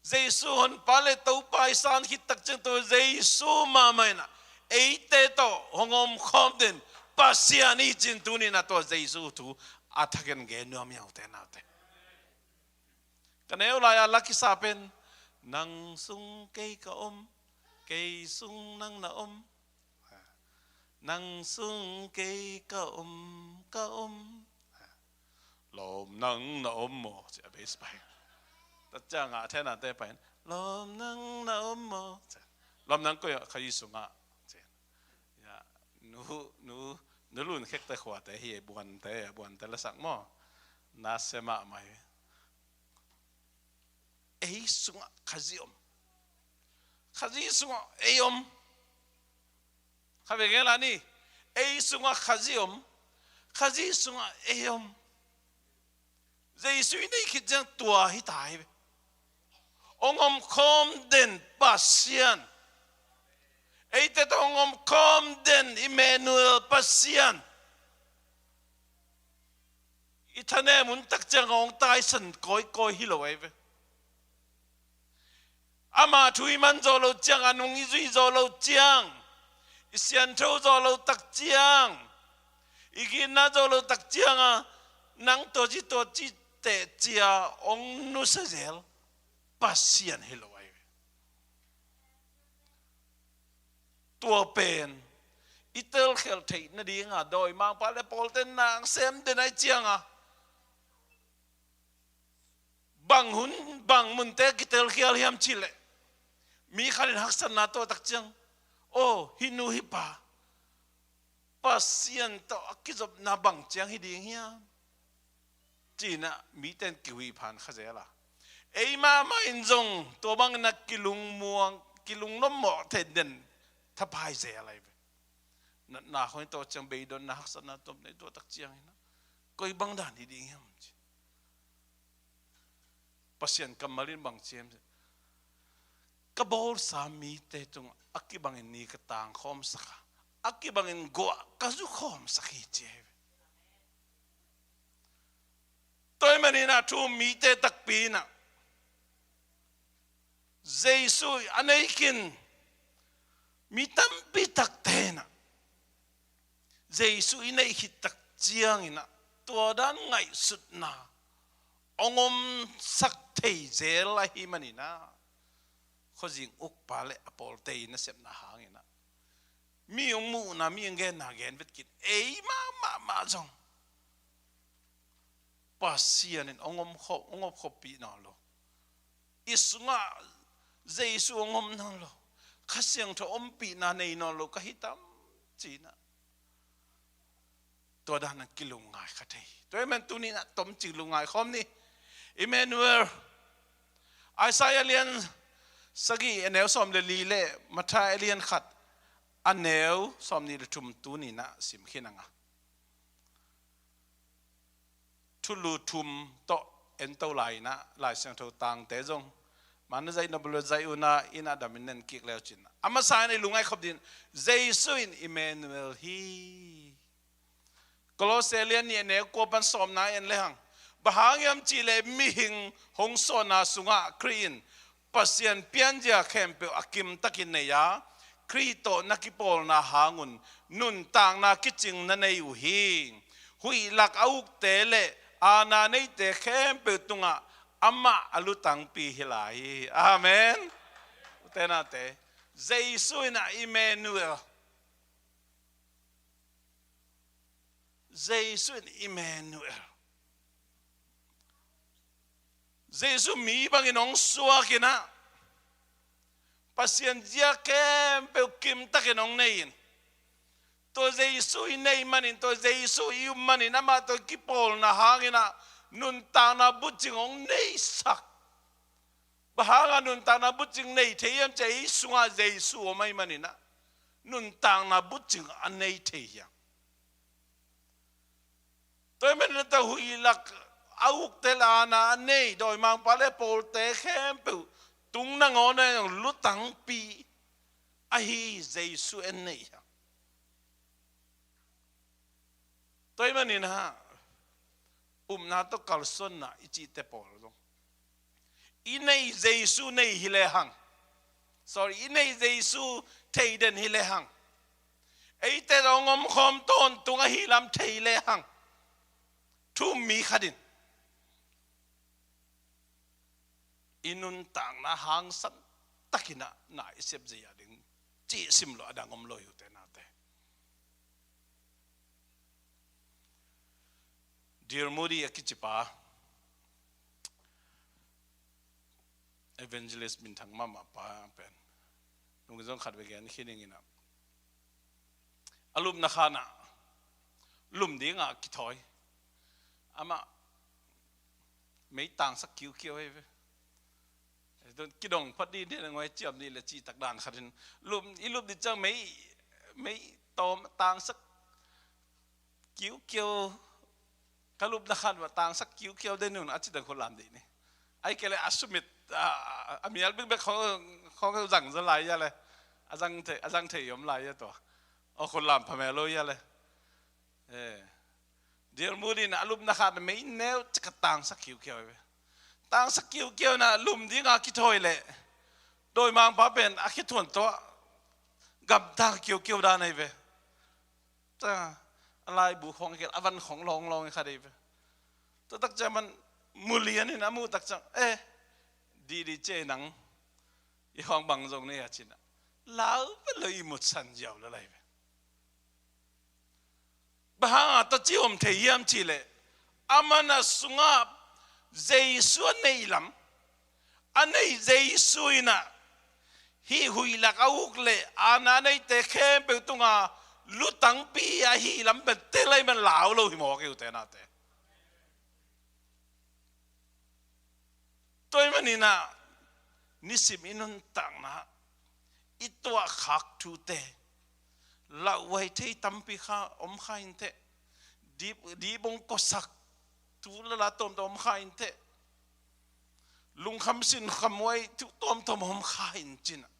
Jesu Honpa le Topa i san khit takciang tua Jesu mahmah inah eite tawh hong omkhawm den Pasian i cin tuninah tua Jesu thu a thakin gen nuam hi. Ute naute, ka neu lai-a la kisa pen, nang sung kei ka om, kei sung nang na om. Nang sung kei ka om, ka om. Lawm nang na om maw? Ci a bass pai. Tua ciangah a thenate pai in, lawm nang na om maw? Ci. Lawm nang koi ah? Kha i sungah. Ci. Ya, nu, nu, nu Lun Khekte khuate hi, Buante, Buante la sak maw? Na sia mahmah hi. Ei sungah Khazih om. Khazih sungah ei om. Kha ve gel a ni. Ei sungah Khazih om. Khazih sungah ei om. Jesu i neih khit ciang tua hi ta hi ve. Hong omkhawm den Pasian. Eite tawh hong omkhawm den Emmanuel Pasian. I thanem un takciang hong taisan kawikawi hi lo ahi ve. Ama thu i man zawh loh ciang, a nung i zuih zawh loh ciang, i siangtho zawh loh takciang, i gitna zawh loh takciang a, nang tua ci tua ci teh ci-a hong nusia zel Pasian hi lo ahi ve. Tua pen i telkhialh theih nadinga dawimangpa le pawlte nang sem den ahi cianga, bang hun, bang munte kitelkhial hiam cihleh, mi khatin haksatna tuah takciang, aw, hih nu hih pa Pasian tawh a kizopna bang ciang hi ding hiam? Cinah mite in kihuih phan kha zel a, ei mahmah in zong tua bangin a kilungmuang, kilunglawmmawh thei den thapai zel ahi ve. Natna khong i tuah ciang, beidonna, haksatna tuamtuam i tuah takciangin ah, koi bang dan hi ding hiam ci. Pasian kammal in bang ci hiam ci, ka bawlsa mite tungah a kibangin ni ka tangkhawmsak a, a kibangin guah ka zukhawmsak hi ci ahi ve. Tua ahih manin ah thu um mite takpi in ah, Jesu a nei khin mi tampi takte in ah, Jesu i neih khit takciangin ah, tua dan ngaihsutna hong omsak thei zel ahih manin ah, khuazing ukpa le a pawlte i nasepna hangin ah, mi hong muhna, mi hong genna gen vet khin, ei mahmah mah zong Pasian in hong omkhop, hong omkhoppih nawn lo. I sungah Jesu hong om nawn lo, Kha Siangtho ompihna nei nawn lo ka hi tam cinah, tua dan a kilungngai kha thei. Tua ahih man tuni in ah tomcik lungngai khawm ni. Emmanuel, Isaiah lian sagih a neu sawm le li le Matthai a lian khat a neu sawm nih le thum tuni in ah sim khin a nga. Thulu thum tawh ento lai in ah, Lai Siangtho tangte zong man na zaih nop lo zaih un ah, inn ah damin nen kik leu cin, a masa in i lungngai khop ding, Jesu in Emmanuel hi. Kolose lian nih a neu kua pan sawmna en lehang, bang hang hiam cihleh mihing hong suahna sungah Khrih in Pasian pianzia khempeuh a kimtakin nei a, Khrih tawh na kipawlna hangun nuntakna kicing na nei uh hi. Huih lak a ukte le aana neite khempeuh tungah amah a lutangpi hi lai hi. Amen. Ute naute, Jesu in ah Emmanuel. Jesu in Emmanuel. Jesu mi bangin hong suak in ah, Pasian zia khempeuh kimtakin hong nei in. Tua Jesu i neih manin, tua Jesu i um manin, amah tawh kipawlna hangin ah nuntakna bucing hong neisak. Bang hangah nuntakna bucing nei thei hiam cih leh, ei sungah Jesu om ahih manin ah nuntakna bucing a nei thei hi hang. Tua ahih manin ah, huih lak a ukte le aana a nei, dawimangpa le pawlte khempeuh tung nangawn ah lutangpi ahi Jesu en nei hi hang. Tua ahih manin ah, upna tawh kalsuanna i cihte pawl zong, i neih Jesu nei hi lehang, sorry, i neih Jesu theiden hi lehang, eite zong omkhawm tawntung ahih lam thei lehang, thu-um mi khat in i nuntakna hangsan takin ah na i sep zei a ding cih sim lo, a dang om lo hi, ute naute. D L Moody a kicipa, evangelist minthang mahmah pa pen, nung zong khat vei gen khin ing in ah, a lupna khan ah lum dingah kithawi. Amah mei tangsak kiukiau hi ve. Kidong phat dih dih na ngoi ciam dih le cih tak dan khat in, lum, i lup dih ciang mei, mei tawm tangsak kiukiau, ka lupna khan va tangsak kiukiau den un, a ci dan khut lam dih ni. Ahih kei leh a sumit, a, a mial bekbek khawng, khawng zang zaw lai a le, a zang thei, a zang thei om lai a tua. Aw, khut lam phamel lo a le. Eh. D L Moody in a lupna khan mei neu cik a tangsak kiukiau hi ve. Tangsak kiukiau in ah lum dingah kithawi leh, dawimangpa pen a khithuan tawh gamtang kiukiau dan ahi ve. Tua, a laibu khawng hi kei leh a van khawng lawnglawng hi khat ahi ve. Tua tak ciang amah mu lian in a muh tak ciang, "Eh, didi cia nang, i khawng bang zong nei a," ci-in ah lau vet lo, ihmut san ziau lel ahi ve. Bang hangah tua ci om thei hiam cih leh, amah in a sungah Jesu a neih lam, a neih Jesu in ah hih huih lak a uk le aana neite khempeuh tungah lutangpi ahih lam pen tel ahih man lau lo hi mawk hi, ute naute. Tua ahih manin ah nisim i nuntakna, i tuahkhak thute, lauhuai thei tampi kha om kha inteh, dip, dip hong kuasak thu lala tuamtuam om kha inteh, lungkham sinkhamhuai thu tuamtuam om kha in cin ah,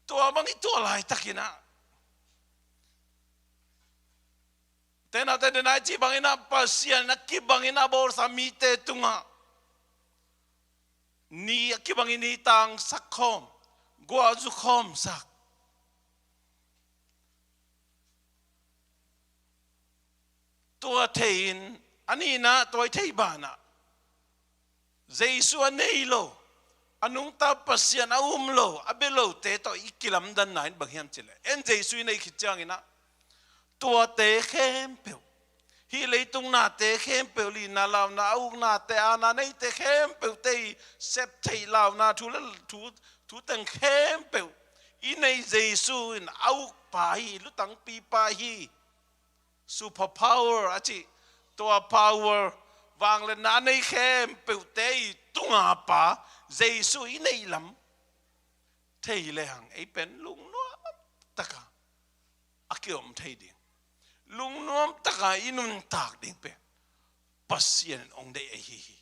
tua bang i tuah laitakin ah, ute naute, denai cih bangin ah Pasian a kibangin a bawlsa mite tungah ni a kibangin ni tangsak khawm, guah zu khawmsak. Tua thei-in, a nihna, tua i theih banah Jesu a nei lo, a nungta Pasian a um lo, a bia lote tawh i kilamdanna in bang hiam cih leh, en Jesu i neih khit ciangin ah, tuate khempeuh, hih leitung nate khempeuh, liinna launa a uknate, aana neite khempeuhte i sep theih launa thu le thu, thu teng khempeuh i neih Jesu in a ukpa hi, lutangpipa hi. Superpower a cih, tua power, vangliatna a nei khempeuhte i tunga pa Jesu i neih lam thei lehang, ei pen lungnuam taka a kiom thei ding, lungnuam taka i nuntak ding pen Pasian in hong deih ahi hi.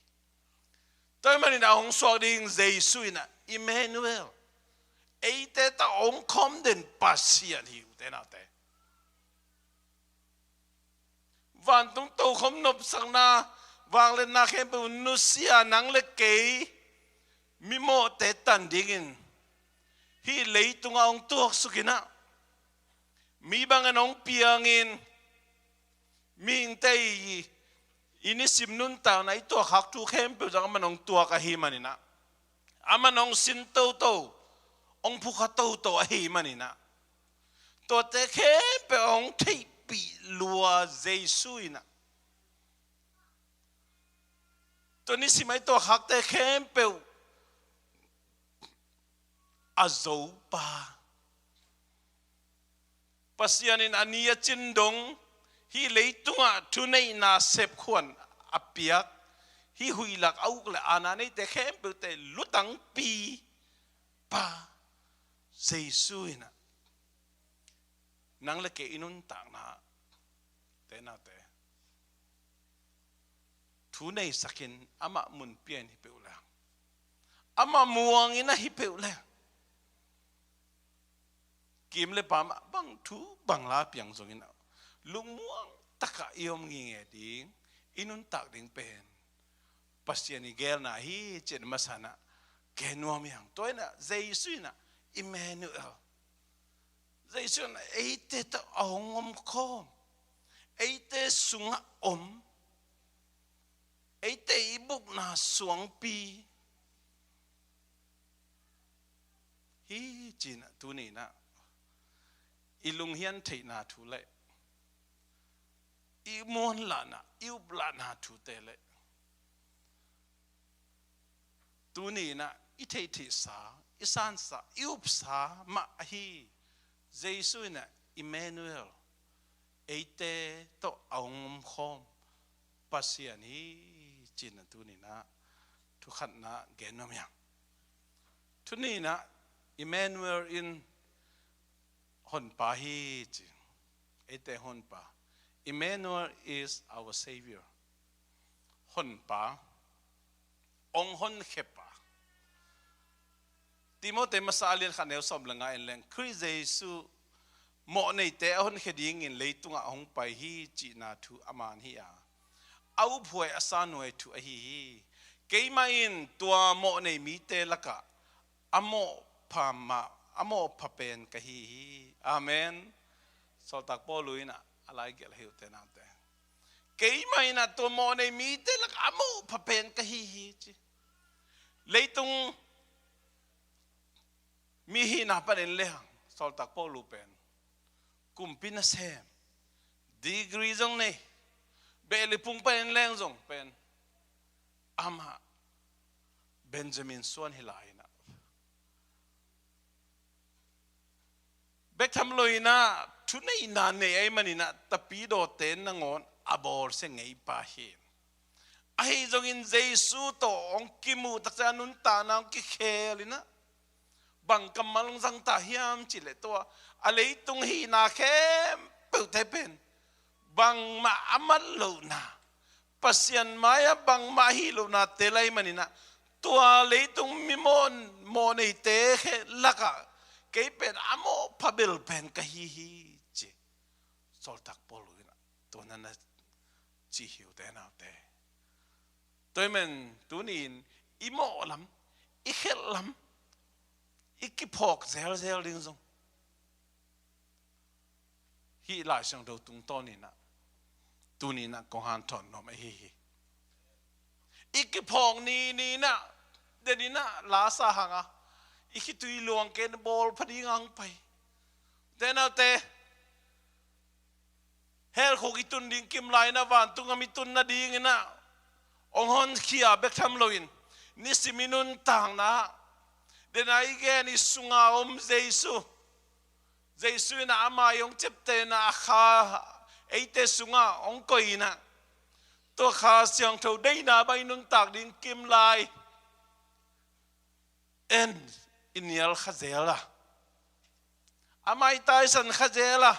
Tua ahih manin a hong suak ding Jesu in ah Emmanuel, eite tawh hong khawm den Pasian hi, ute naute. Vantung tokhom nopsakna, vangliatna khempeuh nusia nang le kei mimawhte tan dingin Hih leitungah hong tuaksuk in ah, mi bangin hong piangin, mihingte i, i nisim nuntakna i tuakhak thu khempeuh zong aman hong tuak ahih manin ah, aman hong sin toto, hong phukha toto ahih manin ah, tuate khempeuh hong theihpih lua Jesu in ah, tua nisim a i tuakhakte khempeuh a zopa, Pasian in a ni a cin dong, hih leitungah thuneihna sepkhuan a piak, hih huihlak a uk le aana neite khempeuhte lutangpipa Jesu in ah, nang le kei i nuntakna, te naute, thu neisakin amah mun pia in hi peuh leng, amah muangin ah hi peuh leng, kim le pam ah bang thu bang la piang zongin ah, lungmuang takah i om ngingei ding, i nuntak ding pen Pasian i geelna hi, ci-in masa in ah gen nuam hi hang. Tua in ah Jesu in ah Emmanuel, Jesu in ah eite tawh a hong omkhawm, eite sungah om, eite i bukna suangpi hi, ci-in ah tuni in ah i lunghian theihna thu le i muanlahna, i uplahna thute le tuni in ah i theihtheihsa, i sansa, i upsa mah ahi Jesu in ah Emmanuel, eite tawh a hong omkhawm Pasian hi, ci-in ah tuni in ah thu khatna gen nuam hi hang. Tuni in ah Emmanuel in Honpa hi ci. Eite Honpa. Emmanuel is our Savior. Honpa. Hong honkhiapa. Timoti masa a lian khat neu sawm le nga en leng, Khrih Jesu mawhneite a honkhia dingin leitungah a hong pai hi cihna thu a man hi a, a uphuai a sanhuai thu ahi hi. Keimah in tua mawhnei mite lakah a mawhpha mah, a mawhpha pen ka hi hi. Amen. Sawltak Paulu in ah a lai gelh hi uh te naute. Keimah in ah tua mawhnei mite lakah a mawhpha pen ka hi hi ci. Leitung mi hihna panin leng Sawltak Paulu pen kumpi nasem, degree zong nei, behlipung panin leng zong pen amah Benjamin suan hi lai in ah, bek tham lo in ah thuneihna nei ahih manin ah tapidawte nangawn a bawlsia ngeipa hi. Ahi zongin Jesu tawh hong kimuh takciang a nuntakna hong kikhel in ah, bang kammal hong zang ta hiam cih leh tua a leitung hihna khempeuhte pen bangmah a mat lohna, Pasian mai-ah bangmah a hih lohnate lai manin ah, tua leitung mi mawh, mawhneite khe lakah kei pen a mawhpha bel pen ka hi hi ci. Sawltak Paulu in ah tua na na ci hi uh te naute. Tua ahih manin tuni in i mawh lam, i khelh lam, i kiphawk zelzel ding zong hih Lai Siangtho tungtawn in ah tuni in ah kong hanthawn nuam ahi hi. I kiphawk ni ni in ah, den in ah la sa hang a, i khitui luang kei in bawl pha ding a hong pai. Te naute, hell khuk i tun ding kim lai in ah vantung gam i tun nading in ah hong honkhia bek tham lo in, nisim i nuntakna, den a i gen i sunga om Jesu, Jesu in ah ama i hong ciaptehna a kha eite sungah hong koih in ah, tua Kha Siangtho deihna bang i nuntak ding kim lai en i nial kha zel a, amah i taisan kha zel a,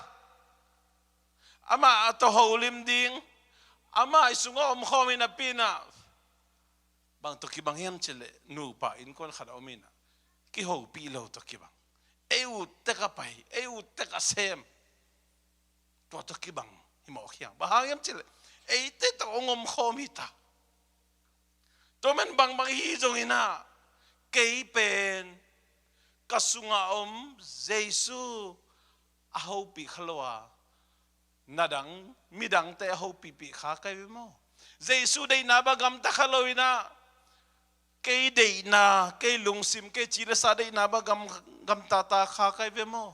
amah a tawh holim ding, amah i sungah omkhawm hi napi in ah, bang tawh kibang hiam cih leh nupa innkuan khat a om in ah, kihopih lo tawh kibang. Ei ut tek a pai, ei ut tek a sem. Tua tawh kibang hi mawk hi hang. Bang hang hiam cih leh eite tawh hong omkhawm hi ta. Tua man bangbang hi zongin ah, kei pen ka sungah om Jesu a hopih kha lo a, na dang, midangte a hopihpih kha ka hi ve maw? Jesu deihna bang gamta kha lo in ah, kei deihna, kei lungsim, kei ci le sa deihna bang gam, gamtata kha ka hi ve maw?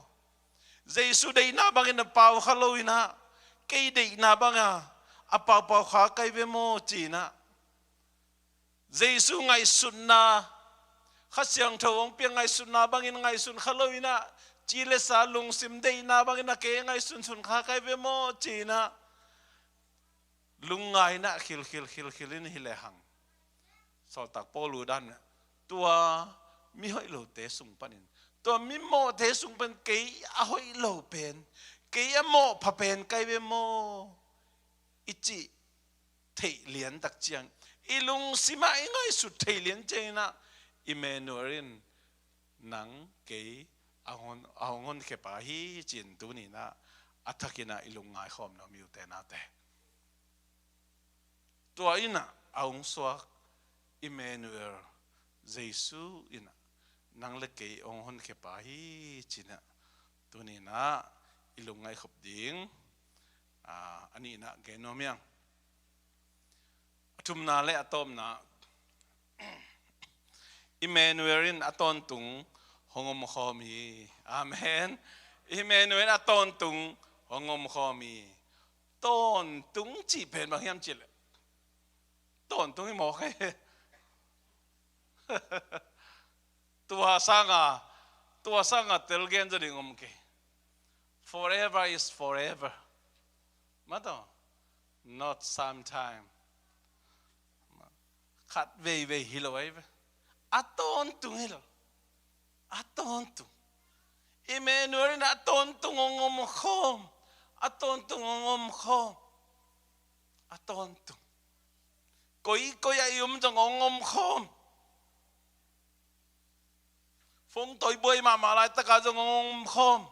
Jesu deihna bangin a pau kha lo in ah, kei deihna banga a paupau kha ka hi ve maw ci-in ah, Jesu ngaihsutna, Kha Siangtho hong piak ngaihsutna bangin ngaihsun kha lo in ah, ci le sa lungsim deihna bangin a kei ngaihsunsun kha ka hi ve maw ci-in ah, lungngai in ah khilkhil khilkhil in hi lehang, sawltak Paul uh dan, tua mihoih lote sung panin, tua mimawhte sung pan kei a hoih lo pen, kei a mawhpha pen ka hi ve maw i cih theih lian tak ciang, i lungsimah i ngaihsut theih lian ciangin ah, Emmanuel in nang kei a hong, a hong honkhia pa hi ci-in tuni in ah a thakin ah i lungngai khawm nuam hi uh te nate. Tua in ah a hong suak Emmanuel, Jesu in ah nang le kei hong honkhia pa hi ci-in ah tuni in ah i lungngai khop ding, a, a nihna gen nuam hi ing. A thumna le a tawpna, Emmanuel in a tawntung hong omkhawm hi. Amen. Emmanuel in a tawntung hong omkhawm hi. Tawntung cih pen bang hiam cih leh, tawntung hi mawk hi. Tua sanga, tua sanga tel gen zaw ding om kei. Forever is forever. Mataw, not sometime. Khat veivei hi lo ahi ve. A tawntung hi lo. A tawntung. Emmanuel in a tawntung hong omkhawm. A tawntung hong omkhawm. A tawntung. Koikoi ah i om zong hong omkhawm. Phone tawh i buai mahmah laitakah zong hong omkhawm.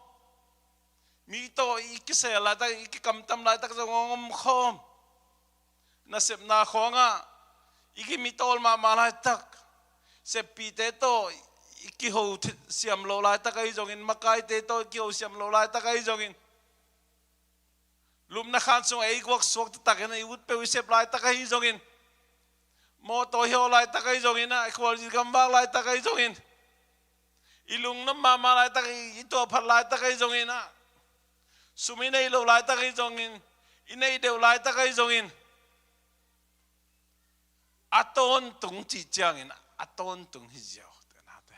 Mi tawh i kisel laitak, i kikamtam laitak zong hong omkhawm. Nasepna khawngah i kimitawl mahmah laitak, seppihte tawh i kiho siam loh laitak ahi zongin, makaite tawh i kiho siam loh laitak ahi zongin, lupna khan sungah ei guak suak taktakin i ut peuh i sep laitak ahi zongin, mawtaw i hawh laitak ahi zongin ah, i khualzin gamvak laitak ahi zongin, i lungnuam mahmah laitak, i, i tuahphat laitak ahi zongin ah, sum i neih loh laitak ahi zongin, i neih deuh laitak ahi zongin, a tawntung cih ciangin a tawntung hi ziau te nate.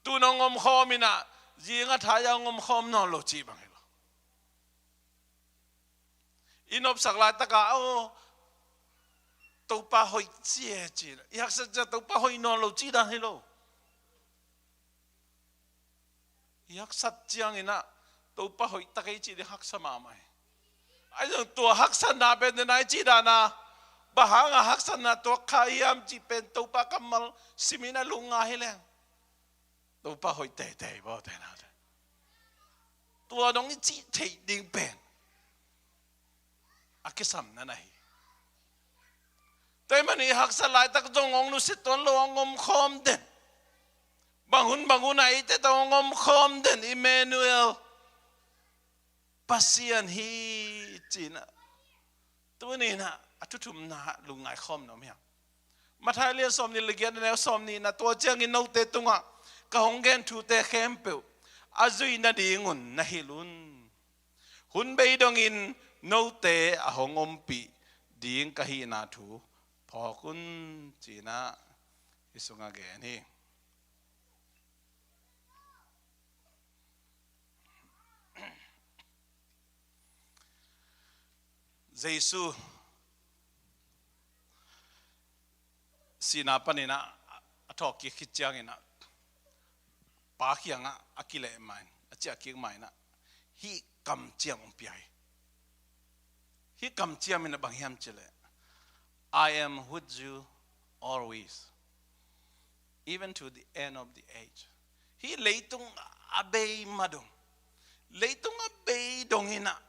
Tu-in hong omkhawm in ah, zing a thai-a hong omkhawm nawn lo cih bang hi lo. I nopsak laitakah, aw, Topa hoih ci e ci-in, i haksat ciang Topa hoih nawn lo cih dan hi lo. I haksat ciangin ah Topa hoih tak ei cih ding haksa mahmah hi. Ahi zong tua haksatna pen den ai cih dan a, bang hanga haksatna tuak kha hiam cih pen Topa kammal simin a lungngai hi leng, Topa hoih teitei baw te nate. Tua dong i cih theih ding pen a kisamna na hi. Tua ahih manin i haksat laitak zong hong nusia tuan lo, hong omkhawm den. Bang hun bang hun ah eite tawh hong omkhawm den Emmanuel, Pasian hi ci-in ah, tuni-in ah a thu thumna lungngai khawm nuam hi ing. Matthai lian sawmnih le giat, a neu sawmnihna, tua ciangin note tungah ka hong gen thute khempeuh a zuih nadingun na hilh un. Hun bei dongin note a hong ompih ding ka hihna thu phawk un, ci-in ah hih sungah gen hi. Jesu sihna panin ah a thawhkik khit ciangin ah, Pa kiangah a kileh ma-in, a ciahkik ma-in ah, hih kamciam hong pia hi. Hih kamciam in ah bang hiam cih leh, "I am with you always, even to the end of the age." Hih leitung a bei ma dong, leitung a bei dongin ah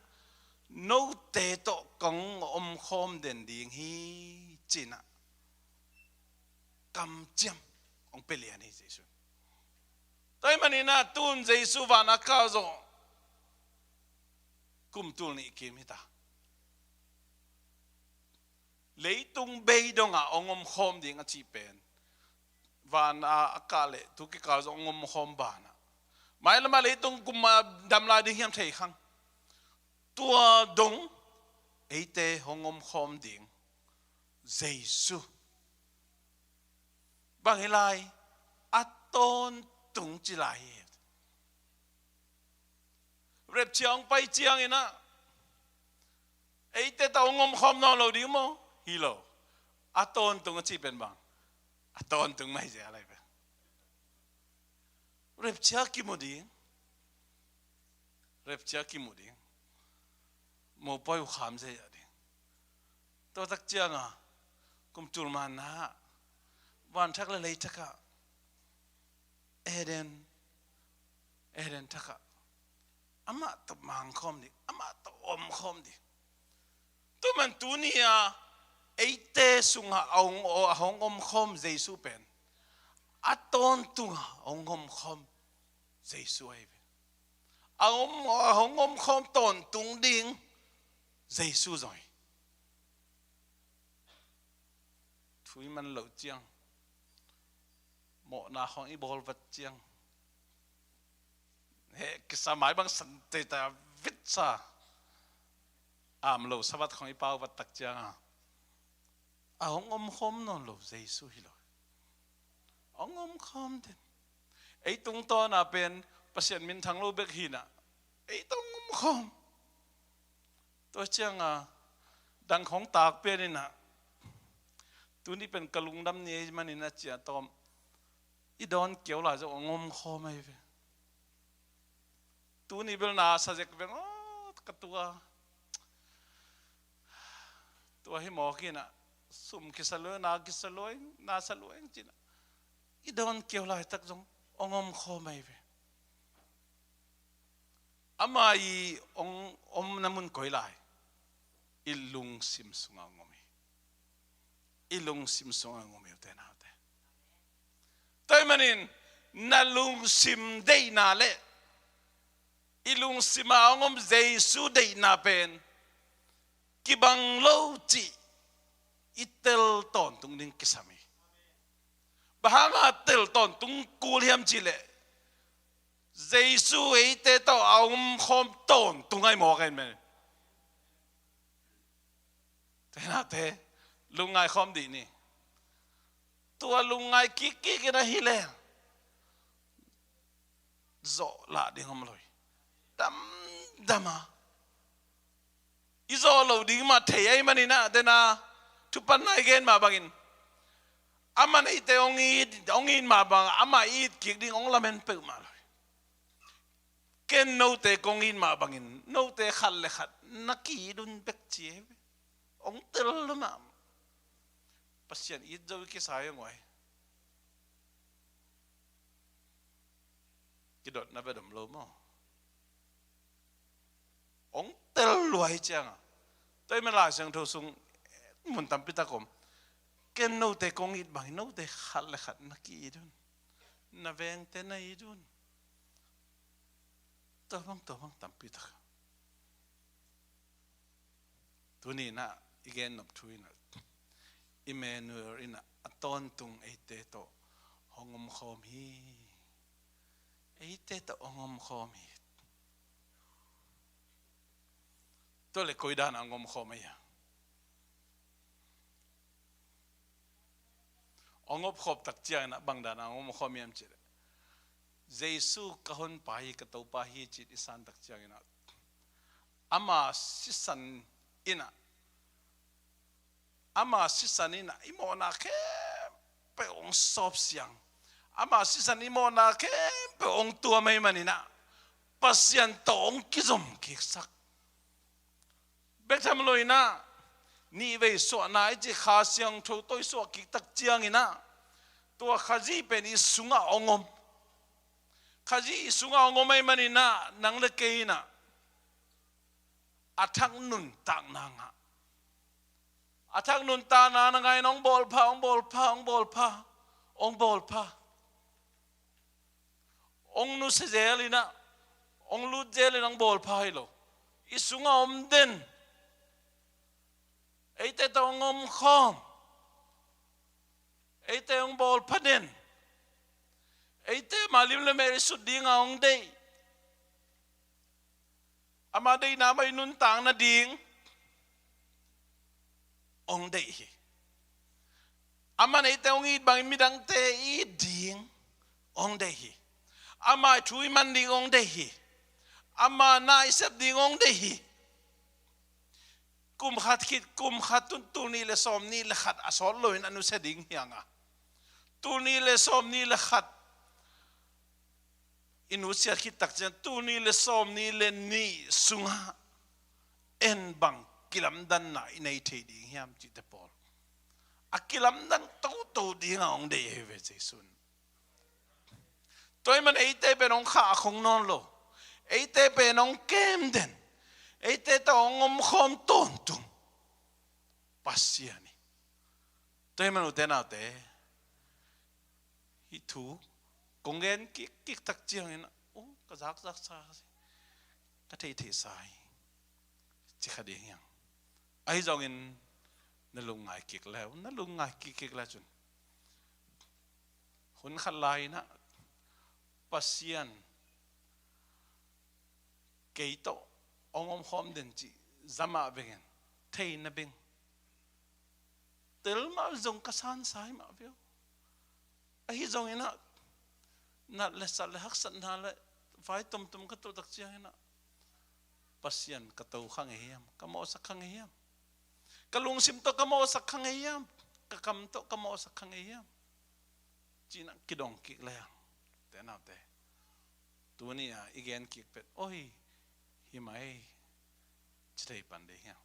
note tawh kong omkhawm den ding hi, ci-in ah kamciam hong pia lian hi Jesu. Tua ahih manin ah tun Jesu van a kah zawh kum tul nih kim hi ta. Leitung bei dongah hong omkhawm ding a cih pen van a, a kah leh tu kikal zawh hong omkhawm banah, mailamah leitung kum a dam lai ding hiam thei khang. Tua dong eite hong omkhawm ding Jesu. Bang hi lai? A tawntung ci lai hi. Rapture hong pai ciangin ah eite tawh hong omkhawm nawn lo ding maw? Hi lo. A tawntung a cih pen bang? A tawntung mah hi zel lai pen. Rapture kimu ding. Rapture kimu ding. Mopawi uh kham zeizah ding. Tua tak ciangah kum tul manna ah van thak le lei thak ah Eden, Eden thak ah amah tawh mangkhawm ding, amah tawh omkhawm ding. Tua man tuni a eite sungah a hong, a hong omkhawm Jesu pen a tawntung a hong omkhawm Jesu ahi ve. A om, a hong omkhawm tawntung ding Jesu zong hi. Thu i man loh ciang, mawhna khawng i bawl vat ciang, he kisa mai bang san tei ta vit sa, am lo Sabbath khawng i pau vat tak ciang a, a hong omkhawm nawn lo Jesu hi lo. Hong omkhawm den. Ei tungtawn a pen Pasian minthang lo bek hi na, ei tawh hong omkhawm. Tua ciang a dang khawng tak pen in ah, tuni pen ka lungdam ni ei manin a cia tawm, i dawn keu lai zawh hong omkhawm ahi ve. Tuni bel na sa zek veng aw, ka tua, tua hi mawk in ah, sum kisa lua, na kisa lua, na sa lua eng cin ah, i dawn keu laitak zong hong omkhawm ahi ve. Ama i hong omna mun koi lai? I lungsim sungah hong om hi. I lungsim sungah hong om hi, ute naute. Tua ahih manin na lungsim deihna le i lungsim a hong om Jesu deihna pen kibang lo cih i tel tawntung ding kisam hi. Bang hanga tel tawntung kul hiam cih leh, Jesu eite tawh a omkhawm tawntung ahi mawk ahi manin. Ute naute, lungngai khawm dih ni. Tua lungngai kikkik in ahi leh zawh lah ding om lo hi. Damdam a i zawh loh ding mah thei ahih manin ah, dena thupanna i gen mah bangin, aman eite hong it, hong it mah bang, amah i it kik ding hong lamen peuhmah lo hi. Ken note kong it mah bangin note khat le khat na ki-it un bek ci hi ve. Hong tel lua mah. Pasian it zo i kisa hi hong uai. Kidotna bek om lo maw? Hong tel lua hi ciang a, tua ahih manin Lai Siangtho sung mun tampi tak om. Ken note kong it bangin note khat le khat na ki-it un. Na vengte na it un. Tua bang, tua bang tampi tak. Tuni in ah i gen nop thu in ah, Emmanuel in ah a tawntung eite tawh hong omkhawm hi. Eite tawh hong omkhawm hi. Tua leh koi dan a hong omkhawm ahi a? Hong omkhawm tak ciangin ah bang dan a hong omkhawm hiam cih leh, Jesu ka honpa hi, ka Topa hi ci-in i san tak ciangin ah, ama sisan in ah, ama sisan in ah i mawhna khempeuh hong sawp siang. Ama sisan i mawhna khempeuh hong tuam ahih manin ah, Pasian tawh hong kizom kiksak. Bek tham lo in ah, nihvei suahna i cih Kha Siangtho tawh i suah kik tak ciangin ah, tua Khazih pen i sungah hong om. Khazih i sungah hong om ahih manin ah, nang le kei in ah a thak nuntakna ngah. A thak nuntakna na ngah in hong bawlpha, hong bawlpha, hong bawlpha, hong bawlpha. Hong nusia zel in ah, hong lut zel in hong bawlpha hi lo. I sungah om den. Eite tawh hong omkhawm. Eite hong bawlpha den. Eite ama lim le mel i sut dingah hong deih. Ama deihna mah i nuntak nading hong deih hi. Aman eite hong it bangin midangte i it ding hong deih hi. Ama thu i man ding hong deih hi. Ama na i sep ding hong deih hi. Kum khat khit, kum khat tun, tul nih le sawm nih le khat a sawt loin a nusia ding hi hang a. Tul nih le sawm nih le khat i nusiat khit tak ciang, tul nih le sawm nih le nih sungah en bang kilamdanna i nei thei ding hiam cihte pawl a kilamdang toto dingah hong deih hi ve Jesu in. Tua ahih man eite pen hong khahkhong nawn lo. Eite pen hong kem den. Eite tawh hong omkhawm tawntung Pasian hi. Tua ahih man ute naute, hih thu kong gen kikkik tak ciangin, uh, ka zakzak sa, ka theihtheih sa hi, ci kha ding hi hang. Ahi zongin na lungngai kik le, na lungngai kikkik le cun, hun khat lai-in ah Pasian kei tawh hong omkhawm den cih za mah bengin, theihna beng tel mah zong ka sansa hi mah ve uh. Ahi zongin ah, nat le sat le haksatna le vai tomtom ka tawh tak ciangin ah, Pasian ka to kha ngei hiam, ka mawhsak kha ngei hiam? Ka lungsim tawh ka mawhsak kha ngei hiam? Ka kam tawh ka mawhsak kha ngei hiam? Ci-in ah kidong kik le hang, ute naute. Tuni-a i gen kik pet, oi, hi mai, ci thei pan ding hi hang.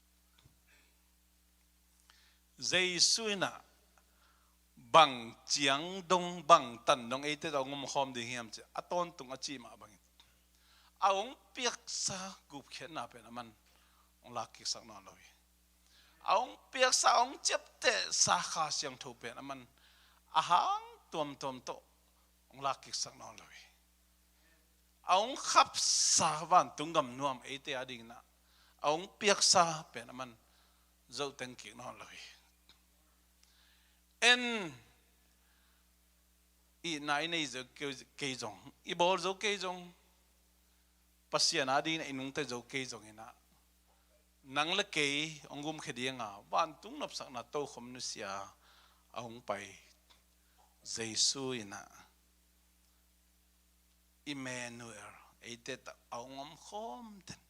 Jesu in ah bang ciang dong, bang tan dong eite tawh hong omkhawm ding hiam cih a tawntung a cih mah bangin, a hong piaksa gupkhiatna pen aman hong lakkiksak nawn lo hi. A hong piaksa, a hong ciaptehsa Kha Siangtho pen aman a hang tuamtuam tawh hong lakkiksak nawn lo hi. A hong khapsa vantung gam nuam eite adingin ah a hong piaksa pen aman zohteng kik nawn lo hi. En, itna i nei zo kei, kei zong, i bawl zo kei zong, Pasian adingin ah i nungta zo kei zongin ah, nang le kei hong gumkhia dinga vantung nopsakna tokhom nusia a hong pai Jesu in ah, Immanuel, eite tawh a hong omkhawm den,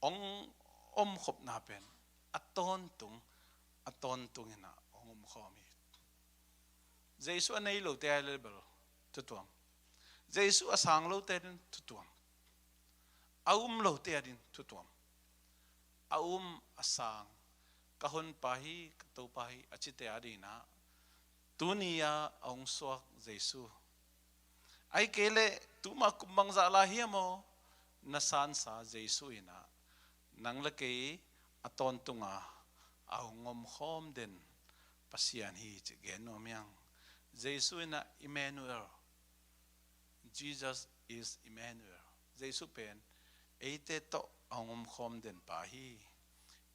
hong omkhopna pen a tawntung, a tawntung in ah hong omkhawm hi. Jesu a nei lote a level thutuam. Jesu a sang lote adingin thutuam. A um lote adingin thutuam. A um a sang, ka honpa hi, ka Topa hi, a cite adingin ah tuni-a a hong suak Jesu. Ahih kei leh tuma kum bangzah lai hiam aw, na sansa Jesu in ah, nang le kei a tawntunga a hong omkhawm den Pasian hi cih gen nuam hi hang. Jesu in ah Immanuel, Jesus is Immanuel. Jesu pen eite tawh a hong omkhawm den pa hi.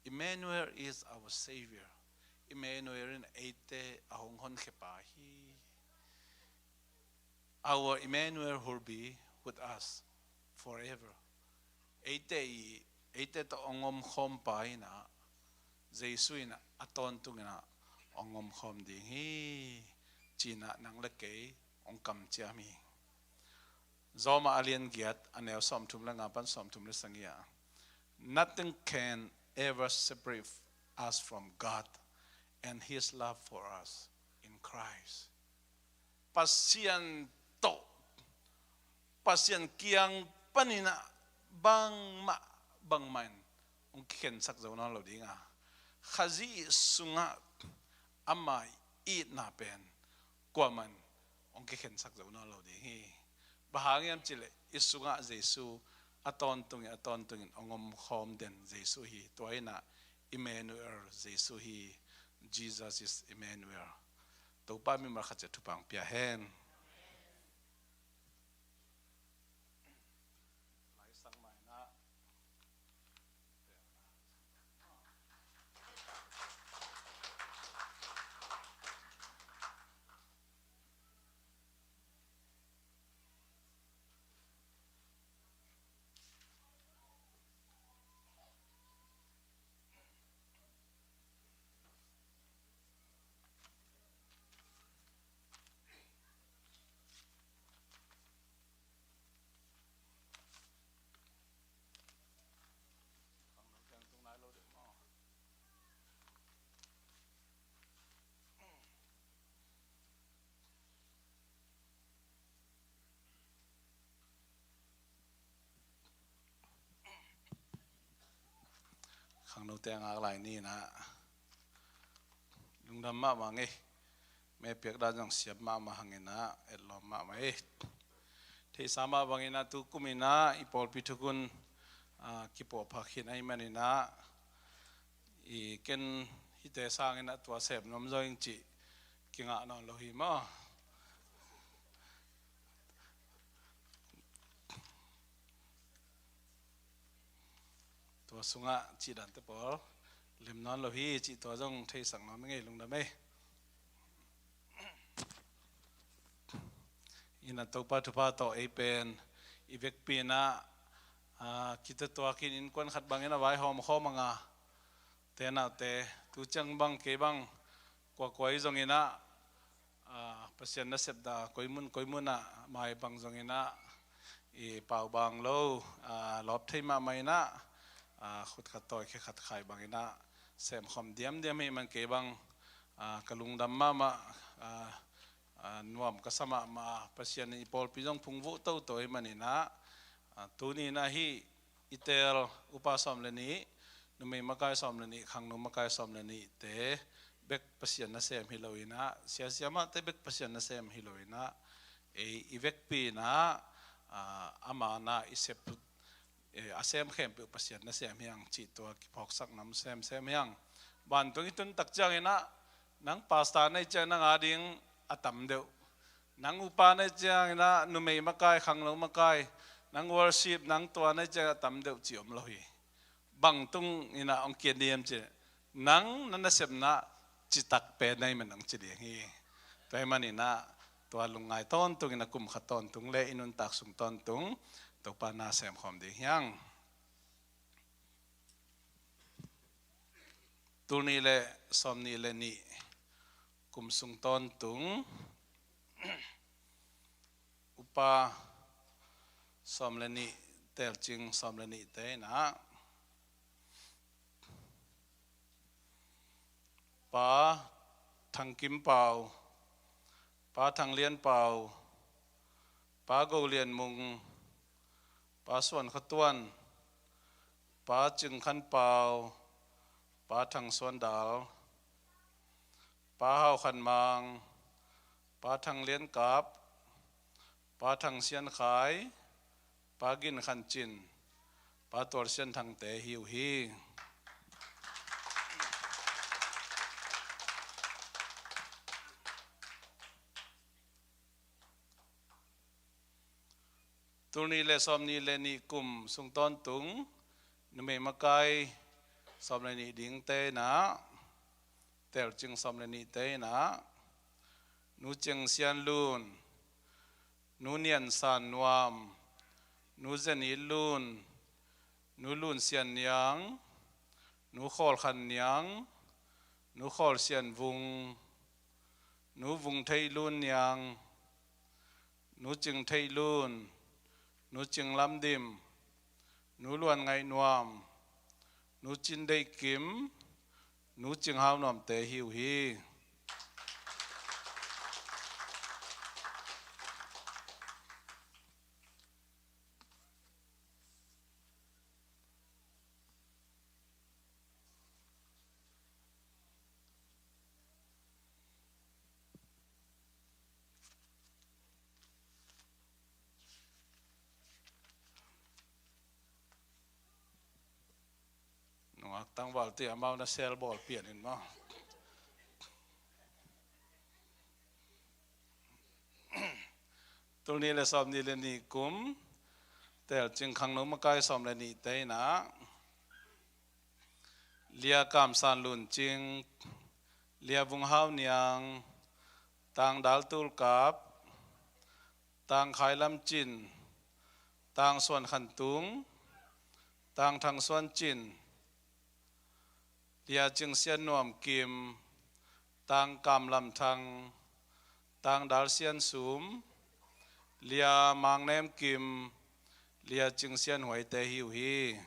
Immanuel is our Savior. Immanuel in eite a hong honkhia pa hi. Our Immanuel will be with us forever. Eite i, eite tawh hong omkhawm pa in ah, Jesu in ah a tawntung in ah hong omkhawm ding hi, ci-in ah nang le kei hong kamciam hi. Rom a lian giat, a neu sawmthum le nga pan sawmthum le sagih ah, nothing can ever separate us from God and His love for us in Christ. Pasian tawh, Pasian kiang panin ah bangmah, bangmah in hong kikhensak zo nawn lo ding a, Khazih sungah ama itna pen kuamah in hong kikhensak zo nawn lo ding hi. Bang hang hiam cih leh i sungah Jesu a tawntungin, a tawntungin hong omkhawm den Jesu hi. Tua in ah Immanuel Jesu hi. Jesus is Immanuel. Topa mimal khat ciat thupha hong pia hen. Note a ngak lai ni in ah lungdam mahmah ngei. Me piak dan zong siam mahmah hang in ah etlawm mahmah ei. Theihsa mah bang in ah tu kum in ah i pawlpi thukhun, ah, kipawhpha khin ahih man in ah i ken hihte sang in ah tua sem nuam zaw ing cih kingah nawn lo hi maw. Tua sungah cih dante pawl lem nawn lo hi cih tua zong theisak nuam ing ei, lungdam ei. In ah Topa thupha tawh ei pen i vekpi in ah, ah, kituatuak in innkuan khat bang in ah vaihawm khawm a nga te naute, tu ciang bang kei bang kuakua i zong in ah, ah, Pasian nasepna koi mun koi mun ah mai bang zong in ah i pau bang lo, ah, lawp thei mahmah in ah, ah, khut khat tawi khe khat khai bang in ah sem khawm diamdiam hi man kei bang, ah, ka lungdam mahmah, ah, ah, nuam ka sa mahmah. Pasian in i pawlpi zong phungvuh toto hi man in ah, ah, tuni in ah hih i teel upa sawm le nih, numei makai sawm le nih, khangno makai sawm le nihte bek Pasian nasem hi lo in ah, siasia mahte bek Pasian nasem hi lo in ah, ei i vekpi in ah, ah, ama na i sep, eh, a sem khempeuh Pasian nasem hi hang cih tua kiphawksak nuam semsem hi hang. Vantung i tun tak ciang in ah nang pastor na hih ciang nang a ding a tam deuh, nang upa na hih ciang in ah numei makai, khangno makai, nang worship, nang tua na hih ciang a tam deuh cih om lo hi. Bang tung in ah hong kiat ding hiam cih leh nang na nasepna citak pen na hi man hong ci ding hi. Tua hi man in ah tua lungngai tawntung in ah kum khat tawntung le i nuntak sung tawntung Topa na sem khawm ding hi hang. Tul nih le sawm nih le nih kum sung tawntung upa sawm le nih, teelcing sawm le nihte in ah Pa Thang Kim Pau, Pa Thang Lian Pau, Pa Go Lian Mung, Pa Suan Khua Tuan, Pa Cing Khan Pau, Pa Thang Suan Dal, Pa Hau Khan Mang, Pa Thang Lian Kap, Pa Thang Sian Khai, Pa Gin Khan Cin, Pa Tual Sian Thangte hi uh hi. Tul nih le sawm nih le nih kum sung tawntung numei makai sawm le nih dingte in ah, teelcing sawm le nihte in ah, Nu Cing Sian Lun, Nu Nian San Nuam, Nu Zen It Lun, Nu Lun Sian Niang, Nu Khawl Khan Niang, Nu Khawl Sian Vung, Nu Vung Theih Lun Niang, Nu Cing Theih Lun, Nu Cing Lam Dim, Nu Luan Ngaih Nuam, Nu Cin Deih Kim, Nu Cing Hau Nuamte hi uh hi. Nungak tangval ti amau na sel bawl pian in maw? Tul nih le sawm nih le nih kum teelcing khangno makai sawm le nihte in ah, Lia Kam San Lun Cing, Lia Vung Hau Niang, Tang Dal Tul Kap, Tang Khai Lam Cin, Tang Suan Khan Tung, Tang Thang Suan Cin, Lia Cing Sian Nuam Kim, Tang Kam Lam Thang, Tang Dal Sian Sum, Lia Mang Nem Kim, Lia Cing Sian Huaite hi uh hi.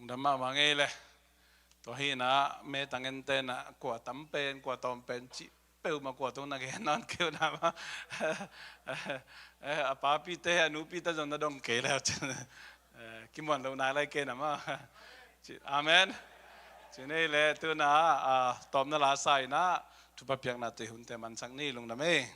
Lungdam mahmah ngei le. Tua hi na, me tang en te na, kua tam pen, kua tawm pen cih peuhmah kua tung na gen nawn keu na mah. Eh, a papite, a nupite zong na dong kei le. Eh, kimuan lo nai lai kei na mah. Ci, amen. Ci nei le, tu na, ah, tawmna la sa ina, thupha piakna te hun te mansak ni, lungdam ei.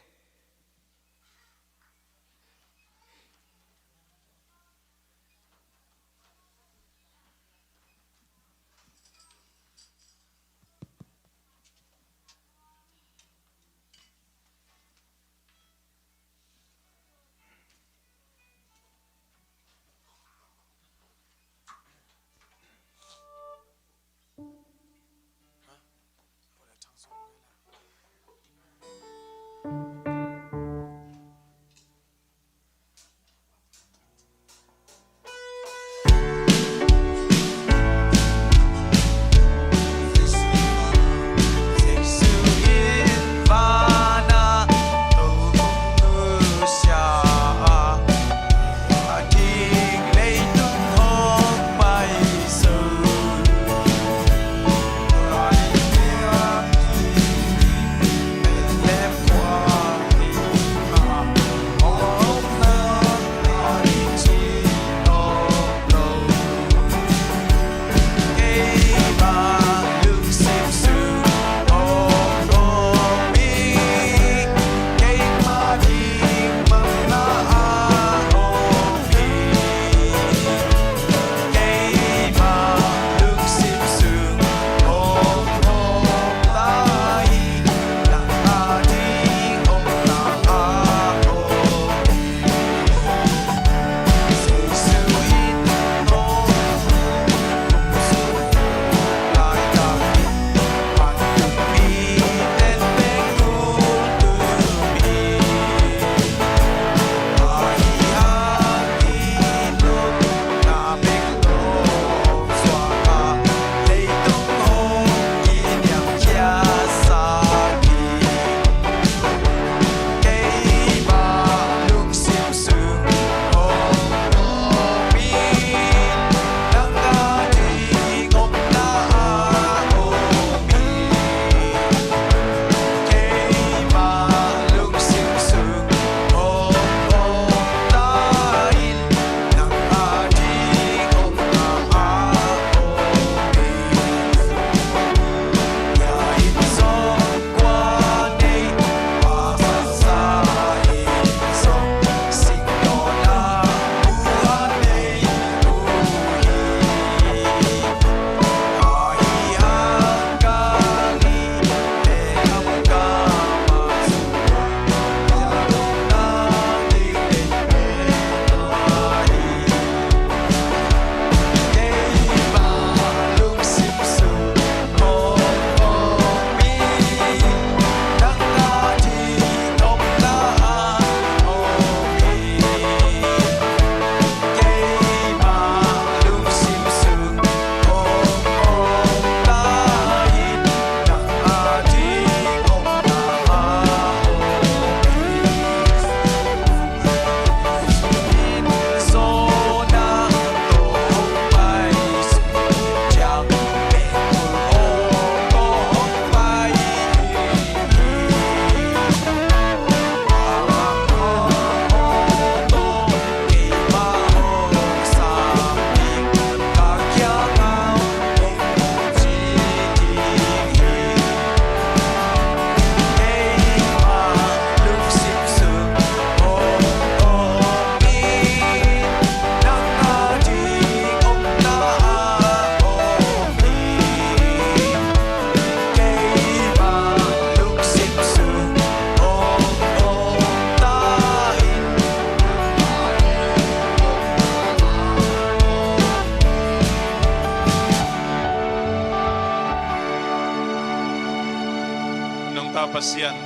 Nungta Pasian,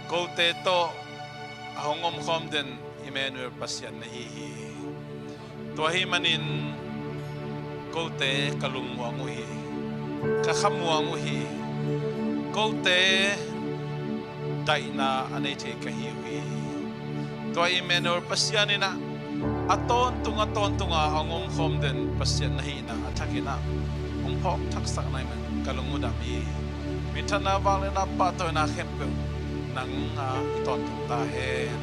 kote tawh a hong omkhawm den Emmanuel Pasian na hi hi. Tua ahih manin kote ka lungmuang uh hi, ka khamuang uh hi. Kote daihna a nei thei ka hi uh hi. Tua Emmanuel Pasian in ah a tawntung a tawntung a hong omkhawm den Pasian na hihna a thakin ah hong phawk thaksak na hih man ka lung uh dam hi. Minthanna, vangliatna, pahtawina khempeuh nang a i tawntung ta hen.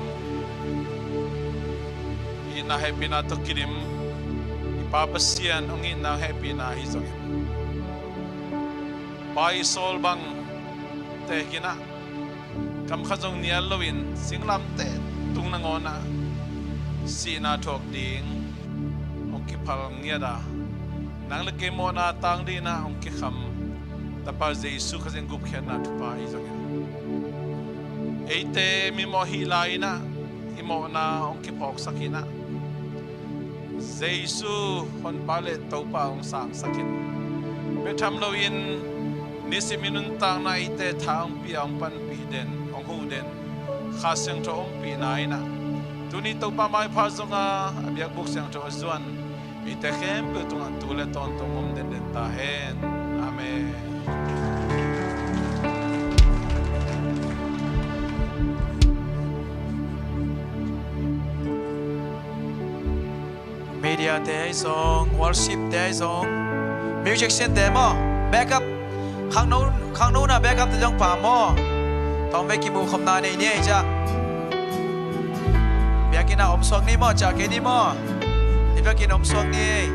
Itna hehpihna tawh kidim i Pa Pasian hong itna hehpihna ahi zongin, pa i sawl bang tekin ah kam khat zong nial loin singlamteh tung nangawn ah sihna thuak ding hong kiphal ngiat a, nang le kei mawhna tang dingin ah hong kikham Tapa Jesu Khazih gupkhiatna thupha ahi zongin, eite mimawh ahih lai-in ah i mawhna hong kiphawksak in ah, Jesu Honpa le Topa hong sangsak in, bek tham loin nisim i nuntakna eite tha hong pia, hong panpih den, hong huh den Kha Siangtho ompihna in ah, tuni Topa maipha zong a, a biakbuk siangtho a zuan eite khempeuh tungah tu le tawntung om denden ta hen. Amen. Media te ahi zong, worship te ahi zong, musician te maw, backup, khangno, khangno na backup te zong pha maw. Thong vei kimuh khopna nei ni ei ciah. Biakinn ah om suak ni maw, ciah kei ni maw. Ni biakinn om suak ni ei.